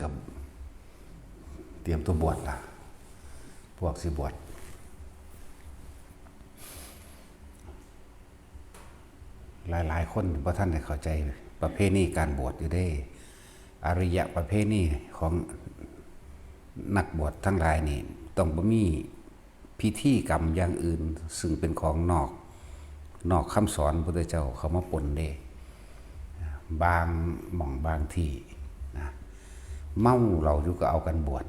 ກັບຕຽມຕົວບວດລະ ພວກຊິບວດ ຫຼາຍໆຄົນບໍ່ທັນໄດ້ເຂົ້າໃຈປະເພນີການບວດຢູ່ເດ້. ອາລິຍະປະເພນີຂອງນັກບວດທັງຫຼາຍນີ້ ຕ້ອງບໍ່ມີ ພິທີກຳຢ່າງອື່ນ ຊຶ່ງເປັນຂອງນອກ ນອກຄຳສອນພະພຸດທະເຈົ້າເຂົ້າມາປົນເດ້. ບາງໝ່ອງບາງທີ່ນະ ເມົາເຫຼົ້າຢູ່ກໍເອົາກັນບວດ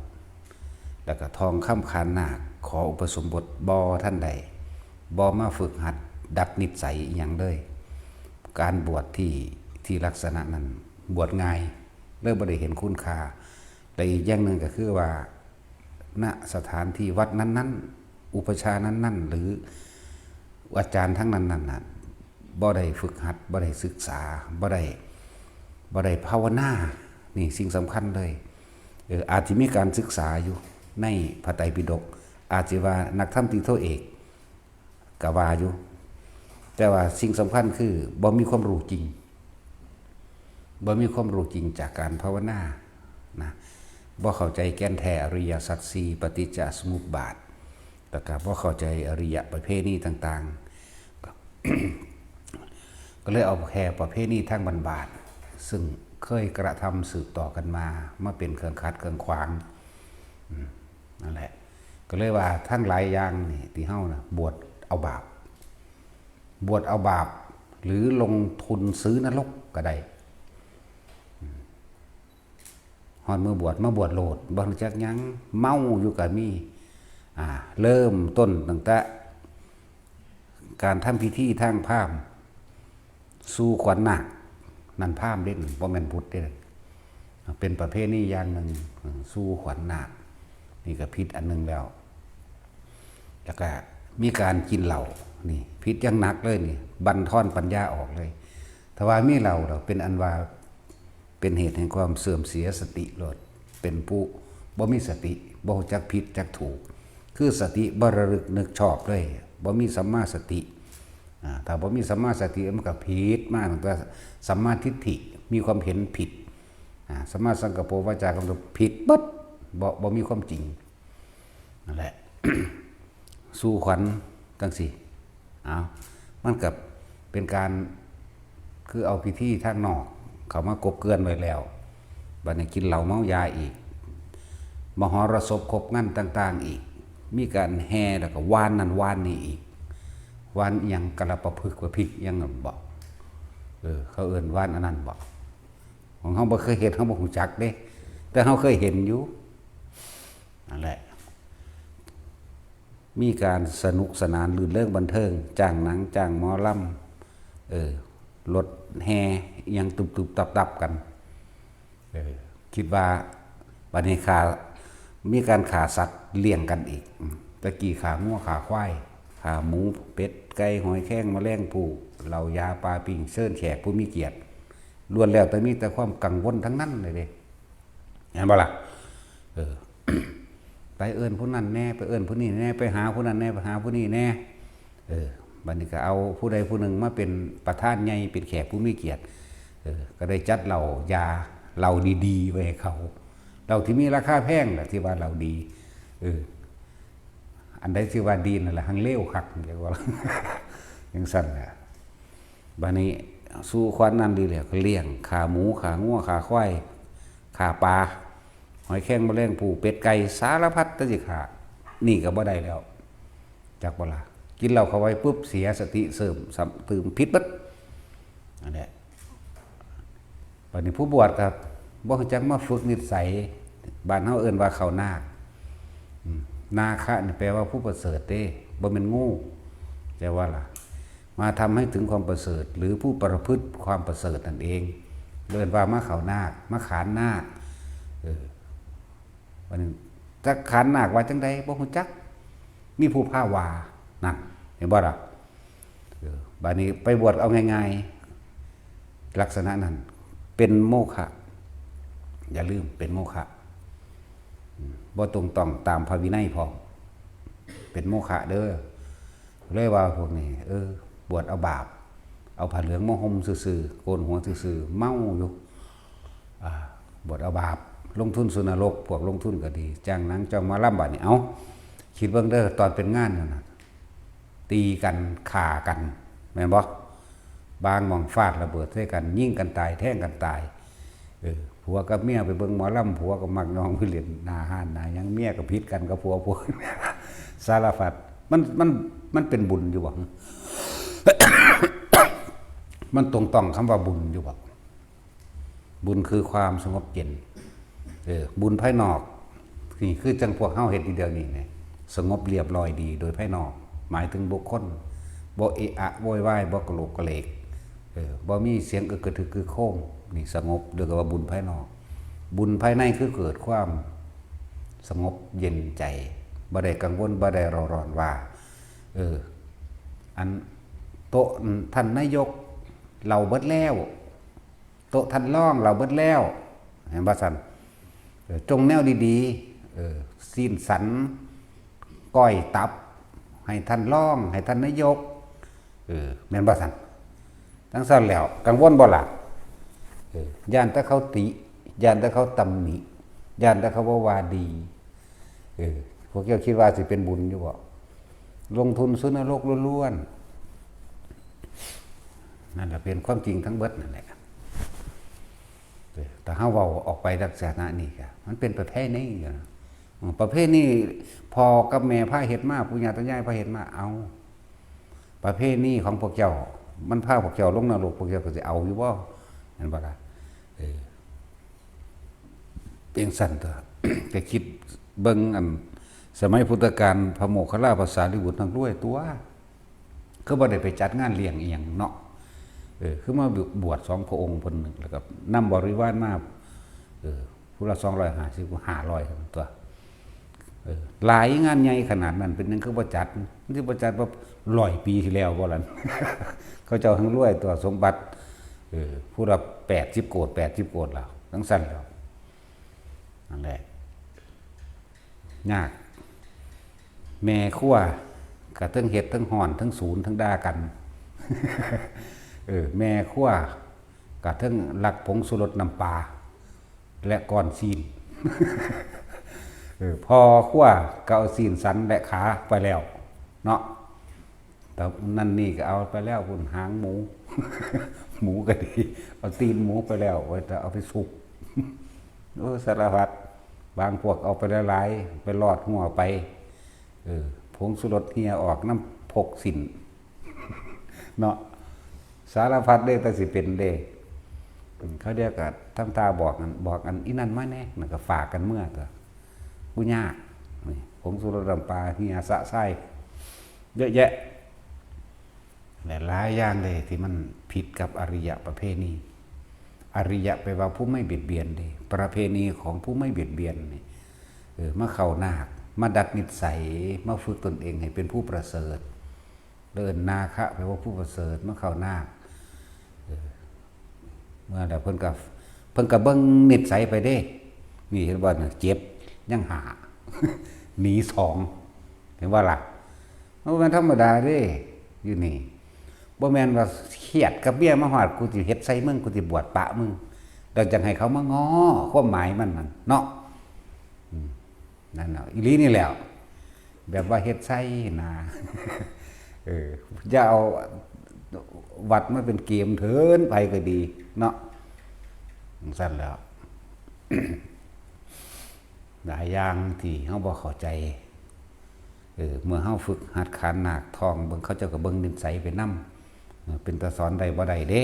ແລ້ວກໍທ່ອງຄຳຂານນາກ ຂໍອຸປະສົມບົດບໍ່ທັນໄດ້ ບໍ່ມາຝຶກຫັດດັດນິດໄສອີ່ຫຍັງເລີຍ. ການບວດທີ່ ທີ່ລັກສະນະນັ້ນ ບວດງ່າຍ ເລີຍບໍ່ໄດ້ເຫັນຄຸນຄ່າ. ແລະ ອີກຢ່າງໜຶ່ງກໍຄືວ່າ ນະສະຖານທີ່ວັດນັ້ນໆ ອຸປະຊານັ້ນໆ ຫຼື ອາຈານທາງນັ້ນນັ້ນນະ ບໍ່ໄດ້ຝຶກຫັດ ບໍ່ໄດ້ສຶກສາ ບໍ່ໄດ້ ບໍ່ໄດ້ພາວະນາ ນີ້ສິ່ງສຳຄັນເລີຍ. ເອີ ອາດຊິມີການສຶກສາຢູ່ໃນພະໄຕປິດົກ ອາດຊິວ່ານັກທຳຕີໂທເອກ ກະວ່າຢູ່ ແຕ່ວ່າສິ່ງສຳຄັນຄືບໍ່ມີຄວາມຮູ້ຈິງ ບໍ່ມີຄວາມຮູ້ຈິງຈາກການພາວະນານະ ບໍ່ເຂົ້າໃຈແກ່ນແທ້ອະລິຍະສັດສີ່ ປະຕິດຈະສະມຸບບາດ ແລ້ວກະບໍ່ເຂົ້າໃຈອະລິຍະປະເພນີຕ່າງໆ ກໍເລີຍເອົາແຄ່ປະເພນີທາງບ້ານໆ ຊຶ່ງເຄີຍກະທຳສືບຕໍ່ກັນມາ ມາເປັນເຄື່ອງຂັດເຄື່ອງຂວາງ ອືມ ນັ້ນແຫຼະ ກໍເລີຍວ່າທັງຫຼາຍຢ່າງນີ້ທີ່ເຮົານະ ບວດເອົາບາບ ບວດເອົາບາບ ຫຼື ລົງທຶນຊື້ນະລົກກໍໄດ້. ອືມ ຮອດມື້ບວດມາບວດໂລດ ບໍ່ຮູ້ຈັກຫຍັງ ເມົາຢູ່ກໍມີ. ອາ ເລີ່ມຕົ້ນຕັ້ງແຕ່ການທຳພິທີທາງພາມ ສູ່ຂວັນນາກ ນັ້ນພາມເດ້ ບໍ່ແມ່ນພຸດເດ້ ເປັນປະເພນີຢ່າງໜຶ່ງ ສູ່ຂວັນນາກ ນີ້ກໍຜິດອັນໜຶ່ງແລ້ວ. ແລ້ວກະມີການກິນເຫຼົ້າ ນີ້ຜິດຢ່າງໜັກເລີຍນີ້ ບັນທອນປັນຍາອອກເລີຍ. ຖ້າວ່າມີເຫຼົ້າແລ້ວ ເປັນອັນວ່າເປັນເຫດແຫ່ງຄວາມເສື່ອມເສຍສະຕິໂລດ ເປັນຜູ້ບໍ່ມີສະຕິ ບໍ່ຮູ້ຈັກຜິດຈັກຖືກ ຄືສະຕິບໍ່ລະລຶກນຶກຊອບເລີຍ ບໍ່ມີສຳມາສະຕິ. ອາ ຖ້າບໍ່ມີສຳມາສະຕິ ມັນກໍຜິດມາຕັ້ງແຕ່ສຳມາທິດຖິ ມີຄວາມເຫັນຜິດ. ອາ ສຳມາສັງກັບໂປວາຈາກໍຜິດເບິດ ບໍ່ ບໍ່ມີຄວາມຈິງ. ນັ້ນແຫຼະ ສູ່ຂວັນຈັ່ງຊີ້ ເອົາ ມັນກໍເປັນການ ຄືເອົາພິທີທາງນອກເຂົ້າມາກົບເກື່ອນໄວ້ແລ້ວ ບັດນີ້ກິນເຫຼົ້າເມົາຢາອີກ ມະຫອລະສົບຄົບງານຕ່າງໆອີກ ມີການແຫ່ ແລ້ວກໍຫວ່ານນັ້ນຫວ່ານນີ້ອີກ ຫວ່ານອີ່ຫຍັງ ກະລະປະພຶກ ປະພິກ ອີ່ຫຍັງນັ້ນບໍ ເອີ ເຂົາເອີ້ນຫວ່ານອັນນັ້ນບໍ ຂອງເຮົາບໍ່ເຄີຍເຮັດ ເຮົາບໍ່ຮູ້ຈັກເດ້ ແຕ່ເຮົາເຄີຍເຫັນຢູ່. ນັ້ນແຫຼະ ມີການສະໜຸກສະໜານ ລື່ນເລີງບັນເທີງ ຈ້າງໜັງ ຈ້າງໝໍລຳ ເອີ ລົດແຫ່ອີ່ຫຍັງຕຸບໆຕັບໆກັນ ເອີ ຄິດວ່າ ບັດນີ້ຂ້າ ມີການຂ້າສັດລ້ຽງກັນອີກ ອາ ແຕ່ກີ້ຂ້າງົວຂ້າຄວາຍ ຂ້າໝູ ເປັດ ໄກ່ ຫອຍແຄງ ມະແລງພູ່ ເຫຼົ້າຢາ ປາປີ້ງ ເຊີນແຂກຜູ້ມີກຽດ ລ້ວນແລ້ວແຕ່ມີແຕ່ຄວາມກັງວົນທັງນັ້ນເລີຍເດ້ ແມ່ນບໍ່ລະ? ເອີ ໄປເອີ້ນຜູ້ນັ້ນແດ່ ໄປເອີ້ນຜູ້ນີ້ແດ່ ໄປຫາຜູ້ນັ້ນແດ່ ໄປຫາຜູ້ນີ້ແດ່ ເອີ ບັດນີ້ກໍເອົາຜູ້ໃດຜູ້ໜຶ່ງມາເປັນປະທານໃຫຍ່ ເປັນແຂກຜູ້ມີກຽດ ເອີ ກໍໄດ້ຈັດເຫຼົ້າຢາ ເຫຼົ້າດີໆໄວ້ໃຫ້ເຂົາ ເຫຼົ້າທີ່ມີລາຄາແພງລະ ທີ່ວ່າເຫຼົ້າດີ ເອີ ອັນໃດທີ່ວ່າດີນັ້ນລະ ຮັ່ງເລວຄັກ ຈັ່ງວ່າ ຈັ່ງຊັ້ນລະ. ບາດນີ້ສູ່ຂວັນນັ້ນດີແລ້ວ ກໍລ້ຽງຂ້າໝູ ຂ້າງົວ ຂ້າຄວາຍ ຂ້າປາ ຫອຍແຄງ ມະແລງພູ່ ເປັດ ໄກ່ ສາລະພັດແຕ່ຊິຂ້າ ນີ້ກໍບໍ່ໄດ້ແລ້ວ ຈັກບໍ່ລະ? ກິນເຫຼົ້າເຂົ້າໄປປຶບ ເສຍສະຕິ ເສີມຊ້ຳຕື່ມ ຜິດເບິດ ນັ້ນແຫຼະ. ບາດນີ້ຜູ້ບວດກໍບໍ່ຮູ້ຈັກມາຝຶກນິດໄສ ບ້ານເຮົາເອີ້ນວ່າເຂົ້ານາກ ອາ ນາຄະນີ້ແປວ່າຜູ້ປະເສີດເດ້ ບໍ່ແມ່ນງູ ແຕ່ວ່າລະ ມາທຳໃຫ້ເຖິງຄວາມປະເສີດ ຫຼື ຜູ້ປະພຶດຄວາມປະເສີດນັ້ນເອງ ເອີ້ນວ່າມາເຂົ້ານາກ ມາຂານນາກ ເອີ ບາດນີ້ຈັກຂານນາກວ່າຈັ່ງໃດບໍ່ຮູ້ຈັກ ມີຜູ້ພາວ່າ ນັ້ນ ເຫັນບໍ່ລະ? ເອີ ບາດນີ້ໄປບວດເອົາງ່າຍໆ ລັກສະນະນັ້ນເປັນໂມຄະ ຢ່າລືມເປັນໂມຄະ ອາ ບໍ່ຕົງຕ້ອງຕາມພະວິໄນພ້ອມ ເປັນໂມຄະເດີ. ເລີຍວ່າພວກນີ້ ເອີ ບວດເອົາບາບ ເອົາຜ້າເຫຼືອງມາຫົ່ມຊື່ໆ ໂກນຫົວຊື່ໆ ເມົາຢູ່ ອາ ບວດເອົາບາບ ລົງທຶນສູ່ນະລົກ, ພວກລົງທຶນກໍດີ, ຈ້າງໜັງ ຈ້າງໝໍລຳ. ບາດນີ້ ເອົ້າ, ຄິດເບິ່ງເດີ, ຕອນເປັນງານນັ້ນນະ, ຕີກັນ, ຂ້າກັນ, ແມ່ນບໍ່? ບາງໝ່ອງຟາດລະເບີດໃສ່ກັນ, ຍິງກັນຕາຍ, ແທງກັນຕາຍ. ເອີ, ຜົວກັບເມຍໄປເບິ່ງໝໍລຳ, ຜົວກໍມັກຍ່ອງໄປຫຼິ້ນໜ້າຮ້ານໜ້າຫຍັງ, ເມຍກໍຜິດກັນກັບຜົວ, ຜົວ ສາລະພັດ. ມັນ, ມັນ, ມັນເປັນບຸນຢູ່ບໍ່? ມັນຕົງຕ້ອງຄຳວ່າບຸນຢູ່ບໍ່? ບຸນຄືຄວາມສະຫງົບເຢັນ. ເອີ, ບຸນພາຍນອກນີ້ຄືຈັ່ງພວກເຮົາເຮັດຢູ່ດຽວນີ້ນີ້, ສະຫງົບລຽບຮ້ອຍດີໂດຍພາຍນອກ, ໝາຍເຖິງບຸກຄົນບໍ່ເອະອະໂວຍວາຍ, ບໍ່ກະໂຫຼກກະເຫຼກ, ເອີ, ບໍ່ມີສຽງອຶກກະທຶກຄຶກໂຄມ, ນີ້ສະຫງົບ, ເອີ້ນວ່າບຸນພາຍນອກ. ບຸນພາຍໃນຄືເກີດຄວາມສະຫງົບເຢັນໃຈ, ບໍ່ໄດ້ກັງວົນ, ບໍ່ໄດ້ເຣົາຮ້ອນວ່າ, ເອີ, ອັນໂຕະທ່ານນາຍົກເຫຼົ້າເບິດແລ້ວ, ໂຕະທ່ານຮອງເຫຼົ້າເບິດແລ້ວ, ແມ່ນບໍ່ຊັ້ນ? ເອີ, ຈົ່ງແນວດີໆ, ເອີ, ຊີ້ນສັນ, ກ້ອຍຕັບ, ໃຫ້ທ່ານຮອງ, ໃຫ້ທ່ານນາຍົກ, ເອີ, ແມ່ນບໍ່ຊັ້ນ? ຈັ່ງຊັ້ນແລ້ວ, ກັງວົນບໍ່ລະ? ເອີ, ຢ້ານແຕ່ເຂົາຕິ, ຢ້ານແຕ່ເຂົາຕຳໜິ, ຢ້ານແຕ່ເຂົາບໍ່ວ່າດີ. ເອີ, ພວກເຈົ້າຄິດວ່າຊິເປັນບຸນຢູ່ບໍ່? ລົງທຶນສູ່ນະລົກລ້ວນໆ. ນັ້ນລະເປັນຄວາມຈິງທັງເບິດນັ້ນແຫຼະ. ເອີ, ຖ້າເຮົາເວົ້າອອກໄປລັກສະນະນີ້ກະ ມັນເປັນປະເພນີຢູ່ນະ. ອືມ, ປະເພນີພໍ່ກັບແມ່ພາເຮັດມາ, ປູ່ຍ່າຕາຍາຍພາເຮັດມາ, ເອົາ, ປະເພນີຂອງພວກເຈົ້າ ມັນພາພວກເຈົ້າລົງນະລົກ, ພວກເຈົ້າກໍຊິເອົາຢູ່ບໍ່? ແມ່ນບໍ່ລະ? ເອີ. ຈັ່ງຊັ້ນຕົວະ. ກໍຄິດເບິ່ງອັນສະໄໝພຸດທະການ ພະໂມກຂະລາ ພະສາລີບຸດ ທັງລວຍຕົວະ, ຄືບໍ່ໄດ້ໄປຈັດງານລ້ຽງອີ່ຫຍັງເນາະ. ເອີ, ຄືມາບວດສອງພະອົງເພິ່ນ, ແລ້ວກໍນຳບໍລິວານມາ, ເອີ, ຜູ້ລະສອງຮ້ອຍຫ້າສິບ ຫ້າຮ້ອຍ ຕົວະ. ເອີ, ຫຼາຍງານໃຫຍ່ຂະໜາດນັ້ນ ເປັນຫຍັງຄືບໍ່ຈັດ? ມັນຊິບໍ່ຈັດວ່າຮ້ອຍປີທີ່ແລ້ວບໍ່ລະ? ເຂົາເຈົ້າແຮ່ງລວຍຕົວະ, ສົມບັດ, ເອີ, ຜູ້ລະແປດສິບໂກດ, ແປດສິບໂກດແລ້ວ, ຈັ່ງຊັ້ນແລ້ວ. ນັ້ນແຫຼະ, ຍາກ. ແມ່ຄົວກະເທິງເຮັດ, ເທິງຮ້ອນ, ເທິງສູນ, ເທິງດ່າກັນ. ເອີ, ແມ່ຄົວກະເທິງລັກຜົງຊູລົດ, ນ້ຳປາ ແລະ ກ້ອນຊີ້ນ. ເອີ, ພໍ່ຄົວກໍເອົາຊີ້ນສັນ ແລະ ຂາໄປແລ້ວເນາະ. ແຕ່ນັ້ນນີ້ກໍເອົາໄປແລ້ວພຸ້ນ, ຫາງໝູ, ໝູກໍດີ, ເອົາຕີນໝູໄປແລ້ວ, ໄວ້ແຕ່ເອົາໄປສຸກ. ໂອ້, ສາລະພັດ. ບາງພວກເອົາໄປຫຼາຍໆ, ໄປລອດຮົ້ວໄປ. ເອີ, ຜົງຊູລົດເຫ່ຍອອກນຳພົກສິ້ນເນາະ. ສາລະພັດເດ້, ແຕ່ຊິເປັນເດ້. ເຂົາເດຍກໍທຳທ່າບອກອັນ, ບອກອັນອີ່ນັ້ນມາແດ່, ແລ້ວກໍຝາກກັນເມືອຕົວະ. ບໍ່ຍາກ. ນີ້ ຜົງຊູລົດ, ນ້ຳປາ, ເຫື່ອ, ສະຊາຍ ເຍອະແຍະ ຫຼາຍໆຢ່າງເລີຍທີ່ມັນຜິດກັບອະລິຍະປະເພນີ. ອະລິຍະແປວ່າຜູ້ໄມ່ບຽດບຽນເດ້. ປະເພນີຂອງຜູ້ໄມ່ບຽດບຽນນີ້, ເອີ, ມາເຂົ້ານາກ, ມາດັດນິດໄສ, ມາຝຶກຕົນເອງໃຫ້ເປັນຜູ້ປະເສີດ. ເອີ້ນນາຄະ ແປວ່າຜູ້ປະເສີດ, ມາເຂົ້ານາກ. ເອີ, ເມື່ອໃດເພິ່ນກໍ, ເພິ່ນກໍເບິ່ງນິດໄສໄປເດ້. ນີ້ເຫັນບໍ່, ເຈັດຍັງຫ້າ, ໜີສອງ. ເຫັນບໍ່ລະ? ມັນບໍ່ແມ່ນທຳມະດາເດ້ ຢູ່ນີ້. ບໍ່ແມ່ນວ່າຄຽດກັບເມຍມາຮອດ, ກູຊິເຮັດໃສ່ມຶງ, ກູຊິບວດປະມຶງ, ແລ້ວຈັ່ງໃຫ້ເຂົາມາງໍ. ຄວາມໝາຍມັນນັ້ນເນາະ. ອືມ. ນັ້ນແຫຼະ, ອີ່ຫຼີນີ້ແຫຼະ, ແບບວ່າເຮັດໃສ່ນະ. ເອີ, ຢ່າເອົາວັດມາເປັນເກມເທີ້ນ, ໃຜກໍດີເນາະ. ຈັ່ງຊັ້ນແຫຼະ, ຫຼາຍຢ່າງທີ່ເຮົາບໍ່ເຂົ້າໃຈ. ເອີ, ເມື່ອເຮົາຝຶກຫັດຂານນາກທ່ອງເບິ່ງ, ເຂົາເຈົ້າກໍເບິ່ງນິດໄສໄປນຳ. ເອີ, ເປັນຕາສອນໄດ້ບໍ່ໄດ້ເດ້.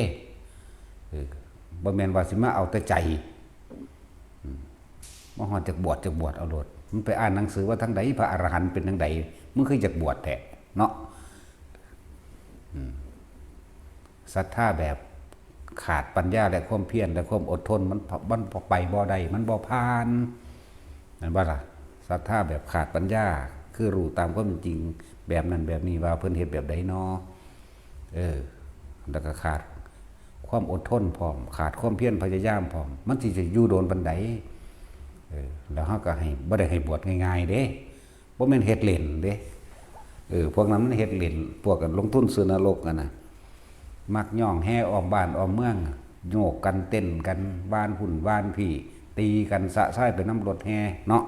ເອີ, ບໍ່ແມ່ນວ່າຊິມາເອົາແຕ່ໃຈ. ອືມ, ມາຮອດຢາກບວດ, ຢາກບວດເອົາໂລດ. ມຶງໄປອ່ານໜັງສືວ່າທາງໃດ ພະອະລະຫັນເປັນຈັ່ງໃດ, ມຶງຄືຢາກບວດແທ້ເນາະ. ອືມ, ສັດທາແບບຂາດປັນຍາ ແລະ ຄວາມພຽນ ແລະ ຄວາມອົດທົນ, ມັນ, ມັນໄປບໍ່ໄດ້, ມັນບໍ່ຜ່ານ, ແມ່ນບໍ່ລະ? ສັດທາແບບຂາດປັນຍາ ຄືຮູ້ຕາມຄວາມເປັນຈິງ ແບບນັ້ນແບບນີ້ ວ່າເພິ່ນເຮັດແບບໃດນໍ? ເອີ, ແລ້ວກໍຂາດຄວາມອົດທົນພ້ອມ, ຂາດຄວາມພຽນພະຍາຍາມພ້ອມ, ມັນຊິ ຊິຢູ່ດົນປານໃດ? ເອີ, ແລ້ວເຮົາກໍໃຫ້, ບໍ່ໄດ້ໃຫ້ບວດງ່າຍໆເດ້, ບໍ່ແມ່ນເຮັດຫຼິ້ນເດ້. ເອີ, ພວກນັ້ນມັນເຮັດຫຼິ້ນ, ພວກກັນລົງທຶນຊື້ນະລົກຫັ້ນນະ, ມັກຍ້ອງແຫ່ອ້ອມບ້ານອ້ອມເມືອງ, ໂຍກກັນເຕັ້ນກັນ, ວານພຸ້ນວານພີ້, ຕີກັນຊະຊາຍໄປນຳລົດແຫ່ເນາະ.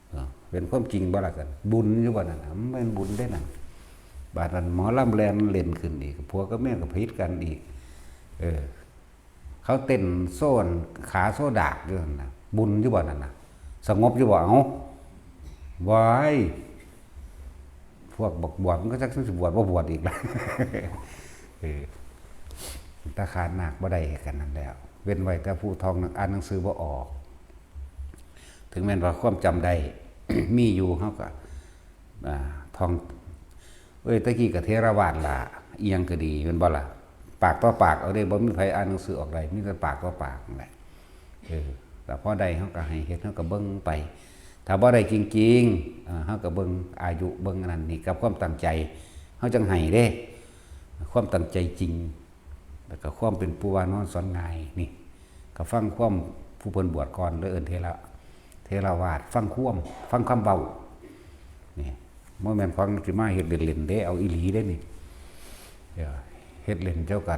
ເອີ ເປັນຄວາມຈິງບໍ່ລະຊັ້ນ? ບຸນຢູ່ບໍ່ນັ້ນນະ? ມັນແມ່ນບຸນເດ້ນັ້ນ. ບາດນັ້ນໝໍລຳແລ່ນເຫຼັ້ນຂຶ້ນອີກ, ຜົວກັບເມຍກໍຜິດກັນອີກ. ເອີ ເຂົາເຕັ້ນໂຊນຂາໂຊດາກຢູ່ຫັ້ນນະ, ບຸນຢູ່ບໍ່ນັ້ນນະ? ສະຫງົບຢູ່ບໍ່? ເອົ້າ ວ້າຍ ພວກບັກບວດມັນກໍຈັກຊິບວດບໍ່ບວດອີກລະ. ເອີ ຕາຂານນາກບໍ່ໄດ້ຄືກັນນັ້ນແຫຼະ, ເວັ້ນໄວ້ແຕ່ຜູ້ທ່ອງໜັງ ອ່ານໜັງສືບໍ່ອອກ. ເຖິງແມ່ນວ່າຄວາມຈຳໄດ້ ມີຢູ່ ເຮົາກໍ ອ່າ ທ່ອງ ເອີຍ ແຕ່ກີ້ກໍເຖລະວາດລະ ອີ່ຫຍັງກໍດີ ແມ່ນບໍ່ລະ? ປາກຕໍ່ປາກເອົາເດ້, ບໍ່ມີໃຜອ່ານໜັງສືອອກໄດ້, ມີແຕ່ປາກຕໍ່ປາກນັ້ນແຫຼະ. ເອີ ແລ້ວພໍໄດ້ເຮົາກໍໃຫ້ເຮັດ, ເຮົາກໍເບິ່ງໄປ. ຖ້າບໍ່ໄດ້ຈິງໆ ເອີ ເຮົາກໍເບິ່ງອາຍຸ ເບິ່ງອັນນັ້ນນີ້ ກັບຄວາມຕັ້ງໃຈ ເຮົາຈັ່ງໃຫ້ເດ້. ຄວາມຕັ້ງໃຈຈິງ ແລ້ວກໍຄວາມເປັນປູ່ວານອນສອນງ່າຍນີ້ ກໍຟັງຄວາມຜູ້ເພິ່ນບວດກ່ອນ ແລ້ວເອີ້ນເຖລະ ເຖລະວາດ, ຟັງຄວາມ ຟັງຄຳເວົ້າ. ນີ້ບໍ່ແມ່ນຂອງຊິມາເຮັດເຫຼັ້ນໆເດ້, ເອົາອີ່ຫຼີເດ້ນີ້. ເອີ ເຮັດເຫຼັ້ນເຈົ້າກໍ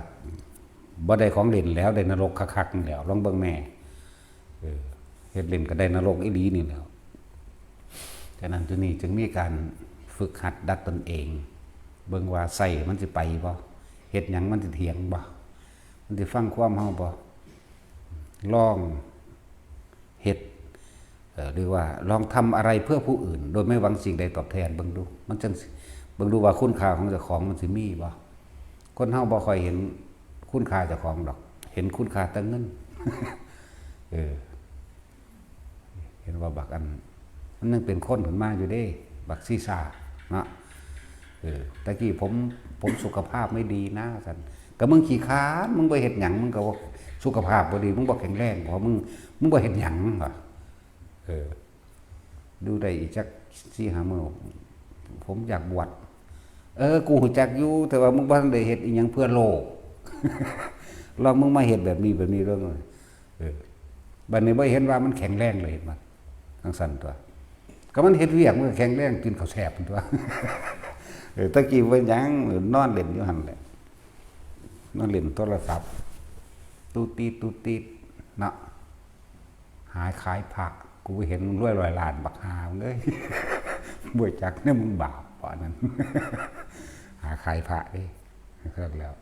ບໍ່ໄດ້ຂອງເຫຼັ້ນແລ້ວ, ໄດ້ນະລົກຄັກໆນີ້ແຫຼ້ວ, ລອງເບິ່ງແດ່. ເອີ ເຮັດເຫຼັ້ນກໍໄດ້ນະລົກອີ່ຫຼີນີ້ແຫຼ້ວ. ສະນັ້ນ ຈຸດນີ້ຈຶ່ງມີການຝຶກຫັດດັດຕົນເອງ, ເບິ່ງວ່າໃຊ້ມັນຊິໄປບໍ່, ເຮັດຫຍັງມັນຊິຖຽງບໍ່, ມັນຊິຟັງຄວາມເຮົາບໍ່. ລອງເຮັດ ເອີ ຫຼືວ່າລອງທຳອະໄລເພື່ອຜູ້ອື່ນ ໂດຍໄມ່ຫວັງສິ່ງໃດຕອບແທນເບິ່ງດູ, ມັນຈັ່ງຊິ ເບິ່ງດູວ່າຄຸນຄ່າຂອງເຈົ້າຂອງມັນຊິມີບໍ່. ຄົນເຮົາບໍ່ຄ່ອຍເຫັນຄຸນຄ່າເຈົ້າຂອງດອກ, ເຫັນຄຸນຄ່າແຕ່ເງິນ. ເອີ ເຫັນວ່າບັກອັນ ມັນຍັງເປັນຄົນຂຶ້ນມາຢູ່ເດ້ ບັກຊີຊາເນາະ. ເອີ ແຕ່ກີ້ຜົມ ຜົມສຸຂະພາບໄມ່ດີນະ ວ່າຊັ້ນ. ກໍມຶງຂີ້ຄ້ານ, ມຶງບໍ່ເຮັດຫຍັງ, ມຶງກໍບໍ່ ສຸຂະພາບບໍ່ດີ, ມຶງບໍ່ແຂງແຮງ, ເພາະມຶງ ມຶງບໍ່ເຮັດຫຍັງ ວ່າ. ເອີ ຢູ່ໄດ້ອີກຈັກສີ່ຫ້າມື້ ຜົມຢາກບວດ. ເອີ ກູຮູ້ຈັກຢູ່, ແຕ່ວ່າມຶງບໍ່ທັນໄດ້ເຮັດອີ່ຫຍັງເພື່ອໂລກ. ລອງມຶງມາເຮັດແບບນີ້ ແບບນີ້ເບິ່ງ. ເອີ ບັດນີ້ບໍ່ເຫັນວ່າມັນແຂງແຮງເລີຍ ເຫັນບໍ່? ຈັ່ງຊັ້ນຕົວະ. ກໍມັນເຮັດວຽກ ມັນກໍແຂງແຮງ, ກິນເຂົ້າແຊບຕົວະ. ເອີ ແຕ່ກີ້ບໍ່ຫຍັງ, ນອນຫຼິ້ນຢູ່ຫັ້ນແຫຼະ, ນອນຫຼິ້ນໂທລະສັບ ຕູດຕີດ ຕູດຕີດເນາະ. ຫາຂາຍພະ, ກູເຫັນມຶງລວຍຮ້ອຍລ້ານ ບັກຫ່າເອີຍ. ບໍ່ຈັກແນວ, ມຶງບາບປານນັ້ນ. ຫາຂາຍພະເດ້. ຄັກແລ້ວ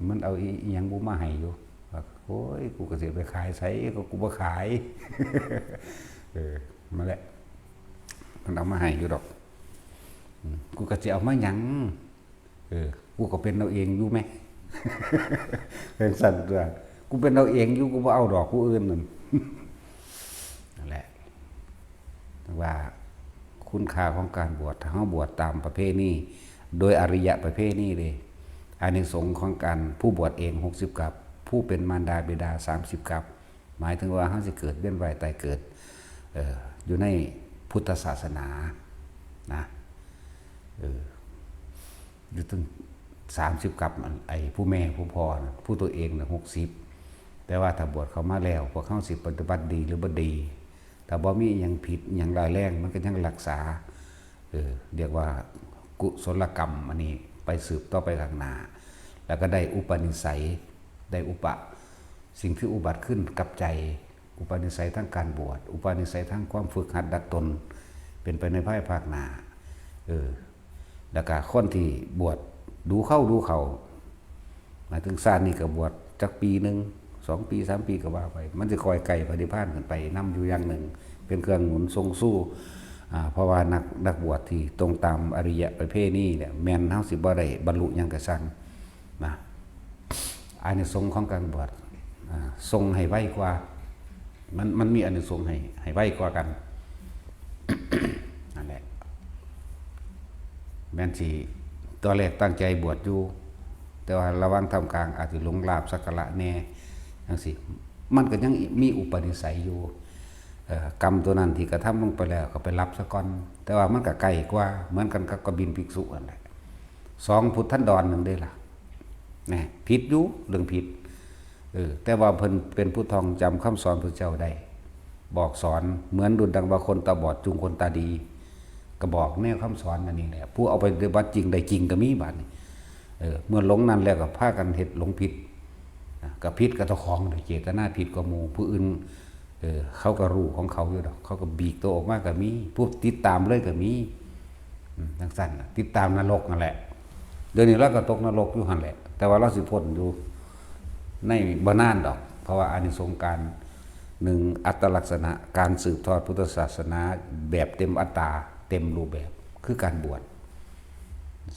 ມັນເອົາອີ່ຫຍັງບຸມາໃຫ້ຢູ່. ວ່າ ໂອ້ຍ ກູກໍຊິເອົາໄປຂາຍໃສ, ກໍກູບໍ່ຂາຍ. ເອີ ມາແຫຼະ, ມັນເອົາມາໃຫ້ຢູ່ດອກ. ອືມ ກູກໍຊິເອົາມາຫຍັງ? ເອີ ກູກໍເປັນເອົາເອງຢູ່ແມະ. ຈັ່ງຊັ້ນຕົວະ, ກູເປັນເອົາເອງຢູ່, ກູບໍ່ເອົາດອກຜູ້ອື່ນນັ້ນ. ນັ້ນແຫຼະ ວ່າຄຸນຄ່າຂອງການບວດ, ຖ້າເຮົາບວດຕາມປະເພນີ ໂດຍອະລິຍະປະເພນີເດ້, ອານິສົງຂອງການຜູ້ບວດເອງຫົກສິບກັບ, ຜູ້ເປັນມານດາບິດາສາມສິບກັບ, ໝາຍເຖິງວ່າເຮົາຊິເກີດວຽນວ່າຍຕາຍເກີດ ເອີ ຢູ່ໃນພຸດທະສາສະໜານະ. ເອີ ຢູ່ເຖິງສາມສິບກັບ, ອັນ ໄອ້ຜູ້ແມ່ຜູ້ພໍ່ນະ, ຜູ້ຕົວເອງນະຫົກສິບ. ແຕ່ວ່າຖ້າບວດເຂົ້າມາແລ້ວ ພວກເຮົາຊິປະຕິບັດດີຫຼືບໍ່ດີ, ຖ້າບໍ່ມີອີ່ຫຍັງຜິດ ອີ່ຫຍັງຮ້າຍແຮງ ມັນກໍຍັງຮັກສາ ເອີ ຮຽກວ່າກຸສົນລະກຳ ອັນນີ້ໄປສືບຕໍ່ໄປຂ້າງໜ້າ, ແລ້ວກໍໄດ້ອຸປະນິໄສ, ໄດ້ອຸປະ ສິ່ງທີ່ອຸບັດຂຶ້ນກັບໃຈ, ອຸປະນິໄສທາງການບວດ, ອຸປະນິໄສທາງຄວາມຝຶກຫັດດັດຕົນ ເປັນໄປໃນພາຍພາກໜ້າ. ເອີ ແລ້ວກະຄົນທີ່ບວດດູເຂົ້າ ດູເຂົ້າ ໝາຍເຖິງຊາດນີ້ກໍບວດຈັກປີໜຶ່ງ ສອງປີ ສາມປີກໍວ່າໄປ, ມັນຊິຄ່ອຍໃກ້ພະນິບພານຂຶ້ນໄປນຳຢູ່ຢ່າງໜຶ່ງ, ເປັນເຄື່ອງໜູນສົ່ງຊູ. ອາ ເພາະວ່ານັກ ນັກບວດທີ່ຕົງຕາມອະລິຍະປະເພນີເນຍ ແມ່ນເຮົາຊິບໍ່ໄດ້ບັນລຸຫຍັງກໍຊ່າງນະ, ອານິສົງຂອງການບວດ ອາ ສົ່ງໃຫ້ໄວກວ່າ, ມັນ ມັນມີອານິສົງໃຫ້ ໃຫ້ໄວກວ່າກັນ. ນັ້ນແຫຼະ ແມ່ນຊິ ຕອນແລກຕັ້ງໃຈບວດຢູ່, ແຕ່ວ່າລະຫວ່າງທ່າມກາງອາດຊິຫຼົງລາບສັກກາລະແດ່ ຈັ່ງຊີ້, ມັນກໍຍັງມີອຸປະນິໄສຢູ່. ເອີ ກຳຕົວນັ້ນທີ່ກະທຳລົງໄປແລ້ວກໍໄປລັບຊະກ່ອນ, ແຕ່ວ່າມັນກໍໃກ້ກວ່າ, ເໝືອນກັນກັບກະບິນພິກສຸຫັ້ນແຫຼະ. ສອງພຸດທັນດອນໜຶ່ງເດ້ລະ ນະ, ຜິດຢູ່ ເລື່ອງຜິດ. ເອີ ແຕ່ວ່າເພິ່ນເປັນຜູ້ທ່ອງຈຳຄຳສອນພະເຈົ້າໄດ້, ບອກສອນເໝືອນດຸດດັ່ງວ່າຄົນຕາບອດຈູງຄົນຕາດີ, ກໍບອກແນວຄຳສອນອັນນີ້ແຫຼະ. ຜູ້ເອົາໄປປະຕິບັດຈິງໄດ້ຈິງກໍມີບາດນີ້. ເອີ ເມື່ອຫຼົງນັ້ນແລ້ວກໍພາກັນເຮັດຫຼົງຜິດ, ນະ, ກໍຜິດກັບເຈົ້າຂອງ, ເຈດຕະນາຜິດກວ່າໝູ່, ຜູ້ອື່ນ ເອີ ເຂົາກໍຮູ້ຂອງເຂົາຢູ່ດອກ ເຂົາກໍບີກໂຕອອກມາກໍມີ ຜູ້ຕິດຕາມເລີຍກໍມີ. ອືມ ຈັ່ງຊັ້ນນະ ຕິດຕາມນະລົກນັ້ນແຫຼະ. ດຽວນີ້ລາວກໍຕົກນະລົກຢູ່ຫັ້ນແຫຼະ ແຕ່ວ່າລາວຊິພົ້ນຢູ່ໃນບໍ່ນານດອກ ເພາະວ່າອານິສົງການ ໜຶ່ງ ອັດຕະລັກສະນະການສືບທອດພຸດທະສາສະໜາແບບເຕັມອັດຕາ ເຕັມຮູບແບບ ຄືການບວດ.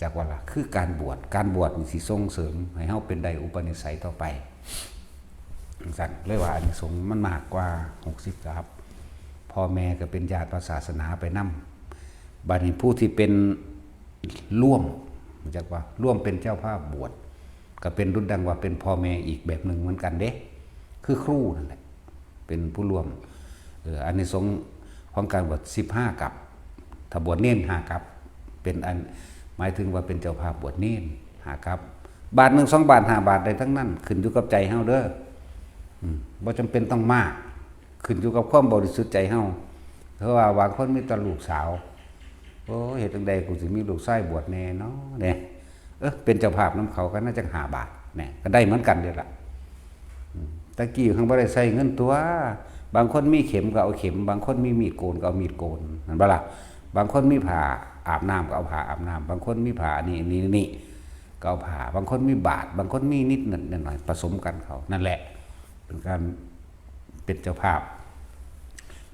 ຈັກວ່າລະ ຄືການບວດ ການບວດນີ້ຊິສົ່ງເສີມໃຫ້ເຮົາເປັນໄດ້ອຸປະນິໄສຕໍ່ໄປ. ຈັ່ງຊັ້ນເລີຍວ່າອານິສົງມັນມາກກວ່າຫົກສິບກັບ ພໍ່ແມ່ກໍເປັນຍາດພະສາສະໜາໄປນຳ. ບາດນີ້ຜູ້ທີ່ເປັນ ຮ່ວມ ຮູ້ຈັກວ່າ ຮ່ວມເປັນເຈົ້າພາບບວດ ກໍເປັນດຸດດັ່ງວ່າເປັນພໍ່ແມ່ອີກແບບໜຶ່ງເໝືອນກັນເດ້ ຄືຄູນັ້ນແຫຼະ ເປັນຜູ້ຮ່ວມ. ເອີ ອານິສົງຂອງການບວດສິບຫ້າກັບ ຖ້າບວດເນນຫ້າກັບ ເປັນອັນ ໝາຍເຖິງວ່າເປັນເຈົ້າພາບບວດເນນຫ້າກັບ ບາດໜຶ່ງ ສອງບາດ ຫ້າບາດ ໄດ້ທັງນັ້ນ ຂຶ້ນຢູ່ກັບໃຈເຮົາເດີ. ອືມ ບໍ່ຈຳເປັນຕ້ອງມາກ ຂຶ້ນຢູ່ກັບຄວາມບໍລິສຸດໃຈເຮົາ. ເພາະວ່າບາງຄົນມີແຕ່ລູກສາວ ໂອ້ຍ ເຮັດຈັ່ງໃດກູຊິມີລູກຊາຍບວດແດ່ເນາະ ເດ້ ເອີ ເປັນເຈົ້າພາບນຳເຂົາກໍໜ້າຈັກຫ້າບາດ ແນ່ ກໍໄດ້ເໝືອນກັນເດ້ລະ. ອືມ ແຕ່ກີ້ເຮົາບໍ່ໄດ້ໃຊ້ເງິນຕົວະ ບາງຄົນມີເຂັມກໍເອົາເຂັມ ບາງຄົນມີມີດໂກນກໍເອົາມີດໂກນ ແມ່ນບໍ່ລະ? ບາງຄົນມີຜ້າອາບນ້ຳກໍເອົາຜ້າອາບນ້ຳ ບາງຄົນມີຜ້າອັນນີ້ ອັນນີ້ ອັນນີ້ ກໍເອົາຜ້າ ບາງຄົນມີບາດ ບາງຄົນມີນິດໜ້ອຍ ປະສົມກັນເຂົ້າ ນັ້ນແຫຼະ ເປັນການເປັນເຈົ້າພາບ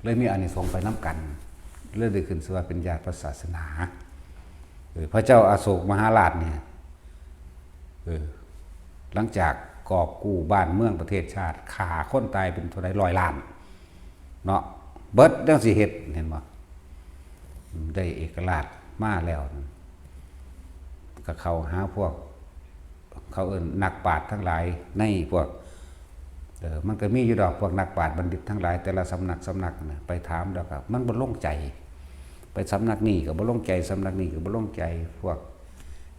ເລີຍມີອານິສົງໄປນຳກັນ ເລີຍໄດ້ຂຶ້ນຊື່ວ່າເປັນຍາດພະສາສະໜາ. ເອີ ພະເຈົ້າອະໂສກມະຫາລາດນີ້ ເອີ ຫຼັງຈາກກອບກູ້ບ້ານເມືອງປະເທດຊາດ ຂ້າຄົນຕາຍເປັນເທົ່າໃດຮ້ອຍລ້ານເນາະ ເບິດ ຍັງຊິເຮັດ ເຫັນບໍ່? ໄດ້ເອກະລາດມາແລ້ວ ກໍເຂົ້າຫາພວກ ເຂົາເອີ້ນນັກປາດທັງຫຼາຍໃນພວກ ເອີ ມັນກໍມີຢູ່ດອກ ພວກນັກປາດບັນດິດທັງຫຼາຍ ແຕ່ລະສຳນັກ ສຳນັກນະ ໄປຖາມແລ້ວກໍມັນບໍ່ລົງໃຈ ໄປສຳນັກນີ້ກໍບໍ່ລົງໃຈ ສຳນັກນີ້ກໍບໍ່ລົງໃຈ ພວກ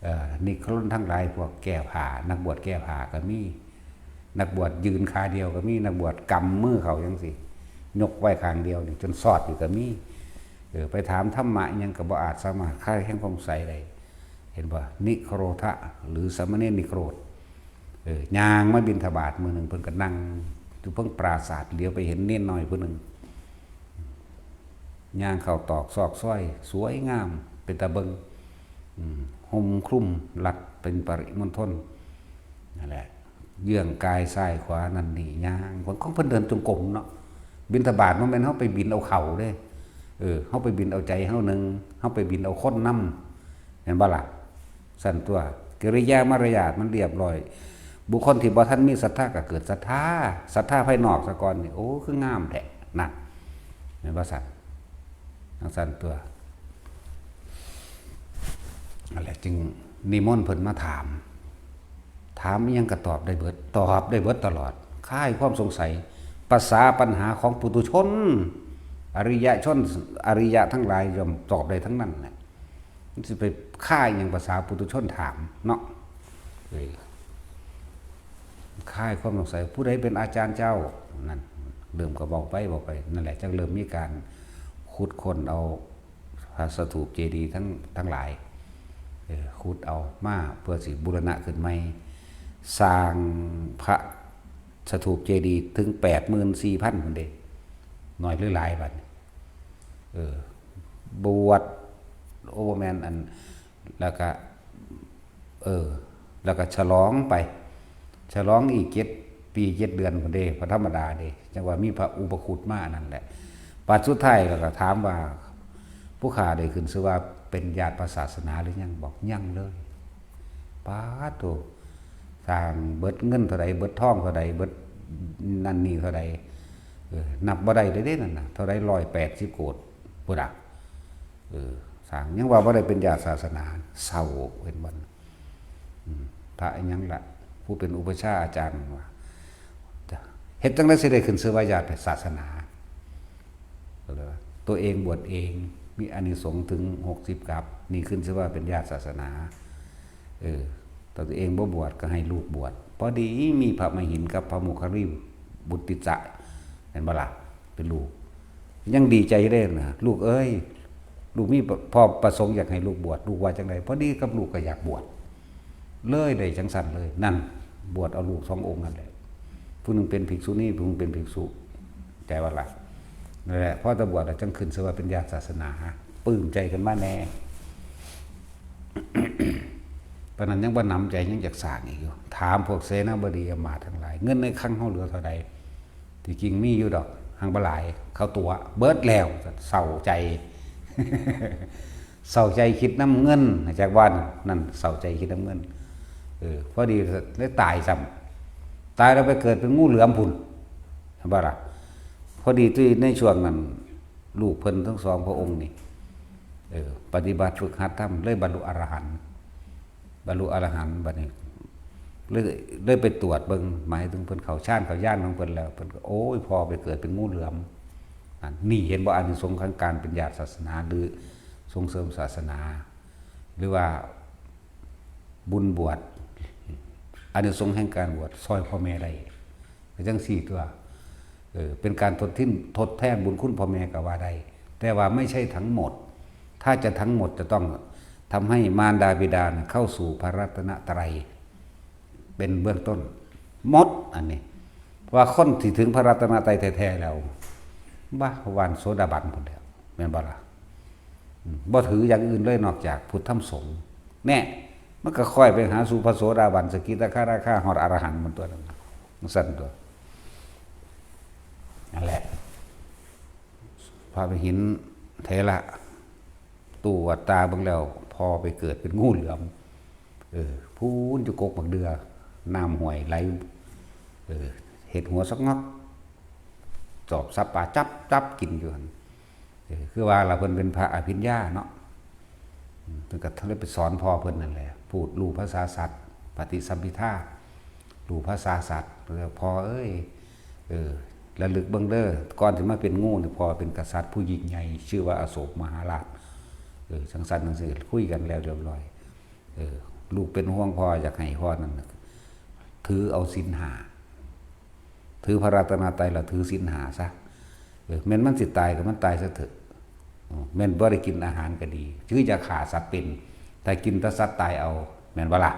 ເອີ ນິໂຄຣນທັງຫຼາຍ ພວກແກ້ຜ້າ ນັກບວດແກ້ຜ້າກໍມີ ນັກບວດຢືນຂາດຽວກໍມີ ນັກບວດກຳມືເຂົາຈັ່ງຊີ້ ຍົກໄວ້ຂ້າງດຽວນີ້ ຈົນສອດຢູ່ກໍມີ. ເອີ ໄປຖາມທຳມະອີ່ຫຍັງກໍບໍ່ອາດສາມາດຄາຍແຄງຄວາມສົງໄສໄດ້ ເຫັນບໍ່? ນິໂຄຣທະ ຫຼື ສາມະເນນນິໂຄຣດ ເອີ ຍ່າງມາບິນທະບາດມື້ໜຶ່ງ ເພິ່ນກໍນັ່ງຢູ່ເທິງປາສາດ ຫຼຽວໄປເຫັນເນນນ້ອຍຜູ້ໜຶ່ງ ຍ່າງເຂົ້າຕອກຊອກຊອຍ ສວຍງາມ ເປັນຕາເບິ່ງ ອືມ ຫົ່ມຄລຸມລັດເປັນປະລິມົນທົນ ນັ້ນແຫຼະ ເຍືອງກາຍຊ້າຍຂວານັ້ນນີ້ ຍ່າງ ຂອງເພິ່ນເດີນຈົງກົມເນາະ ບິນທະບາດ ບໍ່ແມ່ນເຮົາໄປບິນເອົາເຂົ້າເດ້ ເອີ ເຮົາໄປບິນເອົາໃຈເຮົາໜຶ່ງ ເຮົາໄປບິນເອົາຄົນນຳ ແມ່ນບໍ່ລະ? ຊັ້ນຕົວະ ກິລິຍາມາລະຍາດມັນລຽບລ້ອຍ ບຸກຄົນທີ່ບໍ່ທັນມີສັດທາກໍເກີດສັດທາ ສັດທາພາຍນອກສາກ່ອນນີ້ ໂອ້ ຄືງາມແທ້ ນັ້ນ ແມ່ນບໍ່ຊັ້ນ? ຈັ່ງຊັ້ນຕົວະ ນັ້ນແຫຼະ ຈຶ່ງນິມົນເພິ່ນມາຖາມ ຖາມອີ່ຫຍັງກໍຕອບໄດ້ເບິດ ຕອບໄດ້ເບິດຕະຫຼອດ ຄາຍຄວາມສົງໄສ ພາສາປັນຫາຂອງປຸຖຸຊົນ ອະລິຍະຊົນ ອະລິຍະທັງຫຼາຍຍ່ອມຕອບໄດ້ທັງນັ້ນແຫຼະ. ມັນຊິໄປຄາຍຫຍັງພາສາປຸຖຸຊົນຖາມເນາະ ເອີ ຄາຍຄວາມສົງໄສ ຜູ້ໃດເປັນອາຈານເຈົ້າ ນັ້ນ ເລີ່ມກໍເວົ້າໄປ ເວົ້າໄປ ນັ້ນແຫຼະ ຈັ່ງເລີ່ມມີການຂຸດຄົ້ນເອົາພະສະຖູບເຈດີທັງ ທັງຫຼາຍ ເອີ ຂຸດເອົາມາເພື່ອຊິບູລະນະຂຶ້ນໃໝ່ ສ້າງພະສະຖູບເຈດີເຖິງແປດໝື່ນສີ່ພັນພຸ້ນເດ້ ໜ້ອຍຫຼືຫຼາຍບັດນີ້ ເອີ ບວດ ໂອ້ ບໍ່ແມ່ນ ອັນ ແລ້ວກະ ເອີ ແລ້ວກະສະຫຼອງໄປ ສະຫຼອງອີກເຈັດປີເຈັດເດືອນພຸ້ນເດ້ ບໍ່ທຳມະດາເດ້ ຈັ່ງວ່າມີພະອຸປະຄຸດມາອັນນັ້ນແຫຼະ. ບາດສຸດທ້າຍແລ້ວກະຖາມວ່າ ຜູ້ຂ້າໄດ້ຂຶ້ນຊື່ວ່າເປັນຍາດພະສາສະໜາຫຼືຍັງ? ບອກຍັງເລີຍ. ປາດໂທ້ ສ້າງເບິດເງິນເທົ່າໃດ ເບິດທອງເທົ່າໃດ ເບິດນັ້ນນີ້ເທົ່າໃດ ເອີ ນັບບໍ່ໄດ້ເດ້ນັ້ນນະ ເທົ່າໃດ ຮ້ອຍແປດສິບໂກດ ພຸ້ນນະ ເອີ ສ້າງ ຍັງວ່າບໍ່ໄດ້ເປັນຍາດສາສະໜາ ເສົ້າ ເຫັນບໍ່? ອືມ ພະອີ່ຫຍັງລະ ຜູ້ເປັນອຸປັດຊາອາຈານວ່າ ເຮັດຈັ່ງໃດຊິໄດ້ຂຶ້ນຊື່ວ່າຍາດສາສະໜາ? ກໍເລີຍວ່າ ຕົວເອງບວດເອງ ມີອານິສົງເຖິງຫົກສິບກັບ ນີ້ຂຶ້ນຊື່ວ່າເປັນຍາດສາສະໜາ. ເອີ ຖ້າຕົວເອງບໍ່ບວດກໍໃຫ້ລູກບວດ. ພໍດີມີພະມະຫິນກັບພະໂມກຄະລີບຸດຕິດສະ ແມ່ນບໍ່ລະ? ເປັນລູກ ຍັງດີໃຈເດ້ນະ ລູກເອີຍ ລູກມີ ພໍ່ປະສົງຢາກໃຫ້ລູກບວດ ລູກວ່າຈັ່ງໃດ? ພໍດີກັບລູກກໍຢາກບວດ ເລີຍໄດ້ຈັ່ງຊັ້ນເລີຍ. ນັ້ນ ບວດເອົາລູກສອງອົງນັ້ນແຫຼະ ຜູ້ໜຶ່ງເປັນພິກສຸນີ ຜູ້ໜຶ່ງເປັນພິກສຸ ໃຈວ່າລະ ນັ້ນແຫຼະ ພໍຕາບວດແລ້ວຈັ່ງຂຶ້ນຊື່ວ່າເປັນຍາດສາສະໜາ ປຶ້ມໃຈຂຶ້ນມາແດ່. ປານນັ້ນຍັງບໍ່ໜຳໃຈ ຍັງຢາກສ້າງອີກຢູ່. ຖາມພວກເສນາບໍດີອຳມາດທັງຫຼາຍ ເງິນໃນຄັງເຮົາເຫຼືອເທົ່າໃດ? ທີ່ຈິງມີຢູ່ດອກ ຫັງບໍ່ຫຼາຍ ເຂົາຕົວະເບິດແລ້ວ. ເສົ້າໃຈ ເສົ້າໃຈຄິດນຳເງິນ ຈັກວ່ານັ້ນ ເສົ້າໃຈຄິດນຳເງິນ. ເອີ ພໍດີໄດ້ຕາຍຊ້ຳ ຕາຍແລ້ວໄປເກີດເປັນງູເຫຼືອມພຸ້ນ ເຫັນບໍ່ລະ? ພໍດີທີ່ໃນຊ່ວງນັ້ນ ລູກເພິ່ນທັງສອງພະອົງນີ້ ເອີ ປະຕິບັດຝຶກຫັດທຳ ເລີຍບັນລຸອະລະຫັນ ບັນລຸອະລະຫັນ ບັດນີ້ເລີຍ ເລີຍໄປຕວດເບິ່ງ ໝາຍເຖິງເພິ່ນເຂົ້າຊານເຂົ້າຍານຂອງເພິ່ນແລ້ວ ເພິ່ນກໍ ໂອ້ຍ ພໍ່ໄປເກີດເປັນງູເຫຼືອມ. ອັນນີ້ເຫັນບໍ່ ອານິສົງຂອງການເປັນຍາດສາສະໜາ ຫຼື ສົ່ງເສີມສາສະໜາ ຫຼືວ່າບຸນບວດ ອານິສົງຂອງການບວດ ຊ່ອຍພໍ່ແມ່ໄດ້ ກໍຈັ່ງຊີ້ຕົວະ. ເອີ ເປັນການທົດທິນ ທົດແທນບຸນຄຸນພໍ່ແມ່ກໍວ່າໄດ້ ແຕ່ວ່າໄມ່ໃຊ່ທັງໝົດ. ຖ້າຈະທັງໝົດຈະຕ້ອງທຳໃຫ້ມານດາບິດາເຂົ້າສູ່ພະລັດຕະນະໄຕ ເປັນເບື້ອງຕົ້ນໝົດ ອັນນີ້. ເພາະວ່າຄົນທີ່ເຖິງພະລັດຕະນະໄຕແທ້ໆແລ້ວ ບາ ຫວ່ານໂສດາບັນພຸ້ນແລ້ວ ແມ່ນບໍ່ລະ? ອືມ ບໍ່ຖືຢ່າງອື່ນເລີຍນອກຈາກພຸດທຳສົງ. ແນ່ ມັນກໍຄ່ອຍໄປຫາສູ່ພະໂສດາບັນ ສະກິດາຄາ ນາຄາ ຮອດອະລະຫັນໝົດຕົວະ ຈັ່ງຊັ້ນຕົວະ. ນັ້ນແຫຼະ ພະວິຫິນເຖລະ ຕູ້ວັດຕາເບິ່ງແລ້ວ ພໍ່ໄປເກີດເປັນງູເຫຼືອມ ເອີ ພຸ້ນຢູ່ກົກໝາກເດື່ອ ນ້ຳຫ້ວຍໄຫຼ ເອີ ເຮັດຫົວສະຫງອກ ຈອບສັບປາຈັບ ຈັບກິນຢູ່ຫັ້ນ. ເອີ ຄືວ່າລະ ເພິ່ນເປັນພະອະພິນຍາເນາະ ເພິ່ນກໍເລີຍໄປສອນພໍ່ເພິ່ນນັ້ນແຫຼະ ຜູ້ຮູ້ພາສາສັດ ປະຕິສຳພິທາ ຮູ້ພາສາສັດ. ພໍ່ເອີຍ ເອີ ລະລຶກເບິ່ງເດີ ກ່ອນຊິມາເປັນງູນີ້ ພໍ່ເປັນກະສັດຜູ້ຍິ່ງໃຫຍ່ ຊື່ວ່າອະໂສກມະຫາລາດ. ເອີ ຈັ່ງຊັ້ນຈັ່ງຊີ້ ຄຸຍກັນແລ້ວຮຽບຮ້ອຍ. ເອີ ລູກເປັນຫ່ວງພໍ່ ຢາກໃຫ້ພໍ່ນັ້ນຖືເອົາສິນຫ້າ ຖືພະລັດຕະນະໄຕ ແລ້ວຖືສິນຫ້າຊະ. ເອີ ແມ່ນມັນຊິຕາຍກໍມັນຕາຍຊະເຖາະ ເອີ ແມ່ນບໍ່ໄດ້ກິນອາຫານກໍດີ ຄືຢ່າຂ້າສັດເປັນ ຖ້າກິນແຕ່ສັດຕາຍເອົາ ແມ່ນບໍ່ລະ?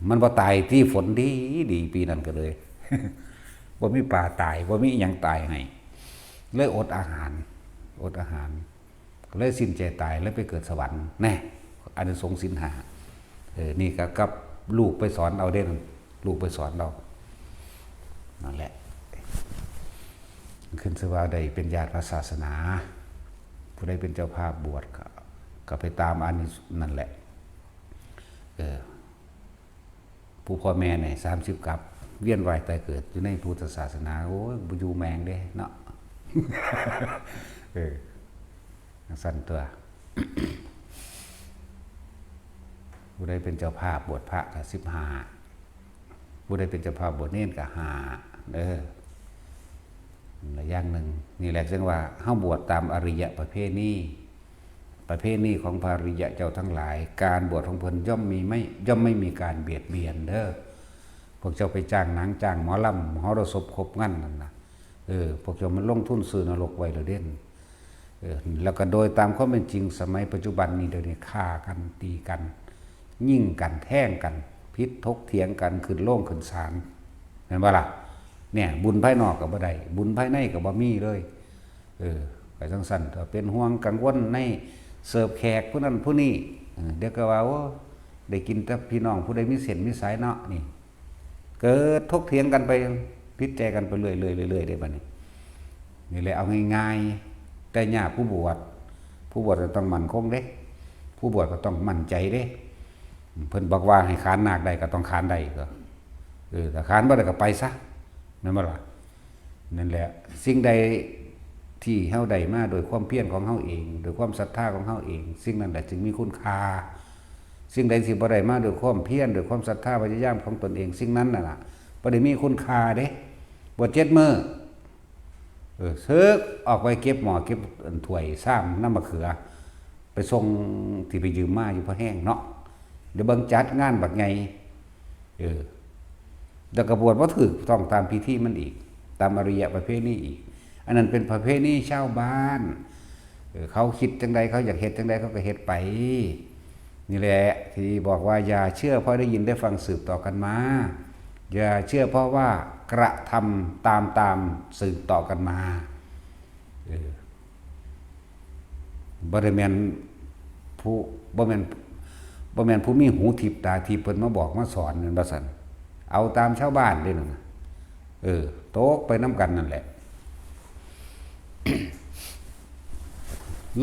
ມັນບໍ່ຕາຍຕິ ຝົນດີໆ ປີນັ້ນກໍເລີຍ ບໍ່ມີປາຕາຍ ບໍ່ມີອີ່ຫຍັງຕາຍໃຫ້ ເລີຍອົດອາຫານ ອົດອາຫານ ກໍເລີຍສິ້ນໃຈຕາຍ ເລີຍໄປເກີດສະຫວັນ ແນ່ ອານິສົງສິນຫ້າ. ເອີ ນີ້ກໍກັບລູກໄປສອນເອົາເດ້ ລູກໄປສອນເອົາ ນັ້ນແຫຼະ ຂຶ້ນຊື່ວ່າໄດ້ເປັນຍາດພະສາສະໜາ. ຜູ້ໃດເປັນເຈົ້າພາບບວດກໍ ກໍໄປຕາມອັນນັ້ນແຫຼະ ເອີ. ຜູ້ພໍ່ແມ່ນີ້ ສາມສິບກັບ ວຽນວ່າຍຕາຍເກີດຢູ່ໃນພຸດທະສາສະໜາ ໂອ້ຍ ບໍ່ຢູ່ແມ່ງເດ້ເນາະ ເອີ ຈັ່ງຊັ້ນຕົວະ. ຜູ້ໃດເປັນເຈົ້າພາບບວດພະກໍສິບຫ້າ ຜູ້ໃດເປັນເຈົ້າພາບບວດເນນກໍຫ້າເດີ ລະຢ່າງໜຶ່ງ. ນີ້ແຫຼະ ເຊິ່ງວ່າເຮົາບວດຕາມອະລິຍະປະເພນີ ປະເພນີຂອງພະອະລິຍະເຈົ້າທັງຫຼາຍ ການບວດຂອງເພິ່ນຍ່ອມມີໄມ່ ຍ່ອມໄມ່ມີການບຽດບຽນເດີ. ພວກເຈົ້າໄປຈ້າງໜັງຈ້າງໝໍລຳ ມະຫໍລະສົບຄົບງັນນັ້ນນະ ເອີ ພວກເຈົ້າມັນລົງທຶນຊື້ນະລົກໄວ້ແລ້ວເດ້. ເອີ ແລ້ວກໍໂດຍຕາມຄວາມເປັນຈິງ ສະໄໝປັດຈຸບັນນີ້ ດຽວນີ້ຂ້າກັນ ຕີກັນ ຍິງກັນ ແທງກັນ ຜິດຖົກຖຽງກັນ ຂຶ້ນໂລງຂຶ້ນສານ ແມ່ນບໍ່ລະ? ແນ່ ບຸນພາຍນອກກໍບໍ່ໄດ້ ບຸນພາຍໃນກໍບໍ່ມີເລີຍ. ເອີ ກໍຈັ່ງຊັ້ນ ເປັນຫ່ວງກັງວົນໃນເສີບແຂກຜູ້ນັ້ນຜູ້ນີ້ ເອີ ດຽວກໍວ່າ ໂອ້ ໄດ້ກິນແຕ່ພີ່ນ້ອງຜູ້ໃດມີເສັ້ນມີສາຍເນາະ ນີ້ ເກີດຖົກຖຽງກັນໄປ ຜິດໃຈກັນໄປເລື້ອຍໆ ເລື້ອຍໆ ເດ້ບັດນີ້. ນີ້ແຫຼະ ເອົາງ່າຍໆ ແຕ່ຍາກຜູ້ບວດ ຜູ້ບວດກໍຕ້ອງໝັ້ນຄົງເດ້ ຜູ້ບວດກໍຕ້ອງໝັ້ນໃຈເດ້. ເພິ່ນບອກວ່າໃຫ້ຂານນາກໄດ້ກໍຕ້ອງຂານໄດ້ ກໍ ເອີ ຖ້າຂານບໍ່ໄດ້ກໍໄປຊະ ແມ່ນບໍ່ລະ? ນັ້ນແຫຼະ ສິ່ງໃດທີ່ເຮົາໄດ້ມາໂດຍຄວາມພຽນຂອງເຮົາເອງ ໂດຍຄວາມສັດທາຂອງເຮົາເອງ ສິ່ງນັ້ນແຫຼະຈຶ່ງມີຄຸນຄ່າ. ສິ່ງໃດທີ່ບໍ່ໄດ້ມາໂດຍຄວາມພຽນ ໂດຍຄວາມສັດທາພະຍາຍາມຂອງຕົນເອງ ສິ່ງນັ້ນນະ ບໍ່ໄດ້ມີຄຸນຄ່າເດ້. ບວດເຈັດມື້ ເອີ ເສິກອອກໄປເກັບໝໍ້ເກັບຖ້ວຍຊາມ ນ້ຳໝາກເຂືອ ໄປສົ່ງທີ່ໄປຢືມມາຢູ່ພະແຮງເນາະ ດຽວເບິ່ງຈັດງານບັກໃຫຍ່ ເອີ ແລ້ວກໍບວດບໍ່ຖືກຕ້ອງຕາມພິທີມັນອີກ ຕາມອະລິຍະປະເພນີອີກ. ອັນນັ້ນເປັນປະເພນີຊາວບ້ານ ເອີ ເຂົາຄິດຈັ່ງໃດ ເຂົາຢາກເຮັດຈັ່ງໃດ ເຂົາກໍເຮັດໄປ. ນີ້ແຫຼະທີ່ບອກວ່າ ຢ່າເຊື່ອເພາະໄດ້ຍິນໄດ້ຟັງສືບຕໍ່ກັນມາ ຢ່າເຊື່ອເພາະວ່າກະທຳຕາມໆສືບຕໍ່ກັນມາ. ເອີ ບໍ່ໄດ້ແມ່ນຜູ້ ບໍ່ແມ່ນ ບໍ່ແມ່ນຜູ້ມີຫູທິບຕາທິບເພິ່ນມາບອກມາສອນແມ່ນບໍ່ຊັ້ນ? ເອົາຕາມຊາວບ້ານເດ້ນັ້ນນະ. ເອີ ຕົກໄປນຳກັນນັ້ນແຫຼະ.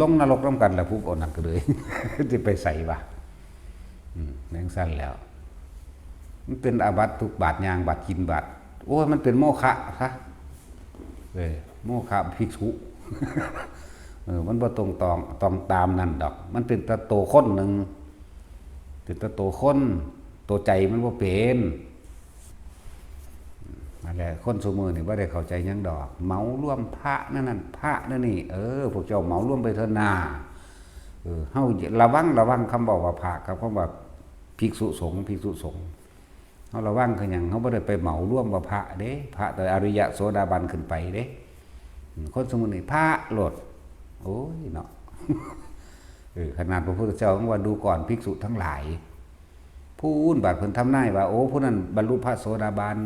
ລົງນະລົກນຳກັນລະຜູ້ບໍ່ນັກເລີຍ ຊິໄປໃສວະ? ອືມ ຈັ່ງຊັ້ນແລ້ວ ມັນເປັນອາບັດທຸກບາດຍ່າງ ບາດກິນ ບາດ ໂອ້ຍ ມັນເປັນໂມຄະຊະ. ເອີ ໂມຄະພິກຂຸ ເອີ ມັນບໍ່ຕົງຕອງ ຕ້ອງຕາມນັ້ນດອກ. ມັນເປັນແຕ່ໂຕຄົນໜຶ່ງ ເປັນແຕ່ໂຕຄົນ ໂຕໃຈມັນບໍ່ເປັນ. ນັ້ນແຫຼະ ຄົນຊຸມື້ນີ້ບໍ່ໄດ້ເຂົ້າໃຈຫຍັງດອກ ເໝົາລວມພະແນວນັ້ນ ພະແນວນີ້. ເອີ ພວກເຈົ້າເໝົາລວມໄປເທື່ອໜ້າ. ເອີ ເຮົາລະວັງ ລະວັງຄຳເວົ້າວ່າພະກັບຄຳວ່າພິກສຸສົງ ພິກສຸສົງ. ເຮົາລະວັງຄືຫຍັງ? ເຮົາບໍ່ໄດ້ໄປເໝົາລວມວ່າພະເດ້ ພະແຕ່ອະລິຍະໂສດາບັນຂຶ້ນໄປເດ້. ອືມ ຄົນຊຸມື້ນີ້ພະໂລດ. ໂອ້ຍເນາະ ເອີ ຂະໜາດພະພຸດທະເຈົ້າຍັງວ່າ ດູກ່ອນ ພິກສຸທັງຫຼາຍ. ຜູ້ອື່ນບາດເພິ່ນທຳນາຍວ່າ ໂອ້ ຜູ້ນັ້ນບັນລຸພະໂສດາບັນ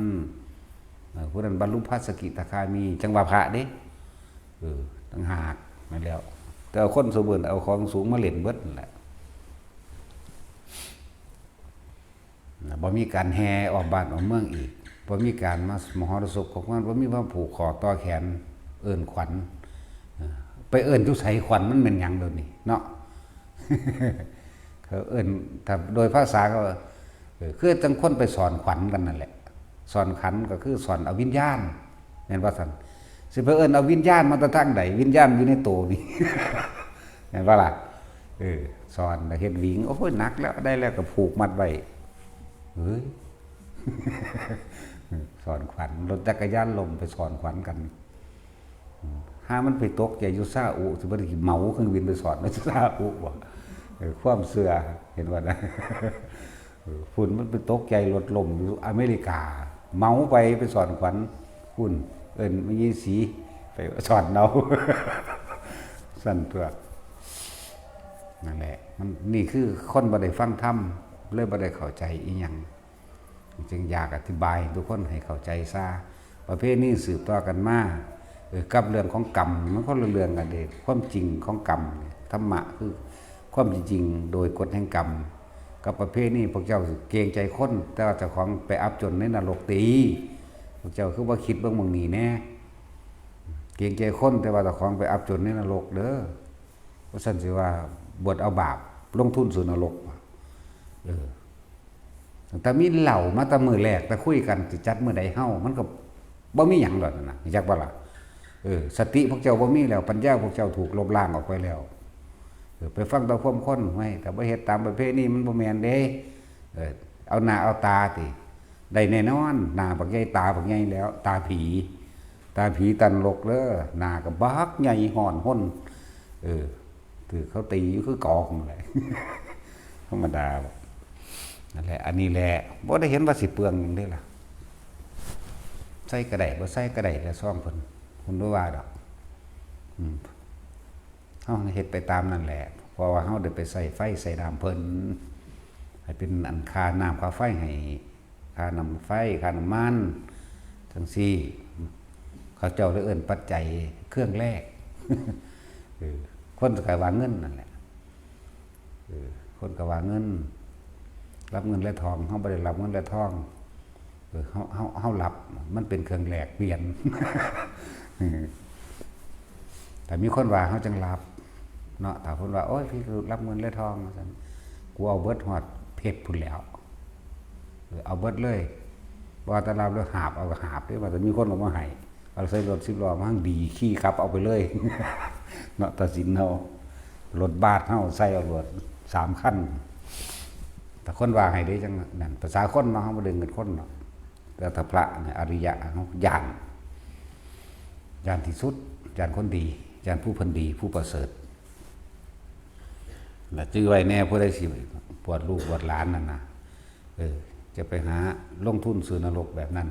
ເອີ ຜູ້ນັ້ນບັນລຸພະສະກິທາຄາມີ ຈັ່ງວ່າພະເດ້. ເອີ ຕ່າງຫາກນັ້ນແລ້ວ. ແຕ່ວ່າຄົນຊຸມື້ນີ້ເອົາຂອງສູງມາຫຼິ້ນເບິດນັ້ນແຫຼະ. ນະ ບໍ່ມີການແຫ່ອ້ອມບ້ານອ້ອມເມືອງອີກ ບໍ່ມີການມາມະຫອລະສົບຂອງມັນ ບໍ່ມີມາຜູກຂໍ້ຕໍ່ແຂນເອີ້ນຂວັນ. ເອີ ໄປເອີ້ນຢູ່ໃສຂວັນ ມັນແມ່ນຫຍັງດຽວນີ້ເນາະ? ເຂົາເອີ້ນ ຖ້າໂດຍພາສາເຂົາ ເອີ ຄືຈັ່ງຄົນໄປສອນຂວັນກັນນັ້ນແຫຼະ. ສອນຂວັນກໍຄືສອນເອົາວິນຍານ ແມ່ນບໍ່ຊັ້ນ? ຊິໄປເອີ້ນເອົາວິນຍານມາແຕ່ທາງໃດ? ວິນຍານຢູ່ໃນໂຕນີ້ ແມ່ນບໍ່ລະ? ເອີ ສອນແລ້ວເຮັດຫວິງ ໂອ້ຍ ໜັກແລ້ວ ໄດ້ແລ້ວກໍຜູກມັດໄວ້. ເອີຍ ສອນຂວັນ ລົດຈັກກະຍານລົ້ມໄປສອນຂວັນກັນ. ຫາມັນໄປຕົກໃຈຢູ່ຊາອຸ ຊິບໍ່ໄດ້ເໝົາເຄື່ອງບິນໄປສອນຢູ່ຊາອຸບໍ? ເອີ ຄວາມເຊື່ອ ເຫັນບໍ່ນະ? ເອີ ພຸ້ນມັນໄປຕົກໃຈລົດລົ້ມຢູ່ອາເມລິກາ ເໝົາໄປ ໄປສອນຂວັນພຸ້ນ ເອີ້ນແມ່ຍາຍສີໄປສອນເອົາ ຊັ້ນຕົວະ. ນັ້ນແຫຼະ ມັນ ນີ້ຄືຄົນບໍ່ໄດ້ຟັງທຳ ເລີຍບໍ່ໄດ້ເຂົ້າໃຈອີ່ຫຍັງ ຈຶ່ງຢາກອະທິບາຍໃຫ້ທຸກຄົນໃຫ້ເຂົ້າໃຈຊະ. ປະເພນີສືບຕໍ່ກັນມາ ເອີ ກັບເລື່ອງຂອງກຳ ມັນຄົນລະເລື່ອງກັນເດ້. ຄວາມຈິງຂອງກຳ ທຳມະຄືຄວາມຈິງໂດຍກົດແຫ່ງກຳ ກັບປະເພນີ ພວກເຈົ້າເກງໃຈຄົນ ແຕ່ວ່າເຈົ້າຂອງໄປອັບຈົນໃນນະລົກຕິ. ພວກເຈົ້າຄືບໍ່ຄິດເບິ່ງໝ່ອງນີ້ແດ່? ເກງໃຈຄົນ ແຕ່ວ່າເຈົ້າຂອງໄປອັບຈົນໃນນະລົກເດີ້. ວ່າຊັ້ນຊິວ່າບວດເອົາບາບ ລົງທຶນສູ່ນະລົກ. ເອີ ຕັ້ງແຕ່ມີເຫຼົ້າມາແຕ່ມື້ແລກ ແຕ່ຄຸຍກັນຊິຈັດມື້ໃດເຮົາ ມັນກໍບໍ່ມີຫຍັງດອກນັ້ນນະ ຮູ້ຈັກບໍ່ລະ? ເອີ ສະຕິພວກເຈົ້າບໍ່ມີແລ້ວ ປັນຍາພວກເຈົ້າຖືກລົບລ້າງອອກໄປແລ້ວ. ເອີ ໄປຟັງແຕ່ຄວາມຄົນ ຫ້ວຍ ຖ້າບໍ່ເຮັດຕາມປະເພນີມັນບໍ່ແມ່ນເດ້. ເອີ ເອົາໜ້າເອົາຕາຕິ ໄດ້ແນ່ນອນ ໜ້າບັກໃຫຍ່ ຕາບັກໃຫຍ່ແລ້ວ ຕາຜີ ຕາຜີຕັນລົກເດີ້. ໜ້າກໍບັກໃຫຍ່ຮ້ອນຮົນ ເອີ ຖືກເຂົາຕີຢູ່ຄືກອງນັ້ນແຫຼະ ທຳມະດາ. ນັ້ນແຫຼະ ອັນນີ້ແຫຼະ ບໍ່ໄດ້ເຫັນວ່າຊິເປືອງຫຍັງເດ້ລະ ໃສ່ກໍໄດ້ ບໍ່ໃສ່ກໍໄດ້ແຫຼະ ຊອງເພິ່ນ ເພິ່ນບໍ່ວ່າດອກ. ອືມ ເຮົາເຮັດໄປຕາມນັ້ນແຫຼະ ເພາະວ່າເຮົາໄດ້ໄປໃຊ້ໄຟໃຊ້ນ້ຳເພິ່ນ ໃຫ້ເປັນອັນຄ່ານ້ຳຄ່າໄຟໃຫ້ ຄ່ານ້ຳໄຟ ຄ່ານ້ຳມັນ ຈັ່ງຊີ້ ເຂົາເຈົ້າເລີຍເອີ້ນປັດໄຈເຄື່ອງແລກ. ເອີ ຄົນກໍວ່າເງິນນັ້ນແຫຼະ ເອີ ຄົນກໍວ່າເງິນ ຮັບເງິນແລະທອງ ເຮົາບໍ່ໄດ້ຮັບເງິນແລະທອງ. ເອີ ເຮົາ ເຮົາ ເຮົາຮັບ ມັນເປັນເຄື່ອງແລກປ່ຽນ. ເອີ ຖ້າມີຄົນວ່າເຮົາຈັ່ງຮັບເນາະ ຖ້າເພິ່ນວ່າ ໂອ້ຍ ພີ່ຮັບເງິນແລະທອງ ວ່າຊັ້ນ ກູເອົາເບິດຮອດເພັດພຸ້ນແລ້ວ. ເອີ ເອົາເບິດເລີຍ ບໍ່ວ່າແຕ່ຮັບເລີຍ ຫາບເອົາກໍຫາບເດ້ ວ່າແຕ່ມີຄົນເອົາມາໃຫ້ ເອົາໃສ່ລົດສິບລໍ້ມາຫັ້ນດີ ຂີ່ຂັບເອົາໄປເລີຍເນາະ ຕາສິນເຮົາ ລົດບາດເຮົາໃສ່ເອົາໂລດສາມຄັນ. ແຕ່ຄົນວ່າໃຫ້ເດ້ ຈັ່ງນັ້ນ ພາສາຄົນເນາະ ເຮົາບໍ່ໄດ້ເງິນຄົນເນາະ. ແຕ່ຖ້າພະນີ້ ອະລິຍະ ເຮົາຢ້ານ ຢ້ານທີ່ສຸດ ຢ້ານຄົນດີ ຢ້ານຜູ້ເພິ່ນດີ ຜູ້ປະເສີດ. ແລະ ຈື່ໄວ້ແນ່ ຜູ້ໃດຊິບວດລູກບວດຫຼານນັ້ນນະ ເອີ ຈະໄປຫາລົງທຶນຊື້ນະລົກແບບນັ້ນ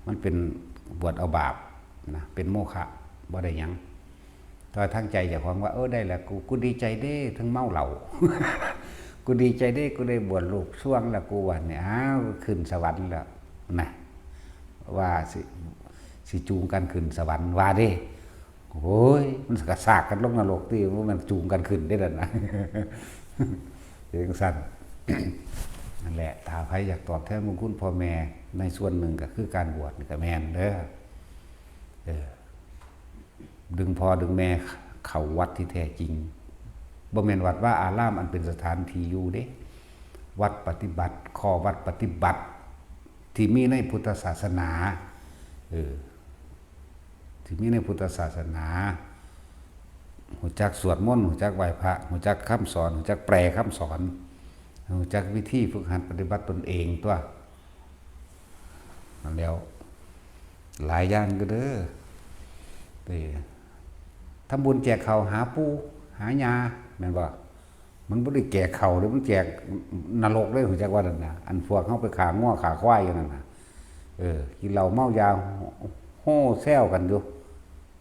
ມັນເປັນບວດເອົາບາບນະ ເປັນໂມຄະ ບໍ່ໄດ້ຫຍັງ. ແຕ່ວ່າທາງໃຈເຈົ້າຂອງວ່າ ເອີ ໄດ້ລະ ກູ ກູດີໃຈເດ້ ເຖິງເມົາເຫຼົ້າ ກູດີໃຈເດ້ ກູໄດ້ບວດລູກຊ່ວງລະ ກູ ບາດນີ້ ອ້າວ ຂຶ້ນສະຫວັນລະ. ນະ ວ່າຊິ ຊິຈູງກັນຂຶ້ນສະຫວັນວ່າເດ້. ໂອ້ຍ ມັນກະສາກກັນລົງນະລົກຕິ ບໍ່ແມ່ນຈູງກັນຂຶ້ນເດ້ນັ້ນນະ ເປັນຈັ່ງຊັ້ນ. ນັ້ນແຫຼະ ຖ້າໃຜຢາກຕອບແທນບຸນຄຸນພໍ່ແມ່ໃນສ່ວນໜຶ່ງ ກະຄືການບວດນີ້ກະແມ່ນເດີ ເອີ ດຶງພໍ່ດຶງແມ່ເຂົ້າວັດທີ່ແທ້ຈິງ ບໍ່ແມ່ນວັດວາອາລາມອັນເປັນສະຖານທີ່ຢູ່ເດ້. ວັດປະຕິບັດ ຂໍ້ວັດປະຕິບັດທີ່ມີໃນພຸດທະສາສະໜາ ເອີ ທີ່ມີໃນພຸດທະສາສະໜາ ຮູ້ຈັກສວດມົນ ຮູ້ຈັກໄຫວ້ພະ ຮູ້ຈັກຄຳສອນ ຮູ້ຈັກແປຄຳສອນ ຮູ້ຈັກວິທີຝຶກຫັດປະຕິບັດຕົນເອງຕົວະ. ນັ້ນແຫຼ້ວ ຫຼາຍຢ່າງຢູ່ເດີ ໄປທຳບຸນແຈກເຂົ້າຫາປູ່ຫາຍ່າ ແມ່ນບໍ່? ມັນບໍ່ໄດ້ແຈກເຂົ້າເດ້ ມັນແຈກນະລົກເດ້ ຮູ້ຈັກວ່ານັ້ນນະ. ອັນພວກເຮົາໄປຂ້າງົວຂ້າຄວາຍຢູ່ນັ້ນນະ ເອີ ກິນເຫຼົ້າເມົາຢາ ໂຫ່ແຊວກັນຢູ່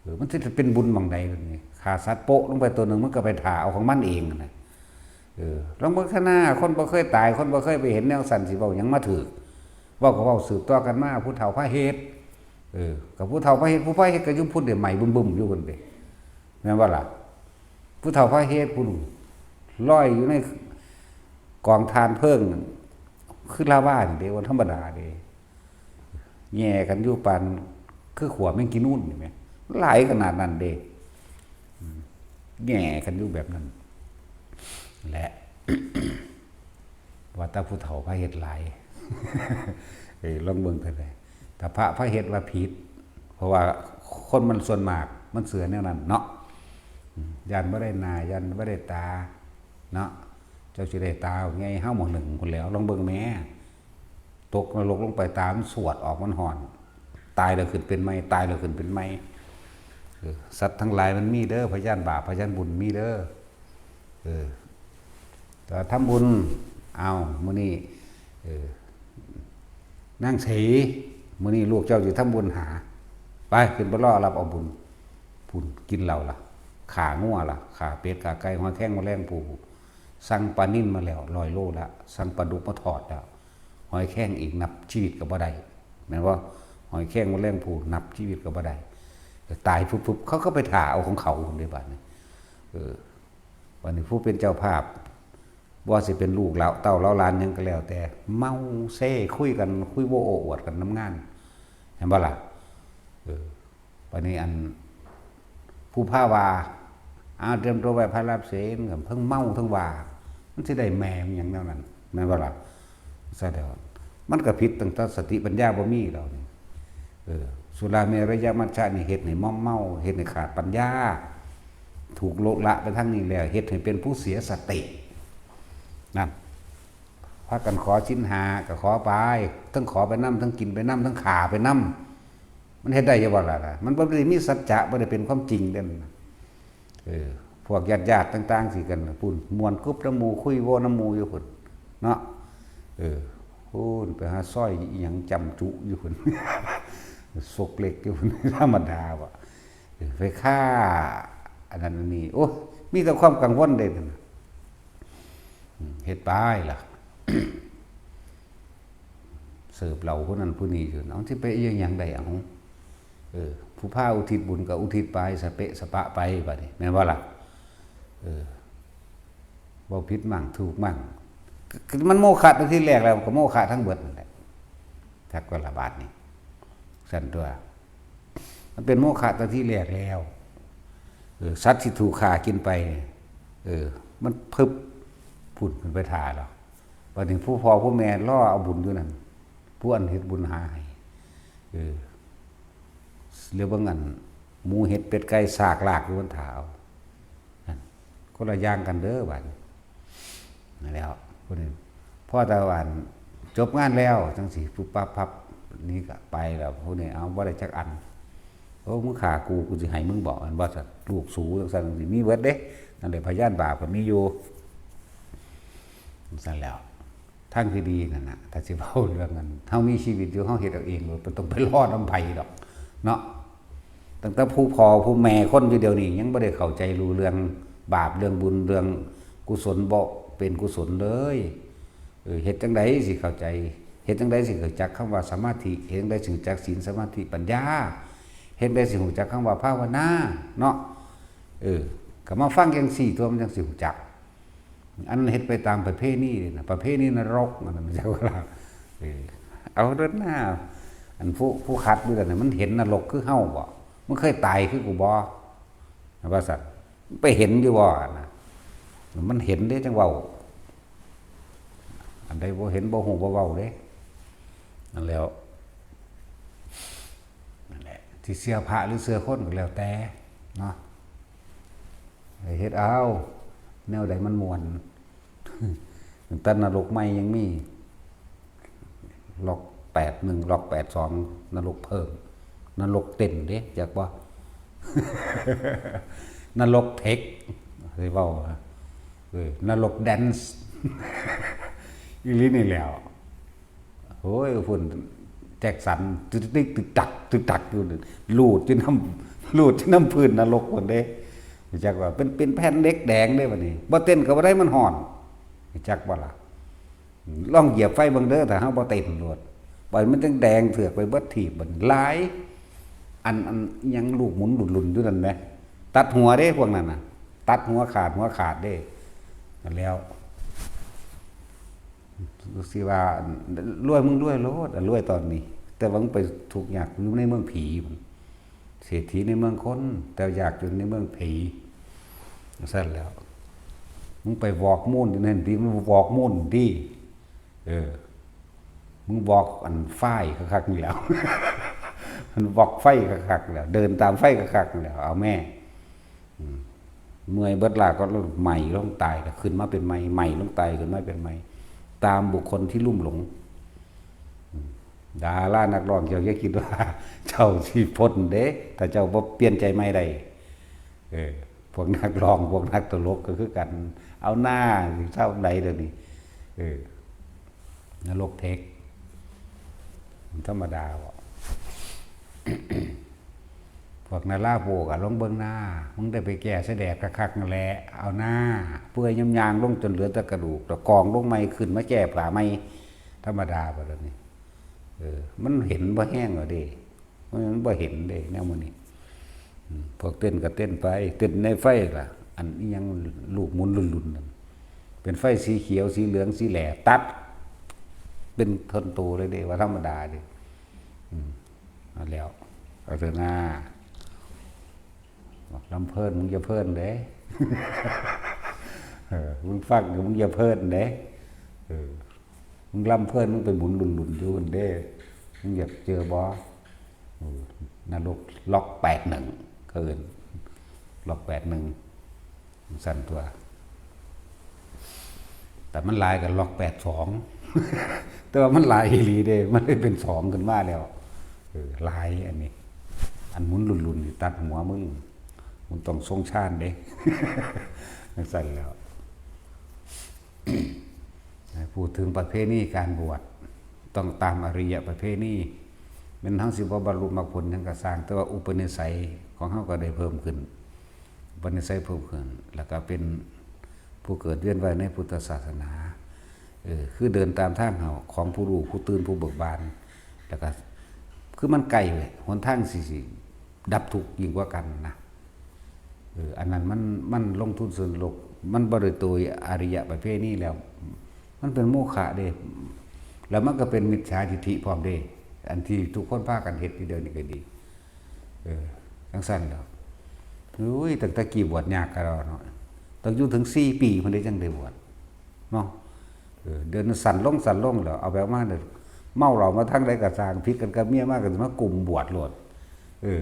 ເອີ ມັນຊິເປັນບຸນໝ່ອງໃດບາດນີ້? ຂ້າສັດໂປະລົງໄປໂຕໜຶ່ງ ມັນກໍໄປຖ້າເອົາຂອງມັນເອງຫັ້ນນະ. ເອີ ລອງເບິ່ງຄະນະ ຄົນບໍ່ເຄີຍຕາຍ ຄົນບໍ່ເຄີຍໄປເຫັນແນວຊັ້ນ ຊິເວົ້າຫຍັງມາຖືກ? ເວົ້າກໍເວົ້າສືບຕໍ່ກັນມາ ຜູ້ເຖົ້າພາເຮັດ ເອີ ກໍຜູ້ເຖົ້າພາເຮັດ ຜູ້ພາເຮັດກໍຢູ່ພຸ້ນເດ້ ໄໝ້ບຶ້ມໆຢູ່ພຸ້ນເດ້ ແມ່ນບໍ່ລະ? ຜູ້ເຖົ້າພາເຮັດພຸ້ນ ລອຍຢູ່ໃນກອງຖ່ານເພີງ ຄືລາວານີ້ເດ້ ບໍ່ທຳມະດາເດ້. ແຍ່ກັນຢູ່ປານຄືຂົວແມງກີນູນນີ້ແໝ່ ຫຼາຍຂະໜາດນັ້ນເດ້ ອືມ ແຍ່ກັນຢູ່ແບບນັ້ນແຫຼະ ວ່າແຕ່ຜູ້ເຖົ້າພາເຮັດຫຼາຍ ເອີ ລອງເບິ່ງເທື່ອໃດ ຖ້າພະພາເຮັດວ່າຜິດ ເພາະວ່າຄົນມັນສ່ວນມາກມັນເຊື່ອແນວນັ້ນເນາະ ອືມ ຢ້ານບໍ່ໄດ້ໜ້າ ຢ້ານບໍ່ໄດ້ຕາເນາະ ເຈົ້າຊິໄດ້ຕາໃຫຍ່ເຮົາໝໍ້ໜຶ່ງພຸ້ນແຫຼ້ວ ລອງເບິ່ງແມ້. ຕົກນະລົກລົງໄປ ຕາມັນສວດອອກ ມັນຮ້ອນ ຕາຍແລ້ວຂຶ້ນເປັນໃໝ່ ຕາຍແລ້ວຂຶ້ນເປັນໃໝ່ ເອີ ສັດທັງຫຼາຍມັນມີເດີ ພະຍານບາບພະຍານບຸນມີເດີ ເອີ ແຕ່ວ່າທຳບຸນ ອ້າວ ມື້ນີ້ ເອີ ນາງໄສ ມື້ນີ້ລູກເຈົ້າຊິທຳບຸນຫາ ໄປ ຂຶ້ນໄປລໍຮັບເອົາບຸນ ພຸ້ນ ກິນເຫຼົ້າລະ ຂ້າງົວລະ ຂ້າເປັດຂ້າໄກ່ ຫອຍແຄງ ມະແລງພູ ສັ່ງປານິນມາແລ້ວຮ້ອຍໂລລະ ສັ່ງປາດຸກມາທອດແລ້ວ ຫອຍແຄງອີກນັບຊີວິດກໍບໍ່ໄດ້ ແມ່ນບໍ່? ຫອຍແຄງມະແລງພູນັບຊີວິດກໍບໍ່ໄດ້ ຕາຍຟຶບໆ ເຂົາກໍໄປຖ້າເອົາຂອງເຂົາພຸ້ນເດ້ບາດນີ້ ເອີ ບາດນີ້ຜູ້ເປັນເຈົ້າພາບ ບໍ່ວ່າຊິເປັນລູກເຕົ້າເຕົ້າເຫຼົ່າຫຼານຫຍັງກໍແລ້ວແຕ່ ເມົາເຊຄຸຍກັນ ຄຸຍໂອ້ອວດກັນນຳງານ ແມ່ນບໍ່ລະ? ເອີ ບາດນີ້ອັນຜູ້ພາວ່າ ອ້າວ ຕຽມຕົວໄຫວ້ພະຮັບສິນ ເທິງເມົາເທິງວ່າ ມັນຊິໄດ້ແມ່ນຫຍັງແນວນັ້ນ ແມ່ນບໍ່ລະ? ສະແດງວ່າມັນກໍຜິດຕັ້ງແຕ່ສະຕິປັນຍາບໍ່ມີແລ້ວນີ້ ເອີ ສຸລາເມລະຍະມັດຈະນີ້ເຮັດໃຫ້ມົມເມົາ ເຮັດໃຫ້ຂາດປັນຍາ ຖືກໂລະລະໄປທາງນີ້ແລ້ວ ເຮັດໃຫ້ເປັນຜູ້ເສຍສະຕິ ນັ້ນ ພາກັນຂໍສິນຫ້າກໍຂໍໄປ ທັງຂໍໄປນຳ ທັງກິນໄປນຳ ທັງຂ້າໄປນຳ ມັນເຮັດໄດ້ຢູ່ບໍ່ລະ? ມັນບໍ່ໄດ້ມີສັດຈະ ບໍ່ໄດ້ເປັນຄວາມຈິງເດ້. ເອີ ພວກຍາດໆຕ່າງໆຊິກັນພຸ້ນ ມ່ວນກຸບນຳໝູ່ ຄຸຍໂວ້ນຳໝູ່ຢູ່ພຸ້ນເນາະ. ເອີ ໂອ້ ໄປຫາຊອຍອີ່ຫຍັງຈຳຈຸຢູ່ພຸ້ນ ຊົກເຫຼັກຢູ່ພຸ້ນ ທຳມະດາບໍ່? ເອີ ໄປຄ້າອັນນັ້ນອັນນີ້ ໂອ້ ມີແຕ່ຄວາມກັງວົນເດ້. ເຮັດໄປລະ ເສີບເຫຼົ້າຜູ້ນັ້ນຜູ້ນີ້ຢູ່ ເອົາ ຊິໄປອີ່ຫຍັງໄດ້ ເອົາ ເອີ ຜູ້ພາອຸທິດບຸນກໍອຸທິດໄປ ສະເປະສະປະໄປ ບາດນີ້ ແມ່ນບໍ່ລະ? ເອີ ເວົ້າຜິດໝັ້ງ ຖືກໝັ້ງ ມັນໂມຄະຕັ້ງແຕ່ທີແລກແລ້ວ ກໍໂມຄະທັງເບິດນັ້ນແຫຼະ ຈັກວ່າລະບາດນີ້ ຊັ້ນຕົວະ. ມັນເປັນໂມຄະຕັ້ງແຕ່ທີແລກແລ້ວ ເອີ ສັດທີ່ຖືກຂ້າກິນໄປ ເອີ ມັນພຶບ ພຸ້ນ ເພິ່ນໄປຖ້າແລ້ວ. ບາດນີ້ຜູ້ພໍ່ຜູ້ແມ່ລໍເອົາບຸນຢູ່ນັ້ນ ຜູ້ອັນເຮັດບຸນຫາໃຫ້ ເອີ ແລ້ວເບິ່ງອັນໝູເຫັດເປັດໄກ່ຊາກລາກຢູ່ ມັນຖ້າເອົາ ນັ້ນ ຄົນລະຢ່າງກັນເດີບາດນີ້. ນັ້ນແຫຼ້ວ ຜູ້ນີ້ ພໍແຕ່ວ່າອັນຈົບງານແລ້ວ ຈັ່ງຊີ້ ປຸບປັບພັບ ນີ້ກໍໄປແລ້ວ. ຜູ້ນີ້ ເອົາ ບໍ່ໄດ້ຈັກອັນ ໂອ້ ມຶງຂ້າກູ ກູຊິໃຫ້ມຶງບໍ ແມ່ນບໍ່? ຊັ້ນ ລູກສູ ຈັ່ງຊັ້ນ ຈັ່ງຊີ້ ມີເບິດເດ້. ນັ້ນແຫຼະ ພະຍານບາບກໍມີຢູ່ ຈັ່ງຊັ້ນແຫຼ້ວ. ທາງທີ່ດີນັ້ນນະ ຖ້າຊິເວົ້າເລື່ອງນັ້ນ ເຮົາມີຊີວິດຢູ່ ເຮົາເຮັດເອົາເອງໂລດ ບໍ່ຕ້ອງໄປລໍນຳໃຜດອກເນາະ. ຕັ້ງແຕ່ຜູ້ພໍ່ຜູ້ແມ່ຄົນຢູ່ດຽວນີ້ ຍັງບໍ່ໄດ້ເຂົ້າໃຈຮູ້ເລື່ອງບາບ ເລື່ອງບຸນ ເລື່ອງກຸສົນ ບໍ່ເປັນກຸສົນເລີຍ. ເອີ ເຮັດຈັ່ງໃດຊິເຂົ້າໃຈ ເຮັດຈັ່ງໃດຊິຮູ້ຈັກຄຳວ່າສະມາທິ? ເຮັດຈັ່ງໃດຊິຮູ້ຈັກສິນ ສະມາທິ ປັນຍາ? ເຮັດຈັ່ງໃດຊິຮູ້ຈັກຄຳວ່າພາວະນາເນາະ? ເອີ ກໍມາຟັງຈັ່ງຊີ້ຕົວະ ມັນຈັ່ງຊິຮູ້ຈັກ. ອັນນັ້ນເຮັດໄປຕາມປະເພນີເດ້ນະ ປະເພນີນະລົກ ອັນນັ້ນ ເຈົ້າວ່າລະ ເອີ ເອົາໂລດນາ. ອັນຜູ້ ຜູ້ຂັດຢູ່ນັ້ນນະ ມັນເຫັນນະລົກຄືເຮົາບໍ່? ມັນເຄີຍຕາຍຄືກູບໍ່? ວ່າຊັ້ນ. ໄປເຫັນຢູ່ບໍ່ຫັ້ນນະ? ມັນເຫັນເດ້ຈັ່ງເວົ້າ. ອັນໃດບໍ່ເຫັນ ບໍ່ຮູ້ ບໍ່ເວົ້າເດ້. ນັ້ນແຫຼ້ວ ນັ້ນແຫຼະ ຊິເຊື່ອພະຫຼືເຊື່ອຄົນກໍແລ້ວແຕ່ເນາະ ໄປເຮັດເອົາ ແນວໃດມັນມ່ວນ. ແຕ່ນະລົກໃໝ່ຍັງມີ ລັອກແປດໜຶ່ງ ລັອກແປດສອງ ນະລົກເພີ່ມ ນະລົກເຕັ້ນເດ້ ຈັກບໍ່? ນະລົກເທັກ ຊິເວົ້າ ເອີ ນະລົກແດນ ອີ່ຫຼີນີ້ແຫຼ້ວ. ໂອ້ຍ ພຸ້ນ ແຈັກສັນ ຕຶກໆ ຕຶກຕັກ ຕຶກຕັກຢູ່ ລູດຢູ່ນຳ ລູດຢູ່ນຳພື້ນນະລົກພຸ້ນເດ້. ຈັກວ່າເປັນ ເປັນແຜ່ນເຫຼັກແດງເດ້ບັດນີ້ ບໍ່ເຕັ້ນກໍບໍ່ໄດ້ ມັນຮ້ອນ ຈັກບໍ່ລະ? ລອງຢຽບໄຟເບິ່ງເດີ ຖ້າເຮົາບໍ່ເຕັ້ນໂລດ ບັດມັນຈັ່ງແດງເຖືອກໄປເບິດທີບ. ບັດຫຼາຍ ອັນ ອັນຫຍັງລູກໝຸນລຸນໆຢູ່ນັ້ນແໝ ຕັດຫົວເດ້ພວກນັ້ນນະ ຕັດຫົວຂາດ ຫົວຂາດເດ້. ນັ້ນແຫຼ້ວ ຊິວ່າລວຍ ມຶງລວຍໂລດ ລວຍຕອນນີ້ ແຕ່ວ່າມຶງໄປທຸກຍາກຢູ່ໃນເມືອງຜີພຸ້ນ. ເສດຖີໃນເມືອງຄົນ ແຕ່ຢາກຢູ່ໃນເມືອງຜີ ຊັ້ນແຫຼ້ວ. ມຶງໄປວອກມູນຢູ່ນັ້ນຕິ ມຶງວອກມູນຕິ ເອີ ມຶງວອກອັນຟາຍຄັກໆນີ້ແຫຼ້ວ ມັນວອກໄຟຄັກໆແລ້ວ ເດີນຕາມໄຟຄັກໆແລ້ວ ເອົາແມ້ ອືມ ເມື່ອຍເບິດຫຼ້າກໍໄໝ້ລົງຕາຍ ກໍຂຶ້ນມາເປັນໃໝ່ ໄໝ້ລົງຕາຍ ຂຶ້ນມາເປັນໃໝ່ ຕາມບຸກຄົນທີ່ລຸ່ມຫຼົງ. ອືມ ດາລານັກຮ້ອງ ເຈົ້າຢ່າຄິດວ່າເຈົ້າຊິພົ້ນເດ້ ຖ້າເຈົ້າບໍ່ປ່ຽນໃຈໃໝ່ໄດ້. ເອີ ພວກນັກຮ້ອງ ພວກນັກຕະຫຼົກກໍຄືກັນ ເອົາໜ້າ ຊິເຊົາໃດດຽວນີ້. ເອີ ນະລົກເທັກ ມັນທຳມະດາບໍ? ພວກນາລາໂປກໍລອງເບິ່ງໜ້າ ມຶງໄດ້ໄປແກ້ໃສ່ແດດຄັກໆນັ້ນແຫຼະ ເອົາໜ້າ ເປື່ອຍຍາມຍ່າງລົງຈົນເຫຼືອແຕ່ກະດູກ ແລ້ວກອງລົງໃໝ່ ຂຶ້ນມາແກ້ຜ້າໃໝ່ ທຳມະດາບໍດຽວນີ້? ເອີ ມັນເຫັນບໍ່ແຮງແລ້ວເດ້ ມັນບໍ່ເຫັນເດ້ແນວມື້ນີ້. ອືມ ພວກເຕັ້ນກໍເຕັ້ນໄປ ເຕັ້ນໃນໄຟລະ ອັນອີ່ຫຍັງລູກໝຸນລຸນໆນັ້ນ ເປັນໄຟສີຂຽວ ສີເຫຼືອງ ສີແຫຼ ຕັດເປັນທ່ອນໂຕເລີຍເດ້ ວ່າທຳມະດາເດ້. ອືມ ເອົາແລ້ວ ເອົາເຖາະນາ ບັກລຳເພີນ ມຶງຢ່າເພີນເດ້ ເອີ ມຶງຟັງ ມຶງຢ່າເພີນເດ້ ເອີ ມຶງລຳເພີນ ມຶງໄປໝຸນລຸນໆຢູ່ຫັ້ນເດ້ ມຶງຢາກເຈີບໍ່? ເອີ ນະລົກລັອກແປດໜຶ່ງ ເຂົາເອີ້ນລັອກແປດໜຶ່ງ ຊັ້ນຕົວະ. ແຕ່ມັນຫຼາຍກໍລັອກແປດສອງ ແຕ່ວ່າມັນຫຼາຍອີ່ຫຼີເດ້ ມັນເລີຍເປັນສອງຂຶ້ນມາແລ້ວ. ເອີ ຫຼາຍອັນນີ້ ອັນໝຸນລຸນໆນີ້ຕັດຫົວມຶງ ມຶງຕ້ອງຊົງຊານເດ້ ຈັ່ງຊັ້ນແລ້ວ. ໃຫ້ພູດເຖິງປະເພນີການບວດ ຕ້ອງຕາມອະລິຍະປະເພນີ. ແມ່ນເຮົາຊິບໍ່ບັນລຸມັກຜົນຫຍັງກໍຊ່າງ ແຕ່ວ່າອຸປະນິໄສຂອງເຮົາກໍໄດ້ເພີ່ມຂຶ້ນ ອຸປະນິໄສເພີ່ມຂຶ້ນ ແລ້ວກໍເປັນຜູ້ເກີດວຽນວ່າຍໃນພຸດທະສາສະໜາ ເອີ ຄືເດີນຕາມທາງເຮົາຂອງຜູ້ຮູ້ ຜູ້ຕື່ນ ຜູ້ເບີກບານ ແລ້ວກໍຄືມັນໃກ້ເວີຍ ຫົນທາງຊິ ຊິດັບທຸກຍິ່ງກວ່າກັນນະ. ເອີ ອັນນັ້ນມັນ ມັນລົງທຶນເຊິ່ງໂລກ ມັນບໍ່ໄດ້ໂດຍອະລິຍະປະເພນີແລ້ວ ມັນເປັນໂມຄະເດ້ ແລ້ວມັນກໍເປັນມິດສາທິດຖິພ້ອມເດ້ ອັນທີ່ທຸກຄົນພາກັນເຮັດຢູ່ດຽວນີ້ກໍດີ. ເອີ ຈັ່ງຊັ້ນແຫຼະ. ໂອ້ຍ ຕັ້ງແຕ່ກີ້ບວດຍາກກະດອເນາະ ຕ້ອງຢູ່ເຖິງສີ່ປີພຸ້ນເດ້ ຈັ່ງໄດ້ບວດເນາະ. ເອີ ດຽວນີ້ສັ້ນລົງ ສັ້ນລົງແລ້ວ ເອົາໄປເອົາມາ ເມົາເຫຼົ້າມາທາງໃດກໍຊ່າງ ຜິດກັນກັບເມຍມາກໍຊິມາກຸມບວດໂລດ. ເອີ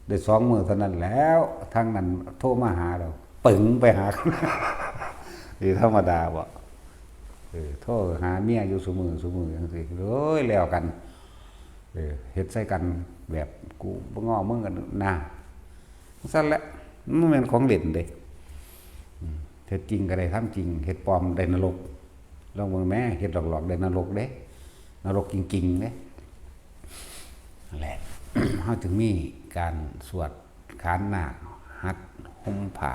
ໄດ້ສອງມື້ເທົ່ານັ້ນແລ້ວ ທາງນັ້ນໂທມາຫາແລ້ວ ປຶ້ງໄປຫາ ຊິທຳມະດາບໍ? ເອີ ໂທຫາເມຍຢູ່ຊຸມື້ ຊຸມື້ຈັ່ງຊີ້ ໂອ້ຍ ແລ້ວກັນ ເອີ ເຮັດໃສ່ກັນແບບ ກູບໍ່ງໍມຶງກັນນາ ຈັ່ງຊັ້ນແຫຼະ. ມັນບໍ່ແມ່ນຂອງຫຼິ້ນເດ້ ອືມ ເຮັດຈິງກໍໄດ້ທຳຈິງ ເຮັດປອມໄດ້ນະລົກ. ລອງເບິ່ງແມ້ ເຮັດຫຼອກໆໄດ້ນະລົກເດ້ ນະລົກຈິງໆເດ້. ນັ້ນແຫຼະ ເຮົາຈຶ່ງມີການສວດຂານນາກ ຫັດຫົ່ມຜ້າ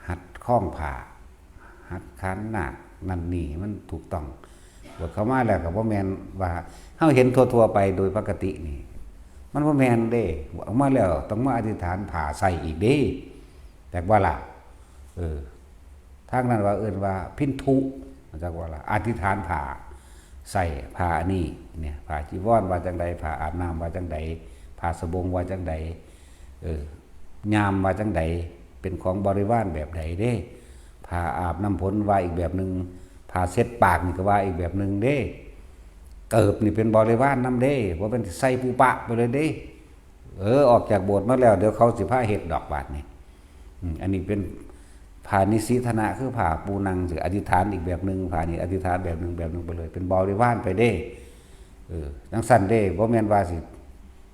ຫັດຄອງຜ້າ ຫັດຂານນາກ ນັ້ນນີ້ໃຫ້ມັນຖືກຕ້ອງ. ບວດເຂົ້າມາແລ້ວກໍບໍ່ແມ່ນວ່າເຮົາເຫັນທົ່ວໆໄປໂດຍປົກກະຕິນີ້ ມັນບໍ່ແມ່ນເດ້. ອອກມາແລ້ວຕ້ອງມາອະທິຖານຜ້າໃສ່ອີກເດ້ ແມ່ນບໍ່ລະ? ເອີ ທາງນັ້ນວ່າ ເອີ້ນວ່າພິນທຸ ຈັກວ່າລະ ອະທິຖານຜ້າ ໃສ່ຜ້າອັນນີ້ ເນຍ ຜ້າຈີວອນວ່າຈັ່ງໃດ ຜ້າອາບນ້ຳວ່າຈັ່ງໃດ ຜ້າສະບົງວ່າຈັ່ງໃດ ເອີ ຍາມວ່າຈັ່ງໃດ ເປັນຂອງບໍລິວານແບບໃດເດ້. ຜ້າອາບນ້ຳຝົນວ່າອີກແບບໜຶ່ງ ຜ້າເຊັດປາກນີ້ກໍວ່າອີກແບບໜຶ່ງເດ້. ເກີບນີ້ເປັນບໍລິວານນຳເດ້ ບໍ່ແມ່ນຊິໃສ່ປຸປະໄປເລີຍເດ້. ເອີ ອອກຈາກໂບດມາແລ້ວ ດຽວເຂົາຊິພາເຮັດດອກບາດນີ້. ອືມ ອັນນີ້ເປັນຜ້ານິສີທະນະ ຄືຜ້າປູ່ນັ່ງ ຊິອະທິຖານອີກແບບໜຶ່ງ ຜ້ານີ້ອະທິຖານແບບໜຶ່ງ ແບບໜຶ່ງໄປເລີຍ ເປັນບໍລິວານໄປເດ້. ເອີ ຈັ່ງຊັ້ນເດ້ ບໍ່ແມ່ນວ່າຊິ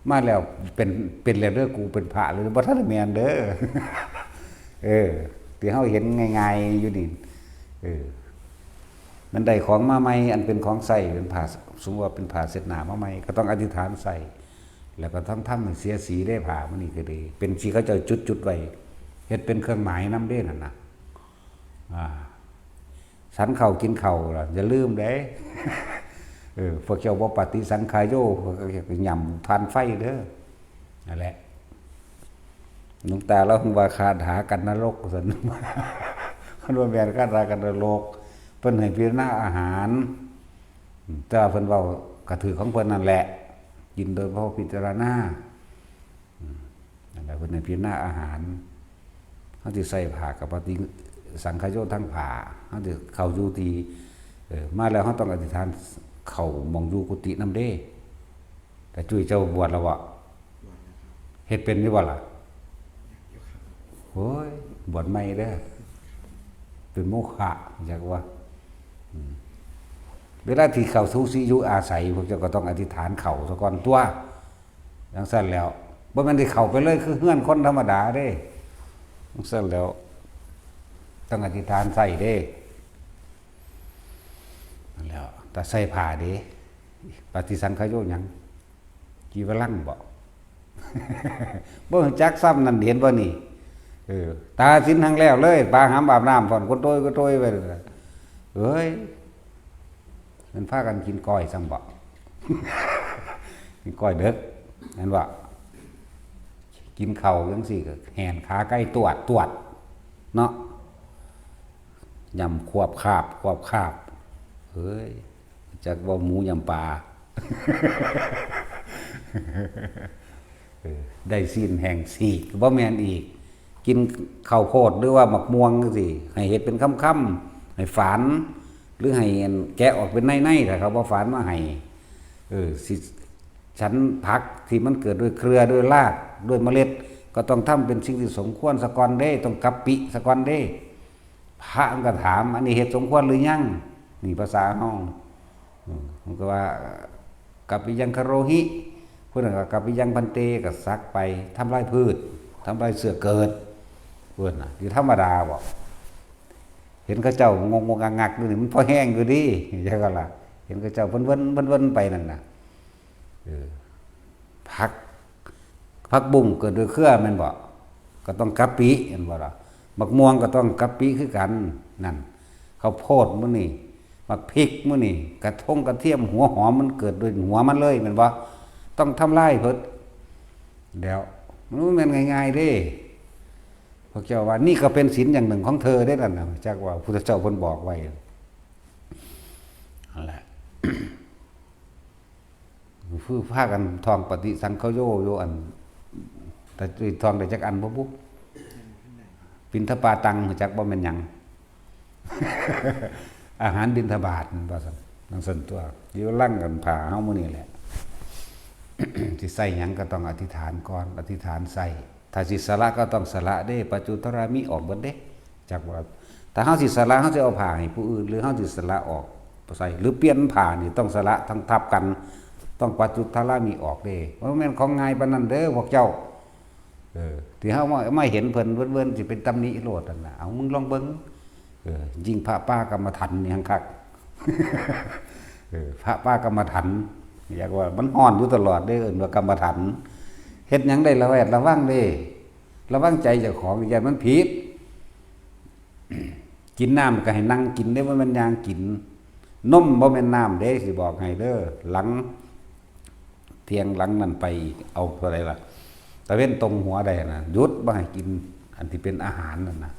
ມາແລ້ວເປັນ ເປັນແລ້ວເດີ ກູເປັນພະເລີຍ ບໍ່ທັນໄດ້ແມ່ນເດີ. ເອີ ທີ່ເຮົາເຫັນງ່າຍໆຢູ່ນີ້ ເອີ ມັນໄດ້ຂອງມາໃໝ່ ອັນເປັນຂອງໃຊ້ ເປັນຜ້າ ສົມມຸດວ່າເປັນຜ້າເຊັດໜ້າມາໃໝ່ ກໍຕ້ອງອະທິຖານໃສ່ ແລ້ວກໍຕ້ອງທຳໃຫ້ເສຍສີເດ້ ຜ້າມັນນີ້ກໍດີ ເປັນທີ່ເຂົາເຈົ້າຈຸດໆໄວ້ ເຮັດເປັນເຄື່ອງໝາຍນຳເດ້ນັ້ນນະ. ອາ ສັນເຂົ້າກິນເຂົ້າລະ ຢ່າລືມເດ້. ເອີ ພວກເຈົ້າບໍ່ປະຕິສັງຂາໂຍ ພວກເຈົ້າຫຍ້ຳຖ່ານໄຟເດີ. ນັ້ນແຫຼະ ຫຼວງຕາລາວເພິ່ນວ່າຄາຖາກັນນະລົກວ່າຊັ້ນ ຄັນວ່າແມ່ນຄາຖາກັນນະລົກ ເພິ່ນໃຫ້ພິຈາລະນາອາຫານ ແຕ່ວ່າເພິ່ນເວົ້າກະຖືກຂອງເພິ່ນນັ້ນແຫຼະ ກິນໂດຍບໍ່ພິຈາລະນາ. ອືມ ນັ້ນແຫຼະ ເພິ່ນໃຫ້ພິຈາລະນາອາຫານ ເຮົາຊິໃສ່ຜ້າກັບປະຕິສັງຂາໂຍທັງຜ້າ ເຮົາຊິເຂົ້າຢູ່ທີ່ ເອີ ມາແລ້ວເຮົາຕ້ອງອະທິຖານເຂົ້າໝ່ອງຢູ່ກຸຕິນຳເດ້. ຕາຈຸ້ຍເຈົ້າບວດແລ້ວບໍ່? ເຮັດເປັນຢູ່ບໍ່ລະ? ໂອ້ຍ ບວດໃໝ່ເດີ ເປັນໂມຄະ ຈັກວ່າ ອືມ ເວລາທີ່ເຂົ້າສູ່ທີ່ຢູ່ອາໄສ ພວກເຈົ້າກໍຕ້ອງອະທິຖານເຂົ້າສາກ່ອນຕົວະ. ຈັ່ງຊັ້ນແລ້ວ ບໍ່ແມ່ນໄດ້ເຂົ້າໄປເລີຍຄືເຮືອນຄົນທຳມະດາເດ້. ຈັ່ງຊັ້ນແລ້ວ ຕ້ອງອະທິຖານໃສ່ເດ້. ນັ້ນແຫຼະ ແຕ່ໃສ່ຜ້າເດ້ ປະຕິສັງຂາໂຍຫຍັງ? ຈີວະລັງບໍ? ບໍ່ຮູ້ຈັກຊ້ຳນັ້ນ ເຫັນບໍ່ນີ້? ເອີ ຕາສິນທັງແລ້ວເລີຍ ປາຫຳອາບນ້ຳ ຜ່ອນກະໂຕຍກະໂຕຍໄປ. ເອີຍ ມັນພາກັນກິນກ້ອຍຊ້ຳບໍ? ກິນກ້ອຍເດິກ ແມ່ນບໍ່? ກິນເຂົ້າຈັ່ງຊີ້ກໍແຫນຂາໄກ່ຕວດຕວດເນາະ ຍຳຄວບຄາບຄວບຄາບ. ເອີຍ ຈັກເວົ້າໝູຍຳປາ ເອີ ໄດ້ຊີ້ນແຫ້ງສີກ ບໍ່ແມ່ນອີກ. ກິນເຂົ້າໂພດ ຫຼືວ່າໝາກມ່ວງຈັ່ງຊີ້ ໃຫ້ເຮັດເປັນຄຳໆ ໃຫ້ຝານ ຫຼືໃຫ້ອັນແກະອອກເປັນໃນໆ ຖ້າເຂົາບໍ່ຝານມາໃຫ້. ເອີ ຊິ ສັນຜັກທີ່ມັນເກີດດ້ວຍເຄືອ ດ້ວຍລາກ ດ້ວຍເມລັດ ກໍຕ້ອງທຳເປັນສິ່ງທີ່ສົມຄວນສາກ່ອນເດ້ ຕ້ອງກະປິສາກ່ອນເດ້. ພະມັນກໍຖາມ ອັນນີ້ເຮັດສົມຄວນຫຼືຍັງ? ນີ້ພາສາເຮົາ ເອີ ມັນກໍວ່າ ກະປິຍັງຄະໂຣຫິ ຜູ້ນັ້ນກໍກະປິຍັງພັນເຕ ກໍສັກໄປ ທຳລາຍພືດ ທຳລາຍເຊື້ອເກີດ. ເພິ່ນນະ ຢູ່ທຳມະດາບໍ? ເຫັນເຂົາເຈົ້າງົກໆງັກໆຢູ່ນີ້ ມັນພໍແຮງຢູ່ເດ ຈັ່ງຊັ້ນລະ ເຫັນເຂົາເຈົ້າເພິ່ນເວີນ ເພິ່ນເວີນໄປນັ້ນນະ. ເອີ ຜັກ ຜັກບຸ້ງເກີດດ້ວຍເຄືອແມ່ນບໍ່? ກໍຕ້ອງກະປິແມ່ນບໍ່ລະ? ໝາກມ່ວງກໍຕ້ອງກະປິຄືກັນ ນັ້ນ ເຂົ້າໂພດມື້ນີ້ ໝາກພິກມື້ນີ້ ກະທົງກະທຽມ ຫົວຫອມ ມັນເກີດດ້ວຍຫົວມັນເລີຍແມ່ນບໍ່? ຕ້ອງທຳລາຍເພິ່ນ. ແລ້ວ ມັນບໍ່ແມ່ນງ່າຍໆເດ້. ພວກເຈົ້າວ່າ ນີ້ກໍເປັນສິນຢ່າງໜຶ່ງຂອງເທີເດ້ນັ້ນນະ ຈັກວ່າພຸດທະເຈົ້າເພິ່ນບອກໄວ້ ຫັ້ນແຫຼະ. ຄືພາກັນທ່ອງປະຕິສັງຂະໂຍຢູ່ ອັນ ແຕ່ທ່ອງໄດ້ຈັກອັນບໍ່ບຸ? ປິນທະປາຕັງ ຮູ້ຈັກບໍ່ແມ່ນຫຍັງ? ອາຫານບິນທະບາດ ວ່າຊັ້ນ ຈັ່ງຊັ້ນຕົວະ. ຢູ່ຫຼັງກັນຜ້າເຮົາມື້ນີ້ແຫຼະ ຊິໃສ່ຫຍັງກໍຕ້ອງອະທິຖານກ່ອນ ອະທິຖານໃສ່. ຖ້າຊິສະຫຼະກໍຕ້ອງສະຫຼະເດ້ ປັດຈຸດທາຣາມິອອກເບິດເດ້. ຈັກວ່າ ຖ້າເຮົາຊິສະຫຼະ ເຮົາຊິເອົາຜ້າໃຫ້ຜູ້ອື່ນ ຫຼືເຮົາຊິສະຫຼະອອກໃສ່ ຫຼືປ່ຽນຜ້ານີ້ ຕ້ອງສະຫຼະທັງທັບກັນ ຕ້ອງປັດຈຸດທາຣາມິອອກເດ້. ບໍ່ແມ່ນຂອງງ່າຍປານນັ້ນເດີພວກເຈົ້າ. ເອີ ທີ່ເຮົາມາ ມາເຫັນເພິ່ນເວີນໆ ຊິເປັນຕຳໜິໂລດນັ້ນນະ. ເອົາ ມຶງລອງເບິ່ງ ເອີ ຍິ່ງພະປ່າກຳມະຖັນນີ້ແຮ່ງຄັກ. ເອີ ພະປ່າກຳມະຖັນ ຢາກວ່າມັນຮ້ອນຢູ່ຕະຫຼອດເດ້ ເອີ້ນວ່າກຳມະຖັນ. ເຮັດຫຍັງໄດ້ລະແວດລະວັງເດ້ ລະວັງໃຈເຈົ້າຂອງ ຢ່າມັນຜິດ. ກິນນ້ຳກໍໃຫ້ນັ່ງກິນເດ້ ບໍ່ແມ່ນຍ່າງກິນ. ນົມບໍ່ແມ່ນນ້ຳເດ້ ຊິບອກໃຫ້ເດີ. ຫຼັງທ່ຽງຫຼັງນັ້ນໄປອີກ ເອົາເທົ່າໃດລະ? ຕາເວັນຕົງຫົວໄດ້ນະ ຢຸດບໍ່ໃຫ້ກິນອັນທີ່ເປັນອາຫານນັ້ນນະ.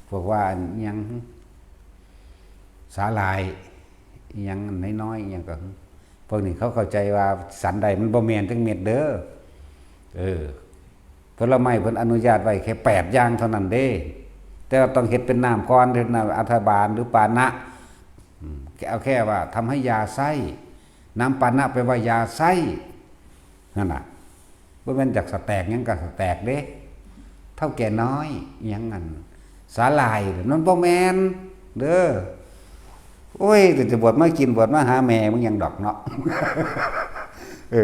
ພວກວ່າອັນຫຍັງ ສາຫຼ່າຍ ອີ່ຫຍັງນ້ອຍໆ ອີ່ຫຍັງກໍ ພວກນີ້ເຂົາເຂົ້າໃຈວ່າສັນໃດມັນບໍ່ແມ່ນຈັກເມັດເດີ. ເອີ ຜົນລະໄມ້ເພິ່ນອະນຸຍາດໄວ້ແຄ່ແປດຢ່າງເທົ່ານັ້ນເດ້ ແຕ່ວ່າຕ້ອງເຮັດເປັນນ້ຳກ່ອນ ເຮັດນ້ຳອັດຖະບານ ຫຼື ປານະ. ອືມ ເອົາແຄ່ວ່າທຳໃຫ້ຢາໄຊ ນ້ຳປານະແປວ່າຢາໄຊ ນັ້ນນະ. ບໍ່ແມ່ນຢາກສະແຕກຫຍັງກໍສະແຕກເດ້ ເຖົ້າແກ່ນ້ອຍ ອີ່ຫຍັງອັນ ສາຫຼ່າຍ ມັນບໍ່ແມ່ນເດີ. ໂອ້ຍ ແຕ່ຈະບວດມາກິນ ບວດມາຫາແມ່ມຶງຫຍັງດອກເນາະ. ເອີ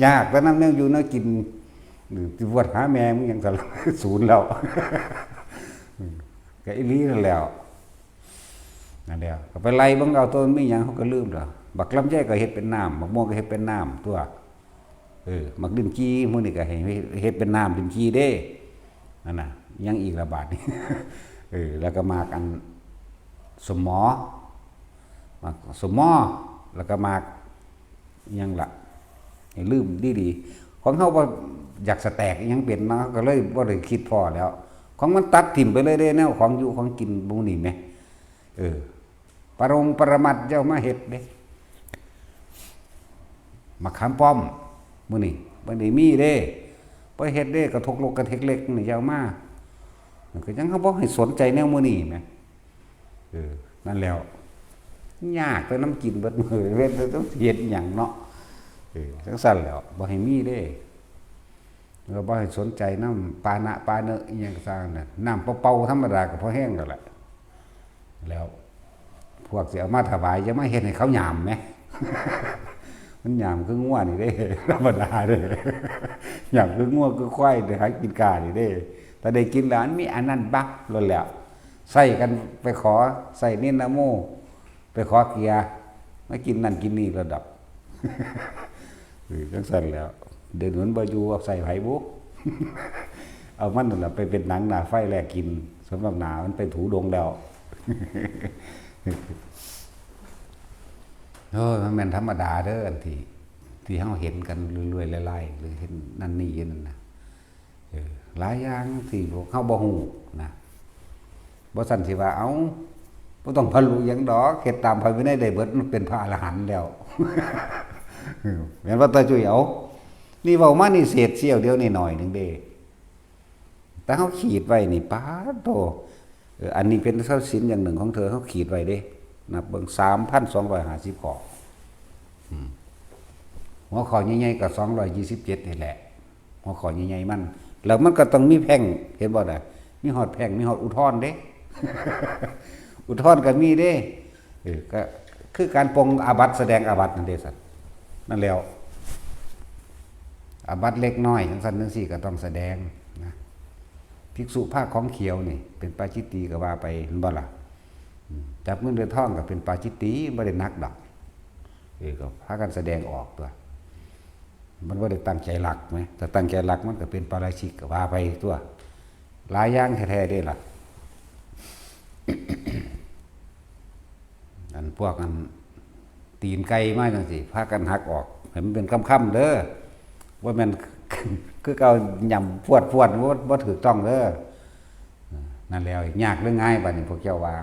ຍາກແຕ່ນຳແນວຢູ່ແນວກິນ ຊິບວດຫາແມ່ມຶງຫຍັງ ສະສູນແລ້ວ. ເອີ ກໍອີ່ຫຼີນັ້ນແຫຼ້ວ. ນັ້ນແຫຼະ ກໍໄປໄລ່ເບິ່ງເອົາ ໂຕມັນມີຫຍັງ ເຮົາກໍລືມແລ້ວ. ບັກລຳໄຍກໍເຮັດເປັນນ້ຳ ບັກມ່ວງກໍເຮັດເປັນນ້ຳຕົວະ. ເອີ ໝາກລິ້ນຈີ່ ມື້ນີ້ກໍໃຫ້ເຮັດເປັນນ້ຳລິ້ນຈີ່ເດ້. ນັ້ນນະ ຫຍັງອີກລະບາດນີ້? ເອີ ແລ້ວກໍໝາກອັນ ສົມໝໍ ໝາກສົມໝໍ ແລ້ວກໍໝາກ ຫຍັງລະ ໃຫ້ລືມດີໆ. ຂອງເຮົາບໍ່ຢາກສະແຕກອີ່ຫຍັງເປັນເນາະ ເຮົາກໍເລີຍບໍ່ໄດ້ຄິດພໍ້ແລ້ວ. ຂອງມັນຕັດຖິ້ມໄປເລີຍເດ້ ແນວຂອງຢູ່ຂອງກິນໝູ່ນີ້ແໝ. ເອີ ປະລົງປະລະມັດຢ່າເອົາມາເຮັດເດ້. ໝາກຂາມປ້ອມ ມື້ນີ້ບໍ່ໄດ້ມີເດ້ ບໍ່ເຮັດເດ້. ກະທົກລົກກະເທັກເລັກນີ້ຢ່າເອົາມາ. ກໍຍັງເຮົາບໍ່ໃຫ້ສົນໃຈແນວມື້ນີ້ແໝ. ເອີ ນັ້ນແລ້ວ ຍາກແຕ່ນຳກິນເບິດມື້ ເວັນແຕ່ຕ້ອງເຮັດຫຍັງເນາະ. ເອີ ຈັ່ງຊັ້ນແຫຼ້ວ ບໍ່ໃຫ້ມີເດ້ ແລ້ວບໍ່ໃຫ້ສົນໃຈນຳປານະປາເນະອີ່ຫຍັງກໍຊ່າງນະ. ນ້ຳເປົ່າໆທຳມະດາກໍພໍແຮງແລ້ວແຫຼະ. ແລ້ວພວກຊິເອົາມາຖວາຍ ຢ່າມາເຮັດໃຫ້ເຂົາຫຍາມແໝ. ມັນຫຍາມຄືງົວນີ້ເດ້ ທຳມະດາເດ້ ຫຍາມຄືງົວຄືຄວາຍໄດ້ຫາກິນກ້ານີ້ເດ້. ຖ້າໄດ້ກິນແລ້ວ ອັນມີອັນນັ້ນບັກໂລດແລ້ວ. ໃສ່ກັນໄປຂໍ ໃສ່ນິນນະໂມ ໄປຂໍເກຍ ມາກິນນັ້ນກິນນີ້ລະດອກ. ເອີ ຈັ່ງຊັ້ນແຫຼ້ວ ດຽວນີ້ມັນບໍ່ຢູ່ໃສ່ໃຜບຸ. ເອົາມັນນັ້ນລະໄປເປັນໜັງໜ້າໄຟແລກກິນ ສົມນ້ຳໜ້າມັນໄປຖູດົງແລ້ວ. ໂອ້ຍ ມັນແມ່ນທຳມະດາເດີ ອັນທີ່ ທີ່ເຮົາເຫັນກັນເລື້ອຍໆ ຫຼາຍໆ ຫຼືເຫັນນັ້ນນີ້ຢູ່ນັ້ນນະ. ເອີ ຫຼາຍຢ່າງທີ່ພວກເຮົາບໍ່ຮູ້ນະ. ບໍ່ຊັ້ນຊິວ່າ ເອົ້າ ບໍ່ຕ້ອງບັນລຸຫຍັງດອກ ເຮັດຕາມພະວິໄນໄດ້ເບິດ ມັນເປັນພະອະລະຫັນແລ້ວ. ເອີ ແມ່ນບໍ່ຕາຈຸ້ຍ? ເອົາ ນີ້ເວົ້າມານີ້ເສດສ່ຽວດຽວໜ້ອຍໆໜຶ່ງເດ້ ແຕ່ເຮົາຂີດໄວ້ນີ້ ປາດໂທ້. ເອີ ອັນນີ້ເປັນຊັບສິນຢ່າງໜຶ່ງຂອງເທີ ເຮົາຂີດໄວ້ເດ້ ນັບເບິ່ງ ສາມພັນສອງຮ້ອຍຫ້າສິບຂໍ້. ອືມ ຫົວຂໍ້ໃຫຍ່ໆກໍສອງຮ້ອຍຊາວເຈັດນີ້ແຫຼະ ຫົວຂໍ້ໃຫຍ່ໆມັນ. ແລ້ວມັນກໍຕ້ອງມີແພ່ງ ເຫັນບໍ່ນະ? ມີຮອດແພ່ງ ມີຮອດອຸທອນເດ້. ອຸທອນກໍມີເດ້. ເອີ ກໍຄືການປົງອາບັດ ສະແດງອາບັດນັ້ນເດ້ຊັ້ນ. ນັ້ນແລ້ວ ອາບັດເລັກນ້ອຍ ຈັ່ງຊັ້ນຈັ່ງຊີ້ ກໍຕ້ອງສະແດງນະ. ພິກສຸຜ້າຂອງຂຽວນີ້ ເປັນປາຈິດຕີກໍວ່າໄປ ແມ່ນບໍ່ລະ? ອືມ ຈັບເງິນໄດ້ທອງກໍເປັນປາຈິດຕີ ບໍ່ໄດ້ໜັກດອກ. ເອີ ກໍພາກັນສະແດງອອກຕົວະ. ມັນບໍ່ໄດ້ຕັ້ງໃຈລັກແໝ. ຖ້າຕັ້ງໃຈລັກ ມັນກໍເປັນປາຣາຊິກ ກໍວ່າໄປຕົວະ. ຫຼາຍຢ່າງແທ້ໆເດ້ລະ. ອັນພວກອັນຕີນໄກ່ມາຈັ່ງຊີ້ ພາກັນຫັກອອກໃຫ້ມັນເປັນຄຳໆເດີ. ບໍ່ແມ່ນຄືເກົ່າຫຍ້ຳພວດໆ ບໍ່ ບໍ່ຖືກຕ້ອງເດີ. ນັ້ນແຫຼະ ຍາກຫຼືງ່າຍບາດນີ້ ພວກເຈົ້າວ່າ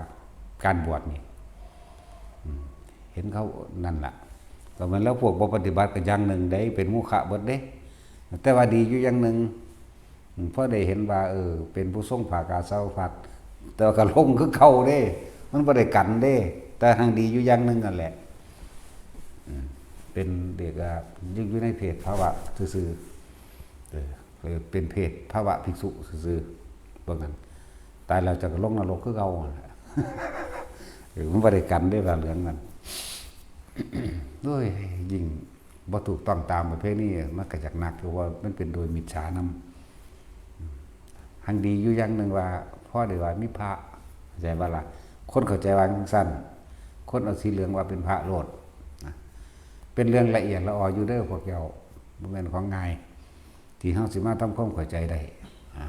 ການບວດນີ້? ອືມ ເຫັນເຂົານັ້ນລະ ກໍແມ່ນແລ້ວ ພວກບໍ່ປະຕິບັດກໍຢ່າງໜຶ່ງເດ້ ເປັນໂມຄະເບິດເດ້. ແຕ່ວ່າດີຢູ່ຢ່າງໜຶ່ງ ອືມ ພໍໄດ້ເຫັນວ່າ ເອີ ເປັນຜູ້ຊົງຜ້າກາສາວພັດ ແຕ່ວ່າກໍຫຼົງຄືເກົ່າເດ້ ມັນບໍ່ໄດ້ກັນເດ້. ແຕ່ຮັ່ງດີຢູ່ຢ່າງໜຶ່ງນັ້ນແຫຼະ ອືມ ເປັນເດັກ ອາ ຢູ່ ຢູ່ໃນເພດພາວະຊື່ໆ ເອີ ເປັນເພດພາວະພິກສຸຊື່ໆ ເບິ່ງຫັ້ນ ຕາຍແລ້ວເຈົ້າກໍລົງນະລົກຄືເກົ່າຫັ້ນແຫຼະ. ເອີ ມັນບໍ່ໄດ້ກັນເດ້ ຜ້າເຫຼືອງນັ້ນ. ໂອ້ຍ ຍິ່ງບໍ່ຖືກຕ້ອງຕາມປະເພນີ ມັນກໍຢາກໜັກຢູ່ ເພາະວ່າມັນເປັນໂດຍມິດສານຳ. ຮັ່ງດີຢູ່ຢ່າງໜຶ່ງວ່າ ພໍໄດ້ວ່າມີພະ ເຂົ້າໃຈບໍ່ລະ? ຄົນເຂົ້າໃຈວ່າຈັ່ງຊັ້ນ ຄົນເອົາສີເຫຼືອງວ່າເປັນພະໂລດນະ. ເປັນເລື່ອງລະອຽດລະອໍຢູ່ເດີພວກເຈົ້າ ບໍ່ແມ່ນຂອງງ່າຍ ທີ່ເຮົາຊິມາທຳຄວາມເຂົ້າໃຈໄດ້ນະ.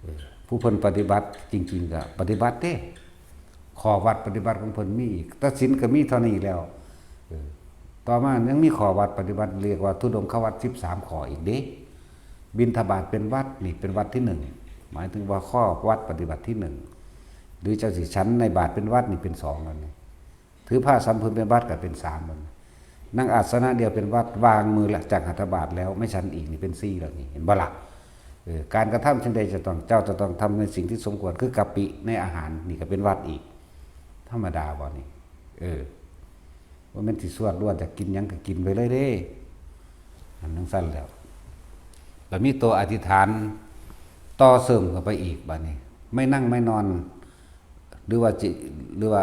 ເອີ ຜູ້ເພິ່ນປະຕິບັດຈິງໆ ກໍປະຕິບັດເດ້. ຂໍ້ວັດປະຕິບັດຂອງເພິ່ນມີອີກ ແຕ່ສິນກໍມີເທົ່ານີ້ແລ້ວ. ເອີ ຕໍ່ມາຍັງມີຂໍ້ວັດປະຕິບັດ ເອີ້ນວ່າທຸດົງຄະວັດສິບສາມຂໍ້ອີກເດ້. ບິນທະບາດເປັນວັດ ນີ້ເປັນວັດທີໜຶ່ງ ໝາຍເຖິງວ່າຂໍ້ວັດປະຕິບັດທີໜຶ່ງ ຫຼືເຈົ້າຊິສັນໃນບາດເປັນວັດ ນີ້ເປັນສອງແລ້ວນີ້. ຖືຜ້າສຳເພິງເປັນວັດກໍເປັນສາມແລ້ວນີ້. ນັ່ງອາດສະນະດຽວເປັນວັດ ວາງມືຈາກຫັດຖະບາດແລ້ວ ໄມ່ສັນອີກ ນີ້ເປັນສີ່ແລ້ວນີ້ ເຫັນບໍ່ລະ? ເອີ ການກະທຳສິ່ງໃດຈະຕ້ອງ ເຈົ້າຈະຕ້ອງທຳໃນສິ່ງທີ່ສົມຄວນ ຄືກະປິໃນອາຫານ ນີ້ກໍເປັນວັດອີກ. ທຳມະດາບໍ່ນີ້? ເອີ ບໍ່ແມ່ນຊິສວດລ້ວນ ຈະກິນຫຍັງກໍກິນໄປເລີຍເດ້. ອັນຈັ່ງຊັ້ນແລ້ວ ກໍມີຕົວອະທິຖານຕໍ່ເສີມເຂົ້າໄປອີກ ບາດນີ້ ໄມ່ນັ່ງໄມ່ນອນ ຫຼືວ່າຊິ ຫຼືວ່າ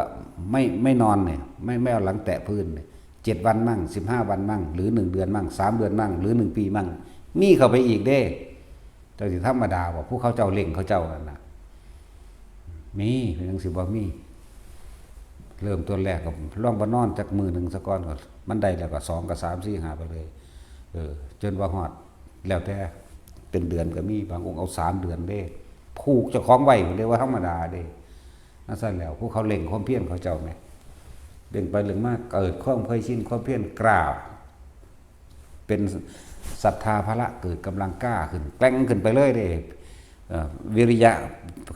ໄມ່ ໄມ່ນອນນີ້ ໄມ່ ໄມ່ເອົາຫຼັງແຕະພື້ນນີ້ ເຈັດວັນມັ້ງ ສິບຫ້າວັນມັ້ງ ຫຼືໜຶ່ງເດືອນມັ້ງ ສາມເດືອນມັ້ງ ຫຼືໜຶ່ງປີມັ້ງ ມີເຂົ້າໄປອີກເດ້. ເຈົ້າຊິທຳມະດາບໍ່? ຜູ້ເຂົາເຈົ້າເລັ່ງເຂົາເຈົ້ານັ້ນນະ ມີ ເປັນຫຍັງຊິບໍ່ມີ? ເລີ່ມຕົ້ນແລກກໍລອງບໍ່ນອນຈັກມື້ໜຶ່ງສາກ່ອນ ກໍມັນໄດ້ແລ້ວກໍສອງ ກໍສາມ ສີ່ ຫ້າ ໄປເລີຍ ເອີ ຈົນວ່າຮອດ ແລ້ວແຕ່ ເປັນເດືອນກໍມີ ບາງອົງເອົາສາມເດືອນເດ້ ຜູກເຈົ້າຂອງໄວ້ພຸ້ນເດ້ ບໍ່ທຳມະດາເດ້. ອັນຊັ້ນແລ້ວ ພວກເຂົາເລັ່ງຄວາມພຽນເຂົາເຈົ້າແໝ ເລັ່ງໄປເລັ່ງມາ ເກີດຄວາມເຄີຍຊິນ ຄວາມພຽນກ້າ ເປັນສັດທາພະລະ ເກີດກຳລັງກ້າຂຶ້ນ ແກ່ງຂຶ້ນໄປເລີຍເດ້. ເອີ ວິລິຍະ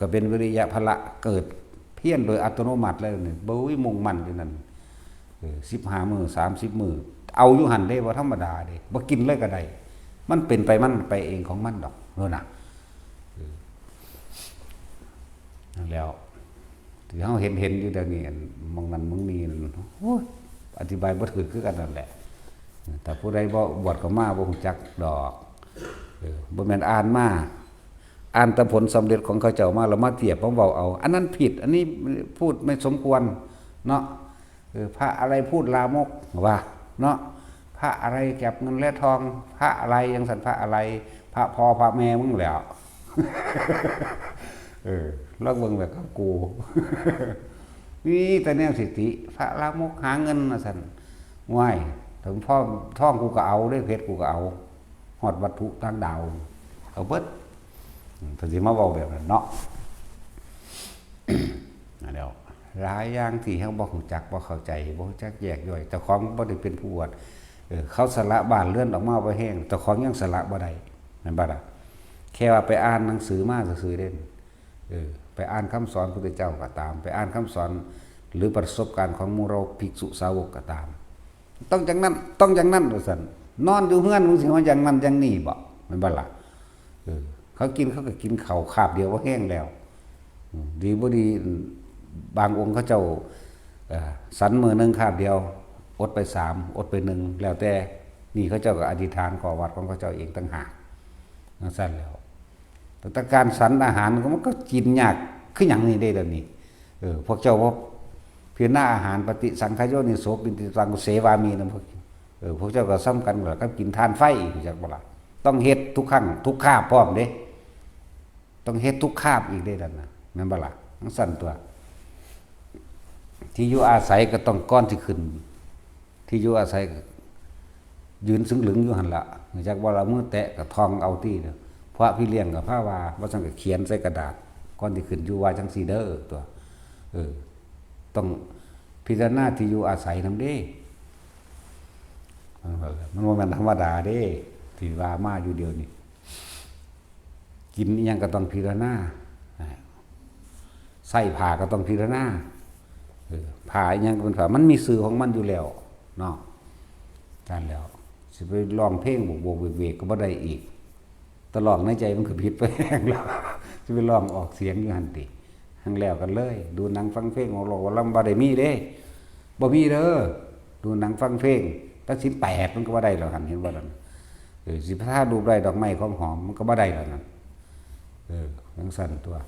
ກໍເປັນວິລິຍະພະລະ ເກີດພຽນໂດຍອັດຕະໂນມັດເລີຍນີ້ ໂອ້ຍ ມຸ່ງໝັ້ນຢູ່ນັ້ນ ເອີ ສິບຫ້າມື້ ສາມສິບມື້ ເອົາຢູ່ຫັ້ນເດ້ ບໍ່ທຳມະດາເດ້ ບໍ່ກິນເລີຍກໍໄດ້. ມັນເປັນໄປມັນໄປເອງຂອງມັນດອກໂນ່ນນະ. ເອີ ນັ້ນແລ້ວ ທີ່ເຮົາເຫັນ ເຫັນຢູ່ດຽວນີ້ ອັນໝ່ອງນັ້ນໝ່ອງນີ້ນັ້ນ ໂອ້ຍ ອະທິບາຍບໍ່ຖືກຄືກັນນັ້ນແຫຼະ. ຖ້າຜູ້ໃດບໍ່ບວດເຂົ້າມາ ບໍ່ຮູ້ຈັກດອກ. ເອີ ບໍ່ແມ່ນອ່ານມາ ອ່ານແຕ່ຜົນສຳເລັດຂອງເຂົາເຈົ້າມາ ແລ້ວມາທຽບມາເວົ້າເອົາ ອັນນັ້ນຜິດ ອັນນີ້ພູດໄມ່ສົມຄວນເນາະ. ເອີ ພະອະໄລພູດລາມົກວ່າເນາະ ພະອະໄລເກັບເງິນແລະທອງ ພະອະໄລຈັ່ງຊັ້ນ ພະອະໄລ ພະພໍ່ພະແມ່ມຶງແຫຼ້ວ. ເອີ ລອງເບິ່ງແບບກັບກູ ມີແຕ່ແນວສະຕິ ພະລາມົກຫາເງິນວ່າຊັ້ນ. ວ້າຍ ເຖິງພໍ່ທອງກູກໍເອົາເດ້ ເພັດກູກໍເອົາ ຮອດວັດຖຸຕ່າງດາວ ເອົາເບິດ. ເພິ່ນຊິມາເວົ້າແບບນັ້ນເນາະ. ນັ້ນແຫຼ້ວ ຫຼາຍຢ່າງທີ່ເຮົາບໍ່ຮູ້ຈັກ ບໍ່ເຂົ້າໃຈ ບໍ່ຮູ້ຈັກແຍກຍ່ອຍ ເຈົ້າຂອງບໍ່ໄດ້ເປັນຜູ້ບວດ. ເອີ ເຂົາສະຫຼະບ້ານເຮືອນອອກມາບໍ່ແຮງ ເຈົ້າຂອງຍັງສະຫຼະບໍ່ໄດ້ ແມ່ນບໍ່ລະ? ແຄ່ວ່າໄປອ່ານໜັງສືມາຊື່ໆເດ້. ເອີ ໄປອ່ານຄຳສອນພຸດທະເຈົ້າກໍຕາມ ໄປອ່ານຄຳສອນ ຫຼື ປະສົບການຂອງໝູ່ເຮົາພິກສຸສາວົກກໍຕາມ ຕ້ອງຢ່າງນັ້ນ ຕ້ອງຢ່າງນັ້ນວ່າຊັ້ນ. ນອນຢູ່ເຮືອນ ມຶງຊິມາຢ່າງນັ້ນຢ່າງນີ້ບໍ? ແມ່ນບໍ່ລະ? ເອີ ເຂົາກິນ ເຂົາກໍກິນເຂົ້າຄາບດຽວກໍແຮງແລ້ວ. ອືມ ດີບໍ່ດີ ບາງອົງເຂົາເຈົ້າ ເອີ ສັນມື້ໜຶ່ງຄາບດຽວ ອົດໄປສາມ ອົດໄປໜຶ່ງ ແລ້ວແຕ່. ນີ້ເຂົາເຈົ້າກໍອະທິຖານຂໍວັດຂອງເຂົາເຈົ້າເອງຕ່າງຫາກ ຈັ່ງຊັ້ນແລ້ວ. ແຕ່ການສັນອາຫານມັນກໍກິນຍາກຄືຫຍັງນີ້ເດ້ດຽວນີ້. ເອີ ພວກເຈົ້າບໍ່ພິຈາລະນາອາຫານ ປະຕິສັງຂະໂຍນິໂສ ປະຕິປັດຕັງ ເສວາມິ ນຳພວກ ເອີ ພວກເຈົ້າກໍສ່ຳກັນກັບກິນຖ່ານໄຟ ຮູ້ຈັກບໍ່ລະ? ຕ້ອງເຮັດທຸກຄັ້ງທຸກຄາບພ້ອມເດ້ ຕ້ອງເຮັດທຸກຄາບອີກເດ້ນັ້ນນະ ແມ່ນບໍ່ລະ? ຈັ່ງຊັ້ນຕົວະ ທີ່ຢູ່ອາໄສກໍຕ້ອງ ກ່ອນຊິຂຶ້ນ ທີ່ຢູ່ອາໄສກໍຢືນຊຶງລຶງຢູ່ຫັ້ນລະ ຮູ້ຈັກບໍ່ລະ? ມືແຕະກໍທ່ອງເອົາຕິ ພະພີ່ລ້ຽງກໍພາວ່າ ບໍ່ຊັ້ນກໍຂຽນໃສ່ກະດາດ ກ່ອນຊິຂຶ້ນຢູ່ວ່າຈັ່ງຊີ້ເດີ ຕົວະ ເອີ ຕ້ອງພິຈາລະນາທີ່ຢູ່ອາໄສນຳເດ້. ມັນບໍ່ແມ່ນທຳມະດາເດ້ ທີ່ວ່າມາຢູ່ດຽວນີ້ ກິນອີ່ຫຍັງກໍຕ້ອງພິຈາລະນາ ໃຊ້ຜ້າກໍຕ້ອງພິຈາລະນາ ເອີ ຜ້າອີ່ຫຍັງກໍເປັນຜ້າ ມັນມີຊື່ຂອງມັນຢູ່ແລ້ວເນາະ. ນັ້ນແຫຼ້ວ ຊິໄປຮ້ອງເພງໂບກໆເວກໆກໍບໍ່ໄດ້ອີກ ແຕ່ຮ້ອງໃນໃຈມັນກໍຜິດໄປແຮງແລ້ວ ຊິໄປຮ້ອງອອກສຽງຢູ່ຫັ້ນຕິ? ຫັ້ນແລ້ວກັນເລີຍ ດູໜັງຟັງເພງ ເວົ້າໂລກເວົ້າລຳ ບໍ່ໄດ້ມີເດ້ ບໍ່ມີເດີ. ດູໜັງຟັງເພງ ຕັດສິນແປດມັນກໍບໍ່ໄດ້ແລ້ວຫັ້ນ ເຫັນບໍ່ນັ້ນ? ເອີ ຊິໄປທາຮູບໄດ້ດອກໄມ້ຂອງຫອມ ມັນກໍບໍ່ໄດ້ແລ້ວນັ້ນ. ເອີ ຈັ່ງຊັ້ນຕົວະ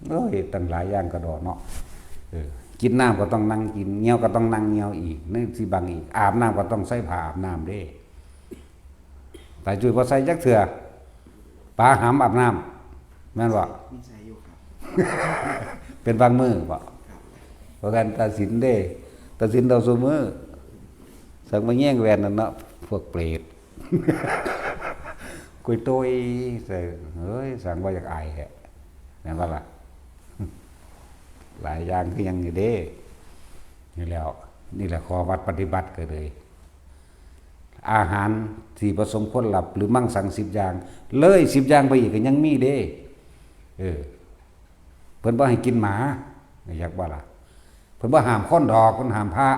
ເອີ ເຮັດຕັ້ງຫຼາຍຢ່າງກະດອກເນາະ. ເອີ ກິນນ້ຳກໍຕ້ອງນັ່ງກິນ ຍ່ຽວກໍຕ້ອງນັ່ງຍ່ຽວອີກ ໃນທີ່ບັງອີກ ອາບນ້ຳກໍຕ້ອງໃສ່ຜ້າອາບນ້ຳເດ້. ຕາຈຸ້ຍບໍ່ໃສ່ຈັກເທື່ອ ປາຫຳອາບນ້ຳ ແມ່ນບໍ່? ມີໃສ່ຢູ່ຄັບ ເປັນບາງມື້ບໍ່? ບໍ່ແມ່ນຕາສິນເດ້ ຕາສິນເຮົາຊຸມື້ ສັງມາແຍງແວ່ນນັ້ນເນາະ ພວກເປດ ກຸຍໂຕຍໃສ່ ເຮີ້ຍ ສັງບໍ່ຢາກອາຍແທ້ ແມ່ນບໍ່ລະ? ຫຼາຍຢ່າງຄືຫຍັງນີ້ເດ້. ນີ້ແຫຼະ ນີ້ແຫຼະຂໍ້ວັດປະຕິບັດກໍເລີຍ ອາຫານທີ່ບໍ່ສົມຄວນຮັບ ຫຼືມັງສັງສິບຢ່າງ ເລີຍສິບຢ່າງໄປອີກກໍຍັງມີເດ້. ເອີ ເພິ່ນບໍ່ໃຫ້ກິນໝາ ຢາກບໍ່ລະ? ເພິ່ນບໍ່ຫ້າມຄົນດອກ ເພິ່ນຫ້າມພະ.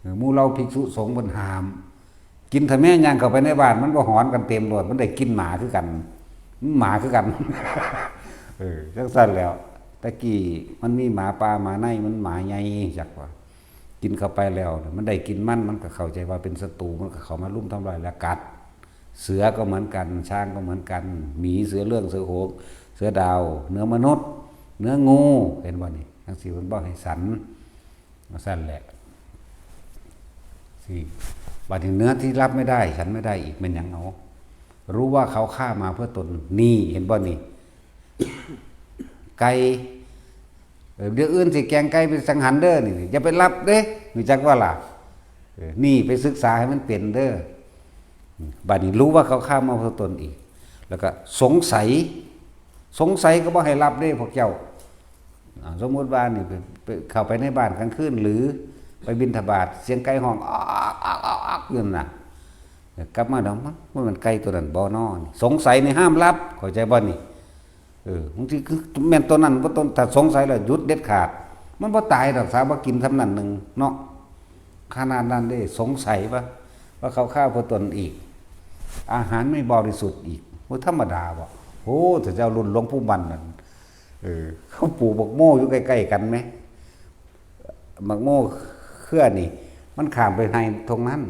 ເອີ ໝູ່ເຫຼົ່າພິກສຸສົງເພິ່ນຫ້າມ. ກິນທຳແມ່ ຍ່າງເຂົ້າໄປໃນບ້ານ ມັນບໍ່ຫອນກັນເຕັມໂລດ ມັນໄດ້ກິ່ນໝາຄືກັນ ໝາຄືກັນ. ເອີ ຈັ່ງຊັ້ນແຫຼະ ແຕ່ກີ້ມັນມີໝາປ່າໝາໃນ ມັນໝາໃຫຍ່ຈັກວ່າ ກິນເຂົ້າໄປແລ້ວ ມັນໄດ້ກິ່ນມັນ ມັນກໍເຂົ້າໃຈວ່າເປັນສັດຕູ ມັນກໍເຂົ້າມາລຸມທຳລາຍ ແລະກັດ. ເສືອກໍເໝືອນກັນ ຊ້າງກໍເໝືອນກັນ ໝີ ເສືອເລື່ອງ ເສືອໂຫງ ເສືອດາວ ເນື້ອມະນຸດ ເນື້ອງູ ເຫັນບໍ່ນີ້? ຈັ່ງຊີ້ເພິ່ນບໍ່ໃຫ້ສັນ ວ່າຊັ້ນແຫຼະ. ສີ່ ບັດນີ້ເນື້ອທີ່ຮັບໄມ່ໄດ້ ສັນໄມ່ໄດ້ອີກແມ່ນຫຍັງເອົາ? ຮູ້ວ່າເຂົາຂ້າມາເພື່ອຕົນ ນີ້ ເຫັນບໍ່ນີ້? ໄກ່ ເອີ ດຽວອື່ນຊິແກງໄກ່ໄປສັງຫານເດີ ນີ້ ຢ່າໄປຮັບເດ້ ຮູ້ຈັກບໍ່ລະ? ເອີ ນີ້ໄປສຶກສາໃຫ້ມັນເປັນເດີ. ບັດນີ້ຮູ້ວ່າເຂົາຂ້າມາເພື່ອຕົນອີກ ແລ້ວກໍສົງໄສ ສົງໄສກໍບໍ່ໃຫ້ຮັບເດ້ພວກເຈົ້າ. ອາ ສົມມຸດວ່ານີ້ໄປ ໄປ ເຂົ້າໄປໃນບ້ານກາງຄືນ ຫຼືໄປບິນທະບາດ ສຽງໄກ່ຮ້ອງອອກໆໆໆຢູ່ນັ້ນນະ ກັບມາດອກ ມັນ ມັນແມ່ນໄກ່ຕົວນັ້ນບໍ່ນໍ? ສົງໄສນີ້ຫ້າມຮັບ ເຂົ້າໃຈບໍ່ນີ້? ເອີ ບາງທີຄືແມ່ນຕົວນັ້ນບໍ່ຕົວ ຖ້າສົງໄສແລ້ວຢຸດເດັດຂາດ ມັນບໍ່ຕາຍດອກ ສາວບໍ່ກິນສ່ຳນັ້ນໜຶ່ງເນາະ. ຂະໜາດນັ້ນເດ້ ສົງໄສວ່າ ວ່າເຂົາຂ້າເພື່ອຕົນອີກ ອາຫານໄມ່ບໍລິສຸດອີກ ບໍ່ທຳມະດາບໍ່? ໂອ້ ຖ້າເຈົ້າລຸ້ນຫຼວງປູ່ໝັ້ນນັ້ນ ເອີ ເຂົາປູກບັກໂມຢູ່ໃກ້ໆກັນແມ ບັກໂມເຄືອນີ້ ມັນຂ້າມໄປໃຫ້ທົ່ງນັ້ນ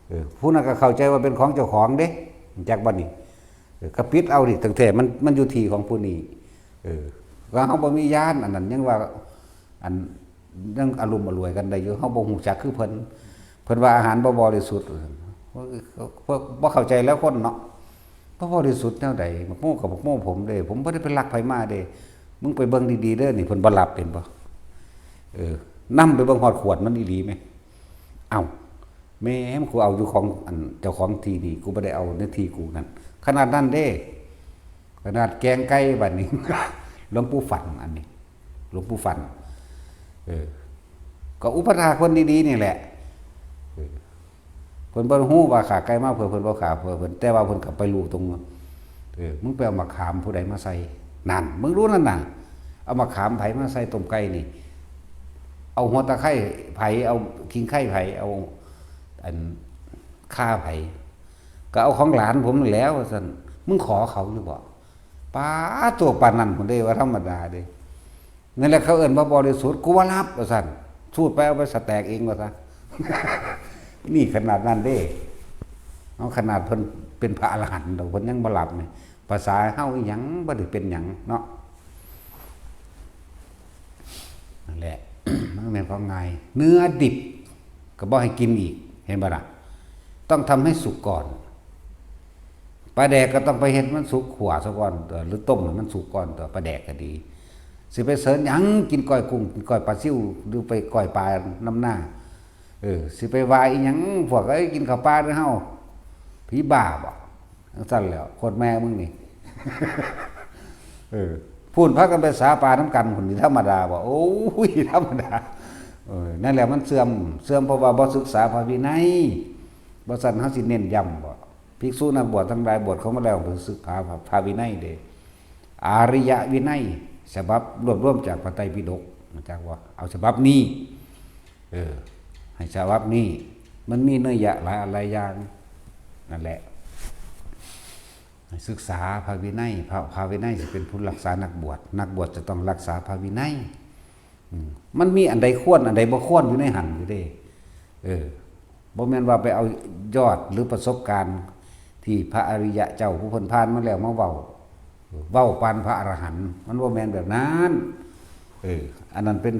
ເອີ ຜູ້ນັ້ນກໍເຂົ້າໃຈວ່າເປັນຂອງເຈົ້າຂອງເດ້ ຮູ້ຈັກບໍ່ນີ້? ເອີ ກໍປິດເອົານີ້ ຕັ້ງແຕ່ມັນ ມັນຢູ່ທີ່ຂອງຜູ້ນີ້ ເອີ ວ່າເຮົາບໍ່ມີຍານ ອັນນັ້ນຍັງວ່າ ອັນ ຍັງອາລຸມອະລວຍກັນໄດ້ຢູ່ ເຮົາບໍ່ຮູ້ຈັກຄືເພິ່ນ ເພິ່ນວ່າອາຫານບໍ່ບໍລິສຸດ ພວກ ພວກບໍ່ເຂົ້າໃຈແລ້ວຄົນເນາະ ບໍ່ບໍລິສຸດແນວໃດ? ບັກໂມກັບບັກໂມຜົມເດ້ ຜົມບໍ່ໄດ້ໄປລັກໃຜມາເດ້ ມຶງໄປເບິ່ງດີໆເດີ ນີ້ເພິ່ນບໍ່ຮັບ ເຫັນບໍ່? ເອີ ນຳໄປເບິ່ງຮອດຂວດມັນອີ່ຫຼີແມ ເອົ້າ ແມ່ ກູເອົາຢູ່ຂອງ ອັນ ເຈົ້າຂອງທີ່ນີ້ ກູບໍ່ໄດ້ເອົາໃນທີ່ກູນັ້ນ ຂະໜາດນັ້ນເດ້ ຂະໜາດແກງໄກ່ບັດນີ້ ຫຼວງປູ່ຝັນ ອັນນີ້ ຫຼວງປູ່ຝັນ ເອີ ກໍອຸປະຖາກເພິ່ນດີໆນີ້ແຫຼະ ເອີ ເພິ່ນບໍ່ຮູ້ວ່າຂ້າໄກ່ມາເພື່ອເພິ່ນ ບໍ່ຂ້າເພື່ອເພິ່ນ ແຕ່ວ່າເພິ່ນກໍໄປຮູ້ຕົງ ເອີ ມຶງໄປເອົາໝາກຂາມຜູ້ໃດມາໃສ່ ນັ້ນ ມຶງຮູ້ນັ້ນນະ ເອົາໝາກຂາມໃຜມາໃສ່ຕົ້ມໄກ່ນີ້ ເອົາຫົວຕະໄຄໃຜ ເອົາຂີງໄຄໃຜ ເອົາ ອັນ ຂ່າໃຜ ກໍເອົາຂອງຫຼານຜົມນັ້ນແຫຼ້ວ ວ່າຊັ້ນ ມຶງຂໍເຂົາຢູ່ບໍ່? ປາດໂທ້ ປານນັ້ນພຸ້ນເດ້ ວ່າທຳມະດາເດ້ ນັ້ນແຫຼະ ເຂົາເອີ້ນວ່າບໍລິສຸດ ກູບໍ່ຮັບ ວ່າຊັ້ນ ສູດໄປ ເອົາໄປສະແຕກເອງ ວ່າຊະ ນີ້ຂະໜາດນັ້ນເດ້ ເອົາ ຂະໜາດເພິ່ນເປັນພະອະລະຫັນດອກ ເພິ່ນຍັງບໍ່ຮັບນີ້ ພາສາເຮົາອີ່ຫຍັງ ບໍ່ໄດ້ເປັນຫຍັງເນາະ ນັ້ນແຫຼະ ມັນແມ່ນຂອງງ່າຍ ເນື້ອດິບກໍບໍ່ໃຫ້ກິນອີກ ເຫັນບໍ່ລະ? ຕ້ອງທຳໃຫ້ສຸກກ່ອນ ປາແດກກໍຕ້ອງໄປເຮັດມັນສຸກ ຂົ້ວຊະກ່ອນຕົວະ ຫຼືຕົ້ມໃຫ້ມັນສຸກກ່ອນຕົວະ ປາແດກກໍດີ ຊິໄປເສີນຫຍັງ ກິນກ້ອຍກຸ້ງ ກິນກ້ອຍປາຊິວ ຫຼືໄປກ້ອຍປານຳໜ້າ ເອີ ຊິໄປວ່າອີ່ຫຍັງ ພວກເອີຍ ກິນເຂົ້າປ່າເດີເຮົາ ຜີບ້າບໍ? ຈັ່ງຊັ້ນແຫຼ້ວ ໂຄດແມ່ມຶງນີ້ ເອີ ພຸ້ນພາກັນໄປສາປານຳກັນພຸ້ນ ນີ້ທຳມະດາບໍ? ໂອ້ຍ ທຳມະດາ ເອີ ນັ້ນແຫຼະ ມັນເສື່ອມ ເສື່ອມເພາະວ່າບໍ່ສຶກສາພະວິໄນ ບໍ່ຊັ້ນເຮົາຊິເນັ້ນຢ້ຳບໍ? ພິກສຸນັກບວດທັງຫຼາຍ ບວດເຂົ້າມາແລ້ວ ເພິ່ນສຶກສາພະ ພະວິໄນເດ້ ອາລິຍະວິໄນ ສະບັບລວບລວມຈາກພະໄຕປິດົກ ຮູ້ຈັກບໍ່? ເອົາສະບັບນີ້ ເອີ ໃຫ້ສະບັບນີ້ ມັນມີນັຍຍະຫຼາຍອັນຫຼາຍຢ່າງ ນັ້ນແຫຼະ ໃຫ້ສຶກສາພະວິໄນ ພະ ພະວິໄນຊິເປັນຜູ້ຮັກສານັກບວດ ນັກບວດຈະຕ້ອງຮັກສາພະວິໄນ ອືມ ມັນມີອັນໃດຄວນ ອັນໃດບໍ່ຄວນຢູ່ໃນຫັ້ນຢູ່ເດ້ ເອີ ບໍ່ແມ່ນວ່າໄປເອົາຍອດ ຫຼື ປະສົບການທີ່ພະອະລິຍະເຈົ້າຜູ້ເພິ່ນຜ່ານມາແລ້ວມາເວົ້າ ເວົ້າປານພະອະລະຫັນ ມັນບໍ່ແມ່ນແບບນັ້ນ ເອີ ອັນນັ້ນເປັນ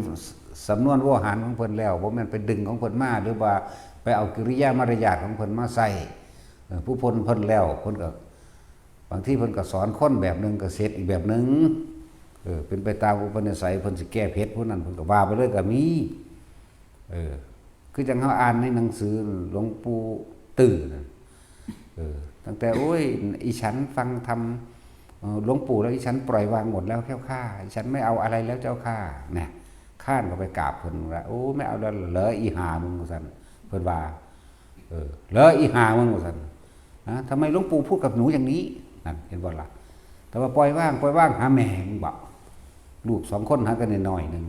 ສຳນວນໂວຫານຂອງເພິ່ນແລ້ວ ບໍ່ແມ່ນໄປດຶງຂອງເພິ່ນມາ ຫຼືວ່າໄປເອົາກິລິຍາມາລະຍາດຂອງເພິ່ນມາໃຊ້ ເອີ ຜູ້ເພິ່ນ ເພິ່ນແລ້ວ ເພິ່ນກໍ ບາງທີເພິ່ນກໍສອນຄົນແບບໜຶ່ງ ກໍເສັດອີກແບບໜຶ່ງ ເອີ ເປັນໄປຕາມອຸປະນິໄສ ເພິ່ນຊິແກ້ເຜັດຜູ້ນັ້ນ ເພິ່ນກໍວ່າໄປເລີຍກໍມີ ເອີ ຄືຈັ່ງເຮົາອ່ານໃນໜັງສືຫຼວງປູ່ຕື້ນະ ເອີ ຕັ້ງແຕ່ ໂອ້ຍ ອີ່ສັນຟັງທຳ เอ่อ หลวงปู่ แล้ว อีฉันปล่อยวางหมดแล้วเจ้าข้า อีฉันไม่เอาอะไรแล้วเจ้าข้า นะ คร้านเข้าไปกราบเพิ่นว่า โอ้ ไม่เอาแล้วเหรอ อีห่ามึง ว่าซั่น เพิ่นว่า เออ เหรอ อีห่ามึง ว่าซั่น ฮะ ทำไมหลวงปู่พูดกับหนูอย่างนี้ นั่น เห็นบ่ล่ะ แต่ว่าปล่อยวาง ปล่อยวาง หาแม่มึงบ่ ลูกสองคนหากันน้อยๆหนึ่ง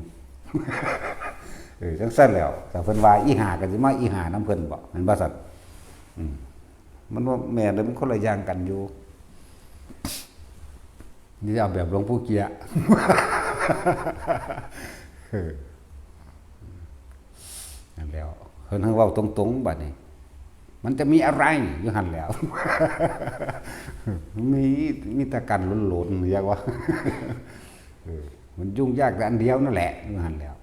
เออ จั่งซั่นแล้ว ถ้าเพิ่นว่าอีห่าก็สิมาอีห่านำเพิ่นบ่ แม่นบ่ซั่น อืม มันบ่แม่นเด้ มันคนละอย่างกันอยู่ นี่เอาแบบหลวงปู่เกียะ เออ นั่นแหล้ว เพิ่นให้เว้าตรงๆ บัดนี้ มันจะมีอะไร อยู่หั่นแหล้ว มี มีแต่กันหลนๆ เรียกว่า เออ มันยุ่งยากแต่อันเดียวนั่นแหละ อยู่หั่นแหล้ว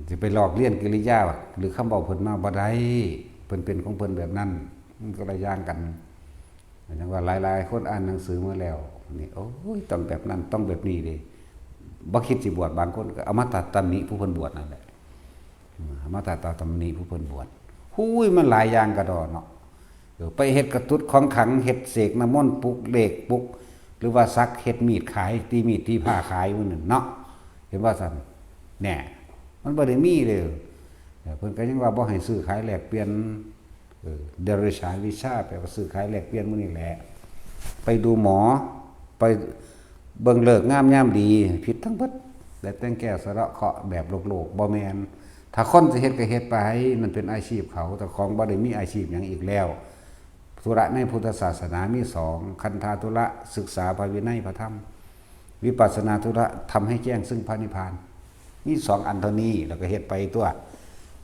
สิไปลอกเลียนกิริยา หรือคำเว้าเพิ่นมาบ่ได้ เพิ่นเป็นของเพิ่นแบบนั้น มันคนละอย่างกัน จั่งว่าหลายๆคนอ่านหนังสือมาแล้ว นี่ โอ้ย ต้องแบบนั้น ต้องแบบนี้เด้ บ่คิดสิบวช บางคนก็เอามาตัดตำหนิผู้เพิ่นบวชนั่นแหละ เอามาตัดตำหนิผู้เพิ่นบวช หูย มันหลายอย่างกะดอเนาะ เออ ไปเฮ็ดกะตุดของขลัง เฮ็ดเสกน้ำมนต์ ปลุกเลข ปลุก หรือว่าสัก เฮ็ดมีดขาย ตีมีดตีผ้าขาย มื้อนั้นเนาะ เห็นบ่ซั่น แหน่ มันบ่ได้มีเด้อ เออ เพิ่นก็ยังว่าบ่ให้ซื้อขายแลกเปลี่ยน เออ เดรัจฉานวิชา แปลว่าซื้อขายแลกเปลี่ยนมื้อนี้แหละ ไปดูหมอ ไปเบิ่งฤกษ์งามยามดี ผิดทั้งเบิด ได้แต่งแก้วสะเดาะเคราะห์แบบโลกๆ บ่แม่น ถ้าคนสิเฮ็ดก็เฮ็ดไป นั่นเป็นอาชีพเขา แต่ของบ่ได้มีอาชีพหยังอีกแล้ว ธุระในพุทธศาสนามีสอง คันธาธุระ ศึกษาพระวินัยพระธรรม วิปัสสนาธุระ ทำให้แจ้งซึ่งพระนิพพาน มีสองอันเท่านี้ แล้วก็เฮ็ดไปตั๊ว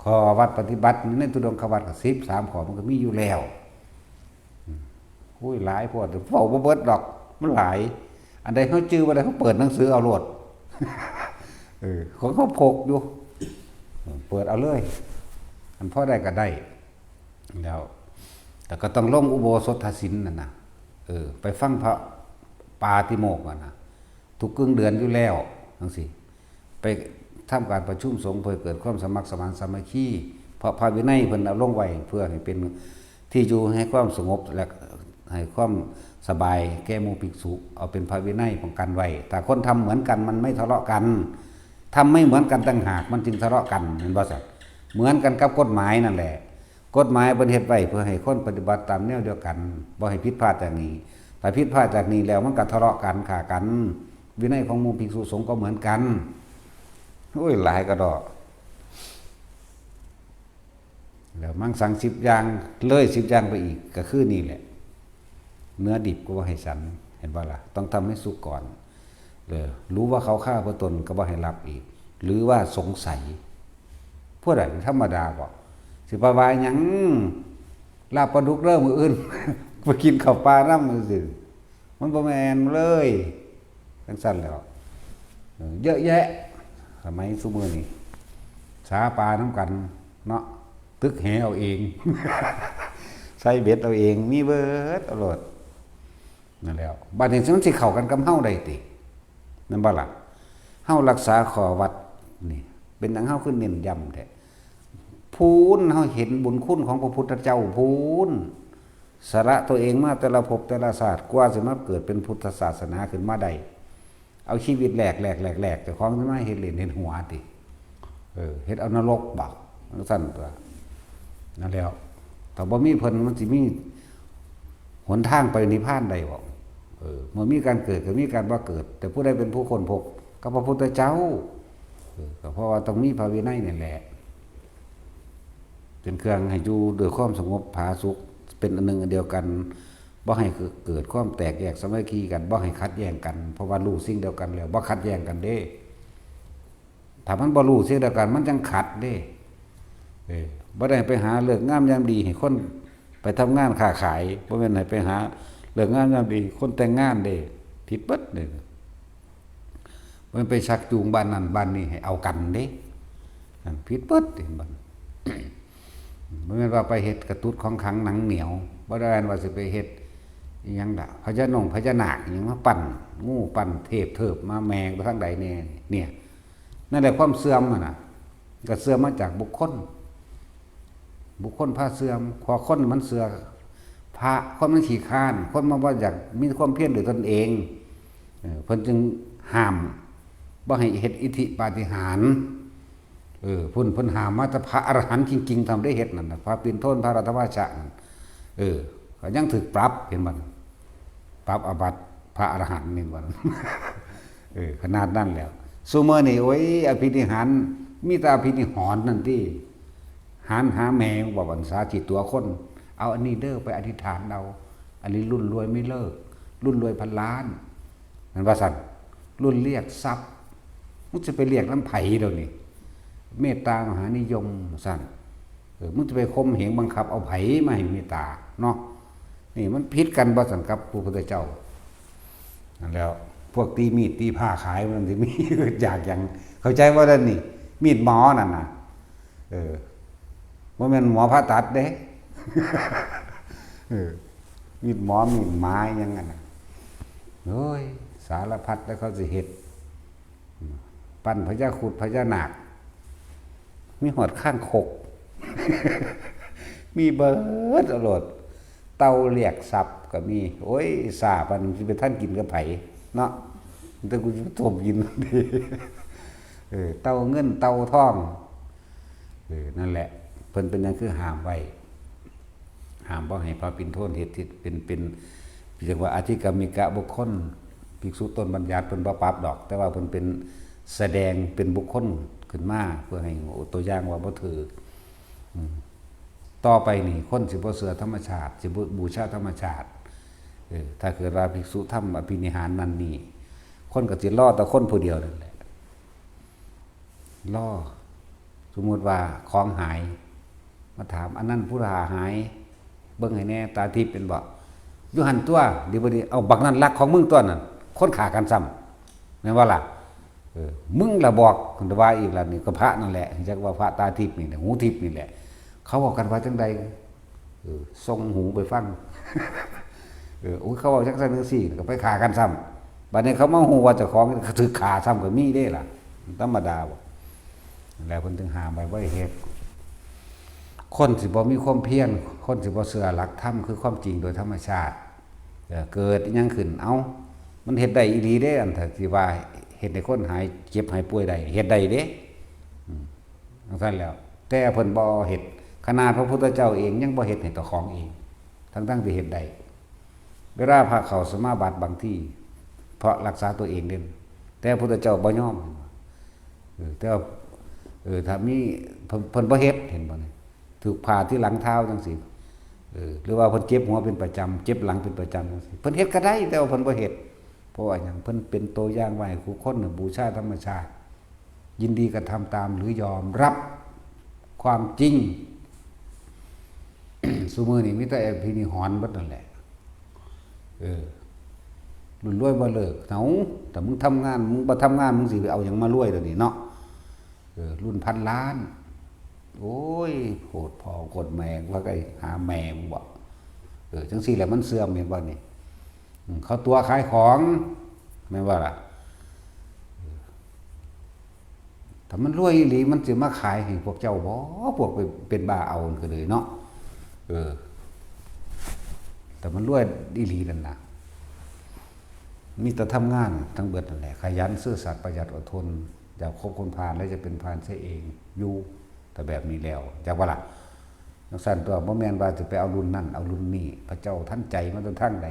ข้อวัดปฏิบัติในธุดงควัตรก็สิบสามข้อ มันก็มีอยู่แล้ว อืม โอ้ย หลายโพด เว้าบ่เบิดดอก มันหลาย อันใดเฮาจื่อบ่ได้ เฮาเปิดหนังสือเอาโลด เออ ของเฮาพกอยู่ เปิดเอาเลย อันพอได้ก็ได้ แล้ว แต่ก็ต้องลงอุโบสถศีลนั่นน่ะ เออ ไปฟังพระปาติโมกข์นั่นน่ะ ทุกกึ่งเดือนอยู่แล้ว จั่งซี้ ไปทำการประชุมสงฆ์เพื่อเกิดความสมัครสมานสามัคคี เพราะพระวินัยเพิ่นเอาลงไว้เพื่อให้เป็นที่อยู่ให้ความสงบ และให้ความสบายแก่หมู่ภิกษุ เอาเป็นพระวินัยป้องกันไว้ ถ้าคนทำเหมือนกันมันไม่ทะเลาะกัน ทำไม่เหมือนกันต่างหากมันจึงทะเลาะกัน แม่นบ่ซั่น เหมือนกันกับกฎหมายนั่นแหละ กฎหมายเพิ่นเฮ็ดไว้เพื่อให้คนปฏิบัติตามแนวเดียวกัน บ่ให้ผิดพลาดจากนี้ ถ้าผิดพลาดจากนี้แล้วมันก็ทะเลาะกัน ฆ่ากัน วินัยของหมู่ภิกษุสงฆ์ก็เหมือนกัน โอ้ย หลายกะดอ แล้วมังสังสิบอย่าง เลยสิบอย่างไปอีก ก็คือนี่แหละ เนื้อดิบก็บ่ให้ฉัน เห็นบ่ล่ะ ต้องทำให้สุกก่อน เออ รู้ว่าเขาฆ่าพระตนก็บ่ให้รับอีก หรือว่าสงสัย ผู้ใดธรรมดาบ่ สิไปว่าหยัง ลาบปลาดุกเด้อมื้ออื่น ไปกินข้าวปลานำจั่งซี้ มันบ่แม่นเลย จั่งซั่นแหล้ว เออ เยอะแยะ สมัยซุมื้อนี้ สาปลานำกันเนาะ ตึกแหเอาเอง ใส่เบ็ดเอาเอง มีเบิดเอาโลด นั่นแหล้ว บัดนี้มันสิเข้ากันกับเฮาได้ติ แม่นบ่ล่ะ เฮารักษาข้อวัดนี่ เป็นหยังเฮาคือเน้นย้ำแท้ พู้น เฮาเห็นบุญคุณของพระพุทธเจ้าพู้น สละตัวเองมาแต่ละภพแต่ละชาติ กว่าสิมาเกิดเป็นพุทธศาสนาขึ้นมาได้ เอาชีวิตแลก แลก แลก แลก เจ้าของสิมาเฮ็ดเล่นเฮ็ดหัวติ เออ เฮ็ดเอานรกบ่ จั่งซั่นตั๊ว นั่นแหล้ว ถ้าบ่มีเพิ่นมันสิมีหนทางไปนิพพานได้บ่ เออ เมื่อมีการเกิดก็มีการบ่เกิด แต่ผู้ใดเป็นผู้ค้นพบ ก็พระพุทธเจ้า เออ ก็เพราะว่าต้องมีพระวินัยนี่แหละ เป็นเครื่องให้อยู่ด้วยความสงบผาสุก เป็นอันหนึ่งอันเดียวกัน บ่ให้เกิดความแตกแยกสามัคคีกัน บ่ให้ขัดแย้งกัน เพราะว่ารู้สิ่งเดียวกันแล้ว บ่ขัดแย้งกันเด้ ถ้ามันบ่รู้สิ่งเดียวกัน มันจั่งขัดเด้ เออ บ่ได้ไปหาฤกษ์งามยามดีให้คนไปทำงานค้าขาย บ่แม่นให้ไปหาฤกษ์งามยามดีให้คนแต่งงานเด้ ผิดเบิดเด้ บ่แม่นไปชักจูงบ้านนั้นบ้านนี้ให้เอากันเด้ นั่นผิดเบิดเด้ บัด บ่แม่นว่าไปเฮ็ดกะตุดของขลังหนังเหนียว บ่ได้แม่นว่าสิไปเฮ็ดอิหยังดอก พญานงพญานาคอิหยังมาปั้น งูปั้นเทพเทิบมาแมงไปทางใดแน่ เนี่ย นั่นแหละความเสื่อมหั่นน่ะ ก็เสื่อมมาจากบุคคล บุคคลพาเสื่อม เพราะคนมันเชื่อ ພະ ຄົນມັນຂີ້ຄ້ານ ຄົນມັນບໍ່ຢາກມີຄວາມພຽນດ້ວຍຕົນເອງ ເອີ ເພິ່ນຈຶ່ງຫ້າມບໍ່ໃຫ້ເຮັດອິດທິປາຕິຫານ. ເອີ ພຸ້ນເພິ່ນຫ້າມມາແຕ່ພະອະລະຫັນຈິງໆ ເທົ່ານັ້ນໄດ້ເຮັດນັ້ນນະ ພະປິນໂທນ ພະລັດຖະວາຊະນັ້ນ ເອີ ກໍຍັງຖືກປັບ ເຫັນບໍ່? ປັບອາບັດພະອະລະຫັນ ເຫັນບໍ່? ເອີ ຂະໜາດນັ້ນແລ້ວ ຊຸມື້ນີ້ ໂອ້ຍ ອະພິນິຫານ ມີແຕ່ອະພິນິຫອນນັ້ນຕິ ຫານຫາແມ່ ບໍ່ບັນສາຊິຕົວະຄົນ ເອົາອັນນີ້ເດີໄປອະທິຖານເອົາ ອັນນີ້ລຸ້ນລວຍມີເລີກ ລຸ້ນລວຍພັນລ້ານ ແມ່ນວ່າຊັ້ນ ລຸ້ນລຽກຊັບ ມຶງຊິໄປລຽກນຳໃຜດຽວນີ້? ເມດຕາມະຫານິຍົມ ວ່າຊັ້ນ ເອີ ມຶງຈະໄປຂົ່ມເຫງບັງຄັບເອົາໃຜມາໃຫ້ເມດຕາເນາະ? ນີ້ມັນຜິດກັນບໍ່ຊັ້ນກັບພະພຸດທະເຈົ້າ? ນັ້ນແຫຼ້ວ ພວກຕີມີດຕີພ້າຂາຍມັນຊິມີ ຢາກຫຍັງ ເຂົ້າໃຈບໍ່? ນັ້ນນີ້ ມີດໝໍນັ້ນນະ ເອີ ບໍ່ແມ່ນໝໍຜ່າຕັດເດ້ ເອີ ມີດໝໍ ມີດໝາຫຍັງຫັ້ນນະ ໂອ້ຍ ສາລະພັດແລ້ວເຂົາຊິເຮັດ ປັ້ນພະຍາຄຸດພະຍານາກ ມີຮອດຄາງຄົກ ມີເບິດໂລດ ເຕົ່າລຽກຊັບກໍມີ ໂອ້ຍ ຊ້າປານນັ້ນຊິໄປທັນກິນກັບໃຜເນາະ ແຕ່ກູຊິຕົ້ມກິນ ເອີ ເຕົ່າເງິນເຕົ່າທອງ ເອີ ນັ້ນແຫຼະ ເພິ່ນເປັນຫຍັງຄືຫ້າມໄວ້? ຫ້າມບໍ່ໃຫ້ພະປິນໂທນເຮັດ ເຮັດເປັນ ເປັນ ເອີ້ນວ່າອະທິກຳມິກະບຸກຄົນ ພິກສຸຕົ້ນບັນຍັດເພິ່ນບໍ່ປັບດອກ ແຕ່ວ່າເພິ່ນເປັນ ສະແດງເປັນບຸກຄົນຂຶ້ນມາ ເພື່ອໃຫ້ຕົວຢ່າງວ່າບໍ່ຖືກ ອືມ ຕໍ່ໄປນີ້ຄົນຊິບໍ່ເຊື່ອທຳມະຊາດ ຊິບໍ່ບູຊາທຳມະຊາດ ເອີ ຖ້າເກີດວ່າພິກສຸທຳອະພິນິຫານນັ້ນນີ້ ຄົນກໍຊິລໍແຕ່ຄົນຜູ້ດຽວນັ້ນແຫຼະ ລໍ ສົມມຸດວ່າຂອງຫາຍ ມາຖາມ ອັນນັ້ນຜູ້ຫາຫາຍ ເບິ່ງໃຫ້ແດ່ ຕາທິບແມ່ນບໍ່? ຢູ່ຫັ້ນຕົວະ ດີບໍ່ດີ ເອົາ ບັກນັ້ນລັກຂອງມຶງຕົວະນັ້ນ ຄົນຂ້າກັນຊ້ຳ ແມ່ນບໍ່ລະ? ເອີ ມຶງລະບອກ ເພິ່ນວ່າອີກລະ ນີ້ກໍພະນັ້ນແຫຼະ ຈັກວ່າພະຕາທິບນີ້ແຫຼະ ຫູທິບນີ້ແຫຼະ ເຂົາເວົ້າກັນວ່າຈັ່ງໃດ? ເອີ ສົ່ງຫູໄປຟັງ ເອີ ໂອ້ຍ ເຂົາເວົ້າຈັ່ງຊັ້ນຈັ່ງຊີ້ ກໍໄປຂ້າກັນຊ້ຳ ບັດນີ້ເຂົາມາຮູ້ວ່າເຈົ້າຂອງຖືກຂ້າຊ້ຳກໍມີເດ້ລະ ມັນທຳມະດາບໍ່? ແລ້ວເພິ່ນຈຶ່ງຫ້າມໄວ້ບໍ່ໃຫ້ເຮັດ ຄົນຊິບໍ່ມີຄວາມພຽນ ຄົນຊິບໍ່ເຊື່ອຫຼັກທຳຄືຄວາມຈິງໂດຍທຳມະຊາດ ເອີ ເກີດອີ່ຫຍັງຂຶ້ນ ເອົ້າ ມັນເຮັດໄດ້ອີ່ຫຼີເດ້ ອັນທີ່ວ່າເຮັດໃຫ້ຄົນຫາຍເຈັບຫາຍປ່ວຍໄດ້ ເຮັດໄດ້ເດ້ ອືມ ຈັ່ງຊັ້ນແຫຼ້ວ ແຕ່ເພິ່ນບໍ່ເຮັດ ຂະໜາດພະພຸດທະເຈົ້າເອງຍັງບໍ່ເຮັດໃຫ້ເຈົ້າຂອງເອງ ທັງໆທີ່ເຮັດໄດ້ ເວລາພະເຂົ້າສະມາບັດບາງທີ ເພາະລັກສາຕົວເອງເດ້ ແຕ່ພະພຸດທະເຈົ້າບໍ່ຍອມ ເອີ ແຕ່ວ່າ ເອີ ຖ້າມີ ເພິ່ນ ເພິ່ນບໍ່ເຮັດ ເຫັນບໍ່ນີ້ ຖືກຜ່າທີ່ຫຼັງທ້າວຈັ່ງຊີ້ ເອີ ຫຼືວ່າເພິ່ນເຈັບຫົວເປັນປະຈຳ ເຈັບຫຼັງເປັນປະຈຳຈັ່ງຊີ້ ເພິ່ນເຮັດກໍໄດ້ ແຕ່ວ່າເພິ່ນບໍ່ເຮັດ ເພາະວ່າຫຍັງ? ເພິ່ນເປັນຕົວຢ່າງໄວ້ໃຫ້ຄູ່ຄົນບູຊາທຳມະຊາດ ຍິນດີກະທຳຕາມ ຫຼືຍອມຮັບຄວາມຈິງ. ຊຸມື້ນີ້ມີແຕ່ອະພິນິຫອນເບິດນັ້ນແຫຼະ ເອີ ລຸ້ນລວຍບໍ່ເລີກ ເອົາ ຖ້າມຶງທຳງານ ມຶງບໍ່ທຳງານ ມຶງຊິໄປເອົາຫຍັງມາລວຍດຽວນີ້ເນາະ? ເອີ ລຸ້ນພັນລ້ານ ໂອ້ຍ ໂພດພໍ່ໂພດແມ່ ວ່າໄປຫາແມ່ມຶງບໍ? ເອີ ຈັ່ງຊີ້ແຫຼະມັນເສື່ອມ ເຫັນບໍ່ນີ້? ອືມ ເຂົາຕົວະຂາຍຂອງ ແມ່ນບໍ່ລະ? ຖ້າມັນລວຍອີ່ຫຼີ ມັນຊິມາຂາຍໃຫ້ພວກເຈົ້າບໍ? ພວກໄປເປັນບ້າເອົານັ້ນກໍເລີຍເນາະ ເອີ ຖ້າມັນລວຍອີ່ຫຼີນັ້ນນະ ມີແຕ່ທຳງານທັງເບິດນັ້ນແຫຼະ ຂະຫຍັນ ຊື່ສັດ ປະຢັດ ອົດທົນ ຢ່າຄົບຄົນພານ ແລະ ຈະເປັນພານເສຍເອງຢູ່ ຖ້າແບບນີ້ແລ້ວ ຈັກວ່າລະ? ຈັ່ງຊັ້ນຕົວະ ບໍ່ແມ່ນວ່າຈະໄປເອົາລຸ້ນນັ້ນເອົາລຸ້ນນີ້ ພະເຈົ້າທັນໃຈມາແຕ່ທາງໃດ?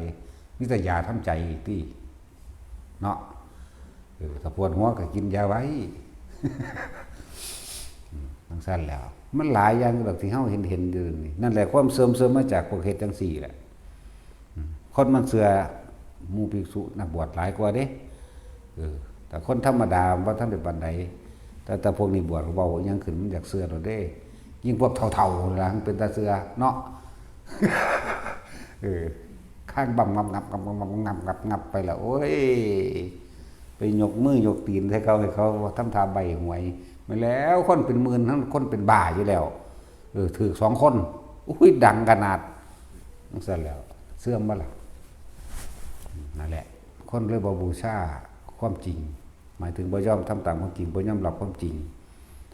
ມີແຕ່ຢາທຳໃຈຕິເນາະ ເອີ ຖ້າປວດຫົວກໍກິນຢາໄວ້ ຈັ່ງຊັ້ນແຫຼ້ວ ມັນຫຼາຍຢ່າງດອກທີ່ເຮົາເຫັນໆຢູ່ນີ້ ນັ້ນແຫຼະ ຄວາມເສື່ອມ ເສື່ອມມາຈາກພວກເຮັດຈັ່ງຊີ້ແຫຼະ ອືມ ຄົນມັນເຊື່ອໝູ່ພິກສຸນັກບວດຫຼາຍກວ່າເດ້ ເອີ ແຕ່ຄົນທຳມະດາບໍ່ທັນໄດ້ປານໃດ ແຕ່ ແຕ່ພວກນີ້ບວດເວົ້າຫຍັງຂຶ້ນມັນຢາກເຊື່ອໂລດເດ້ ຍິ່ງພວກເຖົ້າໆລະເປັນຕາເຊື່ອເນາະ ເອີ ຄາງບຳ ງັບໆ ງັບໆ ງັບໆ ງັບໆ ງັບໆ ໄປລະ ໂອ້ຍ ໄປຍົກມືຍົກຕີນໃສ່ເຂົາ ໃຫ້ເຂົາທຳທ່າໃບ້ຫວຍ ແມ່ນແລ້ວ ຄົນເປັນໝື່ນ ຄົນເປັນບ້າຢູ່ແລ້ວ ເອີ ຖືກສອງຄົນ ອຸ້ຍ ດັງຂະໜາດ ຈັ່ງຊັ້ນແຫຼ້ວ ເສື່ອມບໍ່ລະ? ນັ້ນແຫຼະ ຄົນເລີຍບໍ່ບູຊາຄວາມຈິງ ໝາຍເຖິງບໍ່ຍອມທຳຕາມຄວາມຈິງ ບໍ່ຍອມຮັບຄວາມຈິງ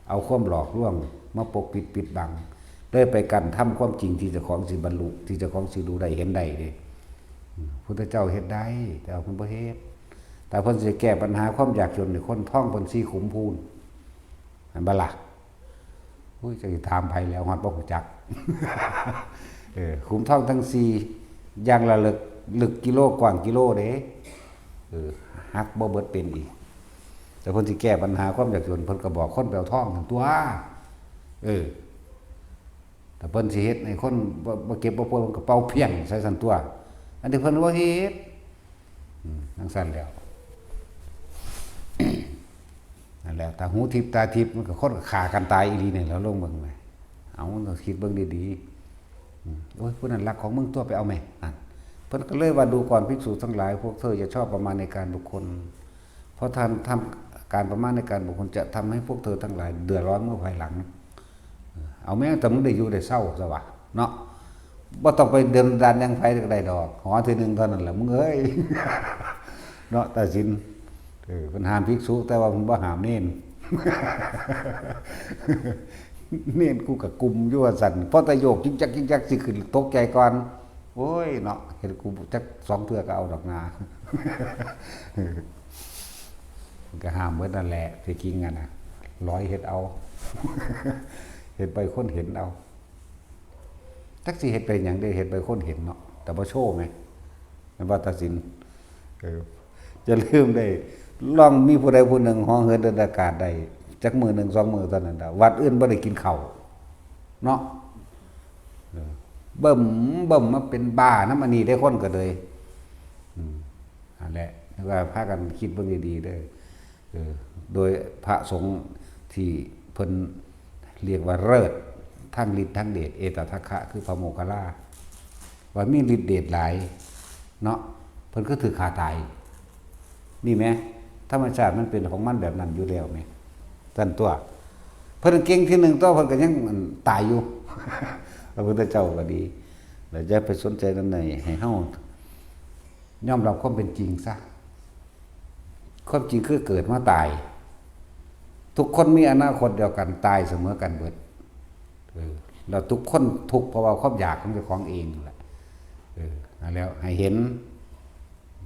ເອົາຄວາມຫຼອກລວງມາປົກປິດປິດບັງ ເລີຍໄປກັ້ນທຳຄວາມຈິງທີ່ເຈົ້າຂອງຊິບັນລຸ ທີ່ເຈົ້າຂອງຊິຮູ້ໄດ້ເຫັນໄດ້ເດ້. ອືມ ພຸດທະເຈົ້າເຮັດໄດ້ ແຕ່ວ່າເພິ່ນບໍ່ເຮັດ. ຖ້າເພິ່ນຊິແກ້ບັນຫາຄວາມຍາກຈົນນີ້ ຄົນທ້ອງເພິ່ນສີ່ຂຸມພູນ ແມ່ນບໍ່ລະ? ໂອ້ຍ ຈັກຊິຖາມໃຜແລ້ວ ຮອດບໍ່ຮູ້ຈັກ. ເອີ ຂຸມທອງທັງສີ່ ຢ່າງລະເລິກ ເລິກກິໂລ ກວ້າງກິໂລເດ້. ເອີ ຫັກບໍ່ເບິດເປັນອີກ. ແຕ່ເພິ່ນຊິແກ້ບັນຫາຄວາມຍາກຈົນ ເພິ່ນກໍບອກຄົນໄປເອົາທອງຫັ້ນຕົວະ. ເອີ ຖ້າເພິ່ນຊິເຮັດໃຫ້ຄົນບໍ່ ບໍ່ເຈັບບໍ່ປ່ວຍ ເພິ່ນກໍເປົ່າພຽງໃສ່ຊັ້ນຕົວະ. ອັນນີ້ເພິ່ນບໍ່ເຮັດ. ອືມ ຈັ່ງຊັ້ນແລ້ວ. ນັ້ນແຫຼະ ຖ້າຫູທິບຕາທິບ ມັນກໍຄົນກໍຂ້າກັນຕາຍອີ່ຫຼີນີ້ແຫຼະ ລອງເບິ່ງແມ. ເອົາ ລອງຄິດເບິ່ງດີໆ. ອືມ ໂອ້ຍ ຜູ້ນັ້ນລັກຂອງມຶງຕົວະ ໄປເອົາແມ. ນັ້ນ ເພິ່ນກໍເລີຍວ່າ ດູກ່ອນ ພິກສຸທັງຫຼາຍ ພວກເທີຢ່າຊອບປະມານໃນການບຸກຄົນ ເພາະທ່ານທຳການປະມານໃນການບຸກຄົນ ຈະທຳໃຫ້ພວກເທີທັງຫຼາຍເດືອດຮ້ອນເມື່ອພາຍຫຼັງ. ເອົາແມ ແຕ່ມຶງໄດ້ຢູ່ໄດ້ເຊົາຊະວະເນາະ. ບໍ່ຕ້ອງໄປເດີ່ນດ່ານຫຍັງໃຜກໍໄດ້ດອກ ຫໍທີໜຶ່ງເທົ່ານັ້ນແຫຼະ ມຶງເອີຍ ເນາະ ຕາສິນ. ເອີ ເພິ່ນຫ້າມພິກສຸ ແຕ່ວ່າເພິ່ນບໍ່ຫ້າມເນນ. ເນນ ກູກໍກຸ້ມຢູ່ວ່າຊັ້ນ ພໍແຕ່ໂຍກຈິກຈັກຈິກຈັກຊິຂຶ້ນ ຕົກໃຈກ່ອນ. ໂອ້ຍເນາະ ເຮັດກູຈັກສອງເທື່ອກໍເອົາດອກນາ. ມັນກໍຫ້າມເບິດນັ້ນແຫຼະ ທີ່ຈິງຫັ້ນນະ ຫຼອຍເຮັດເອົາ ເຮັດໄປຄົນເຫັນເອົາ. ຈັກຊິເຮັດໄປຫຍັງເດ້ ເຮັດໄປຄົນເຫັນເນາະ ແຕ່ບໍ່ໂຊແມ ແມ່ນບໍ່ ຕາສິນ? ເອີ ຢ່າລືມເດ້ ລອງມີຜູ້ໃດຜູ້ໜຶ່ງເຫາະເຫີນເດີນອາກາດໄດ້ຈັກມື້ໜຶ່ງສອງມື້ເທົ່ານັ້ນລະ ວັດອື່ນບໍ່ໄດ້ກິນເຂົ້າເນາະ. ເອີ ເບິ່ມ ເບິ່ມມາເປັນບ້ານຳອັນນີ້ເດ້ ຄົນກໍເລີຍ. ອືມ ຫັ້ນແຫຼະ ວ່າພາກັນຄິດເບິ່ງດີໆເດີ້. ເອີ ໂດຍພະສົງທີ່ເພິ່ນຮຽກວ່າເລີດທາງລິດທາງເດດ ເອຕະທັກຄະ ຄືພະໂມກຄະລາ ວ່າມີລິດເດດຫຼາຍເນາະ ເພິ່ນຄືຖືກຂ້າຕາຍ. ນີ້ແມ ທຳມະຊາດມັນເປັນຂອງມັນແບບນັ້ນຢູ່ແລ້ວແມ ຊັ້ນຕົວະ. ເພິ່ນເກັ່ງທີໜຶ່ງຕົວະ ເພິ່ນກໍຍັງ ອັນ ຕາຍຢູ່. ພະພຸດທະເຈົ້າກໍດີ ແລ້ວຢ່າໄປສົນໃຈນຳໃນ ໃຫ້ເຮົາ ຍອມຮັບຄວາມເປັນຈິງຊະ. ຄວາມຈິງຄືເກີດມາຕາຍ ທຸກຄົນມີອະນາຄົດດຽວກັນ ຕາຍສະເໝີກັນເບິດ. ເອີ ແລ້ວທຸກຄົນທຸກເພາະວ່າຄວາມຢາກຂອງເຈົ້າຂອງເອງນັ້ນແຫຼະ. ເອີ ນັ້ນແລ້ວ ໃຫ້ເຫັນ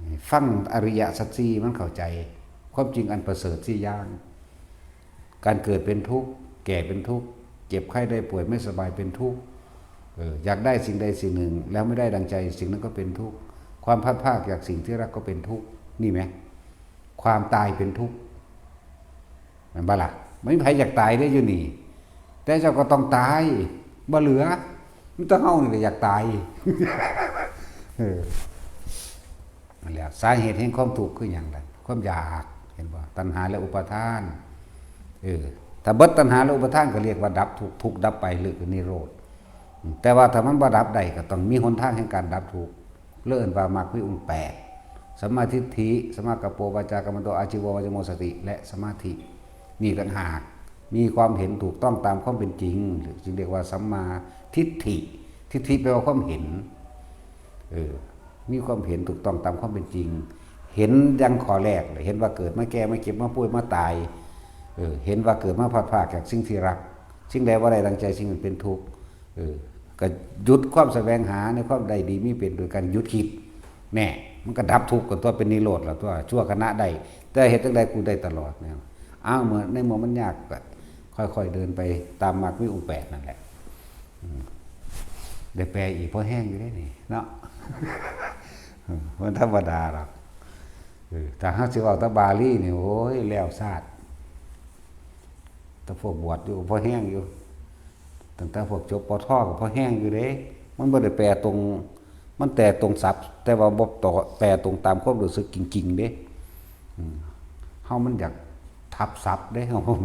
ໃຫ້ຟັງອະລິຍະສັດສີ່ ໃຫ້ມັນເຂົ້າໃຈ ຄວາມຈິງອັນປະເສີດສີ່ຢ່າງ. ການເກີດເປັນທຸກ, ແກ່ເປັນທຸກ, ເຈັບໄຂ້ໄດ້ປ່ວຍໄມ່ສະບາຍເປັນທຸກ, ເອີ ຢາກໄດ້ສິ່ງໃດສິ່ງໜຶ່ງແລ້ວໄມ່ໄດ້ດັ່ງໃຈ, ສິ່ງນັ້ນກໍເປັນທຸກ, ຄວາມພັດພາກຈາກສິ່ງທີ່ຮັກກໍເປັນທຸກ. ນີ້ແມ ຄວາມຕາຍເປັນທຸກ ແມ່ນບໍ່ລະ? ບໍ່ມີໃຜຢາກຕາຍເດ້ຢູ່ນີ້, ແຕ່ເຈົ້າກໍຕ້ອງຕາຍ, ບໍ່ເຫຼືອ, ມີແຕ່ເຮົານີ້ແຫຼະຢາກຕາຍ. ເອີ ນັ້ນແຫຼະ ສາເຫດແຫ່ງຄວາມທຸກຄືຫຍັງລະ? ຄວາມຢາກ ເຫັນບໍ່? ຕັນຫາ ແລະ ອຸປາທານ. ເອີ ຖ້າເບິດຕັນຫາ ແລະ ອຸປາທານ ກໍຮຽກວ່າດັບທຸກ, ທຸກດັບໄປ ຫຼື ຄືນິໂຣດ. ແຕ່ວ່າຖ້າມັນບໍ່ດັບໄດ້ ກໍຕ້ອງມີຫົນທາງແຫ່ງການດັບທຸກ ເອີ້ນວ່າມັກມີອົງແປດ ສຳມາທິດຖິ, ສຳມາກັບໂປ, ວາຈາກັມມັນໂຕ, ອາຊີໂວ, ວະຈະໂມ, ສະຕິ ແລະ ສະມາທິ. ນີ້ຕ່າງຫາກ ມີຄວາມເຫັນຖືກຕ້ອງຕາມຄວາມເປັນຈິງ ຈຶ່ງຮຽກວ່າສຳມາທິດຖິ. ທິດຖິແປວ່າຄວາມເຫັນ. ເອີ ມີຄວາມເຫັນຖືກຕ້ອງຕາມຄວາມເປັນຈິງ, ເຫັນຢ່າງຂໍ້ແລກ ເຫັນວ່າເກີດມາແກ່ມາເຈັບມາປ່ວຍມາຕາຍ, ເອີ ເຫັນວ່າເກີດມາພັດພາກຈາກສິ່ງທີ່ຮັກ, ສິ່ງໃດບໍ່ໄດ້ດັ່ງໃຈ ສິ່ງນັ້ນເປັນທຸກ. ເອີ ກໍຢຸດຄວາມສະແຫວງຫາໃນຄວາມໄດ້ດີມີເປັນໂດຍການຢຸດຄິດ. ແນ່ ມັນກໍດັບທຸກກັນຕົວະ ເປັນນິໂຣດລະຕົວະ, ຊົ່ວຂະນະໄດ້, ແຕ່ເຮັດຈັ່ງໃດກູໄດ້ຕະຫຼອດແນວ. ອ້າວ ເມື່ອ ໃນເມື່ອມັນຍາກ ກໍຄ່ອຍໆເດີນໄປຕາມມັກມີອົງແປດນັ້ນແຫຼະ. ອືມ ໄດ້ແປອີກພໍແຮງຢູ່ເດ້ນີ້ເນາະ. ເອີ ບໍ່ທຳມະດາດອກ. ເອີ ຖ້າເຮົາຊິເວົ້າແຕ່ບາລີນີ້ ໂອ້ຍ ແລ້ວຊາດ. ແຕ່ພວກບວດຢູ່ກໍພໍແຮງຢູ່, ຕັ້ງແຕ່ພວກຈົບ ປທ ກໍພໍແຮງຢູ່ເດ້. ມັນບໍ່ໄດ້ແປຕົງ, ມັນແຕ່ຕົງສັບ ແຕ່ວ່າບໍ່ຕໍ່ ແປຕົງຕາມຄວາມຮູ້ສຶກຈິງໆເດ້. ອືມ ເຮົາມັນຢາກທັບສັບເດ້ ເຮົາ ເອີ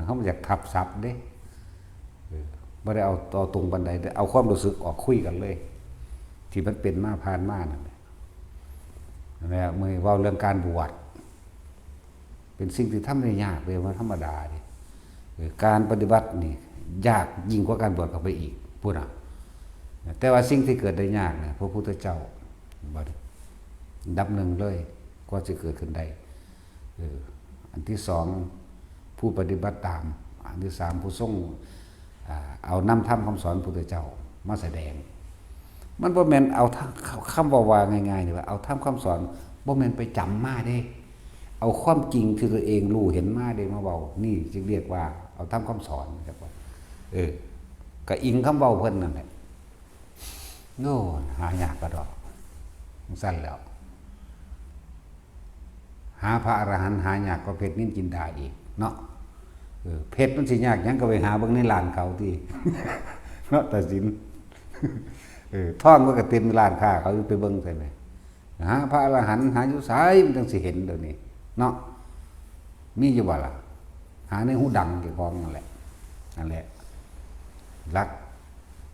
ເຮົາມັນຢາກທັບສັບເດ້. ເອີ ບໍ່ໄດ້ເອົາຕໍ່ຕົງປານໃດເດ້, ເອົາຄວາມຮູ້ສຶກອອກຄຸຍກັນເລີຍ ທີ່ມັນເປັນມາຜ່ານມານັ້ນແຫຼະ. ນັ້ນແຫຼະ ມື້ນີ້ເວົ້າເລື່ອງການບວດ ເປັນສິ່ງທີ່ທຳໄດ້ຍາກເດ້ ບໍ່ທຳມະດາເດ້. ເອີ ການປະຕິບັດນີ້ຍາກຍິ່ງກວ່າການບວດເຂົ້າໄປອີກພຸ້ນນະ. ແຕ່ວ່າສິ່ງທີ່ເກີດໄດ້ຍາກນະ ພະພຸດທະເຈົ້າ ບັດ ອັນດັບໜຶ່ງເລີຍ ກວ່າຊິເກີດຂຶ້ນໄດ້. ເອີ ອັນທີສອງ ຜູ້ປະຕິບັດຕາມ, ອັນທີສາມ ຜູ້ຊົງ ອາ ເອົານຳທຳຄຳສອນພະພຸດທະເຈົ້າມາສະແດງ. ມັນບໍ່ແມ່ນເອົາທຳ ຄຳເວົ້າວ່າງ່າຍໆນີ້ວ່າ ເອົາທຳຄຳສອນ ບໍ່ແມ່ນໄປຈຳມາເດ້. ເອົາຄວາມຈິງທີ່ຕົວເອງຮູ້ເຫັນມາເດ້ມາເວົ້າ. ນີ້ຈຶ່ງຮຽກວ່າເອົາທຳຄຳສອນ. ເອີ ກະອີງຄຳເວົ້າເພິ່ນນັ້ນແຫຼະ. ໂອ້ ຫາຍາກກະດອກ ຈັ່ງຊັ້ນແຫຼ້ວ. ຫາພະອະລະຫັນຫາຍາກກວ່າເພັດນິນຈິນດາອີກເນາະ. ເອີ ເພັດມັນຊິຍາກຫຍັງ ກໍໄປຫາເບິ່ງໃນຮ້ານເຂົາຕິ ເນາະ ຕາສິນ. ເອີ ທອງມັນກໍເຕັມຮ້ານຄ້າເຂົາ ໄປເບິ່ງໃສ່ແໝ່. ຫາພະອະລະຫັນຫາຢູ່ໃສ ມັນຈັ່ງຊິເຫັນດຽວນີ້ເນາະ. ມີຢູ່ບໍ່ລະ? ຫາໃນຫູດັງເຈົ້າຂອງນັ້ນແຫຼະ. ນັ້ນແຫຼະ ຫຼັກ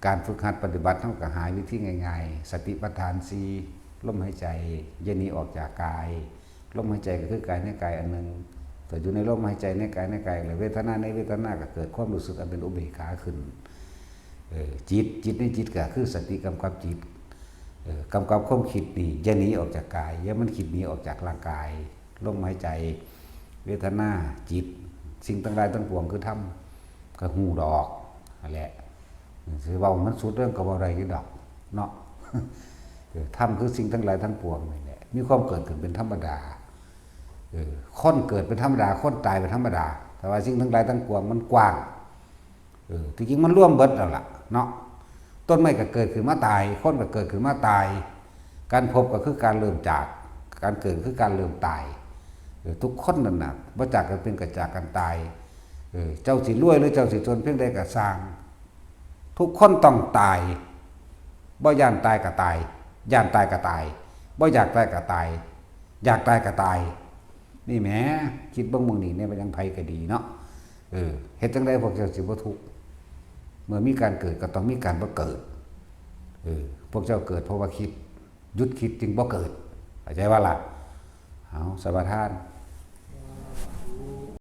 ການຝຶກຫັດປະຕິບັດ ເຮົາກໍຫາວິທີງ່າຍໆ ສະຕິປັດຖານສີ່ ລົມຫາຍໃຈ ຢ່າໜີອອກຈາກກາຍ. ລົມຫາຍໃຈກໍຄືກາຍໃນກາຍອັນໜຶ່ງ. ຖ້າຢູ່ໃນລົມຫາຍໃຈ ໃນກາຍໃນກາຍ ແລ້ວເວທະນາໃນເວທະນາ ກໍເກີດຄວາມຮູ້ສຶກອັນເປັນອຸເບກຂາຂຶ້ນ. ເອີ ຈິດ ຈິດໃນຈິດກໍຄືສະຕິກຳກັບຈິດ. ເອີ ກຳກັບຄວາມຄິດນີ້ ຢ່າໜີອອກຈາກກາຍ, ຢ່າໃຫ້ມັນຄິດໜີອອກຈາກຮ່າງກາຍ. ລົມຫາຍໃຈ ເວທະນາ ຈິດ ສິ່ງທັງຫຼາຍທັງປວງຄືທຳ ກໍຮູ້ດອກຫັ້ນແຫຼະ. ຊິເວົ້າມັນສຸດເລື່ອງກໍເວົ້າໄດ້ຢູ່ດອກເນາະ. ເອີ ທຳຄືສິ່ງທັງຫຼາຍທັງປວງນີ້ແຫຼະ ມີຄວາມເກີດຂຶ້ນເປັນທຳມະດາ. ເອີ ຄົນເກີດເປັນທຳມະດາ ຄົນຕາຍເປັນທຳມະດາ. ແຕ່ວ່າສິ່ງທັງຫຼາຍທັງປວງມັນກວ້າງ. ເອີ ທີ່ຈິງມັນລວມເບິດນັ້ນລະເນາະ. ຕົ້ນໄມ້ກໍເກີດຂຶ້ນມາຕາຍ ຄົນກໍເກີດຂຶ້ນມາຕາຍ. ການພົບກໍຄືການເລີ່ມຈາກ ການເກີດກໍຄືການເລີ່ມຕາຍ. ເອີ ທຸກຄົນນັ້ນນະ ບໍ່ຈາກກັນເປັນກໍຈາກກັນຕາຍ. ເອີ ເຈົ້າຊິລວຍ ຫຼື ເຈົ້າຊິຈົນພຽງໃດກໍຊ່າງ ທຸກຄົນຕ້ອງຕາຍ. ບໍ່ຢ້ານຕາຍກໍຕາຍ ຢ້ານຕາຍກໍຕາຍ. ບໍ່ຢາກຕາຍກໍຕາຍ ຢາກຕາຍກໍຕາຍ. ນີ້ແໝ ຄິດເບິ່ງໝ່ອງນີ້ແດ່ ວ່າຈັ່ງໃຜກໍດີເນາະ. ເອີ ເຮັດຈັ່ງໃດພວກເຈົ້າຊິບໍ່ທຸກ? ເມື່ອມີການເກີດກໍຕ້ອງມີການບໍ່ເກີດ. ເອີ ພວກເຈົ້າເກີດເພາະວ່າຄິດ ຢຸດຄິດຈຶ່ງບໍ່ເກີດ. ເຂົ້າໃຈບໍ່ລະ? ເອົາ ສະປະທານ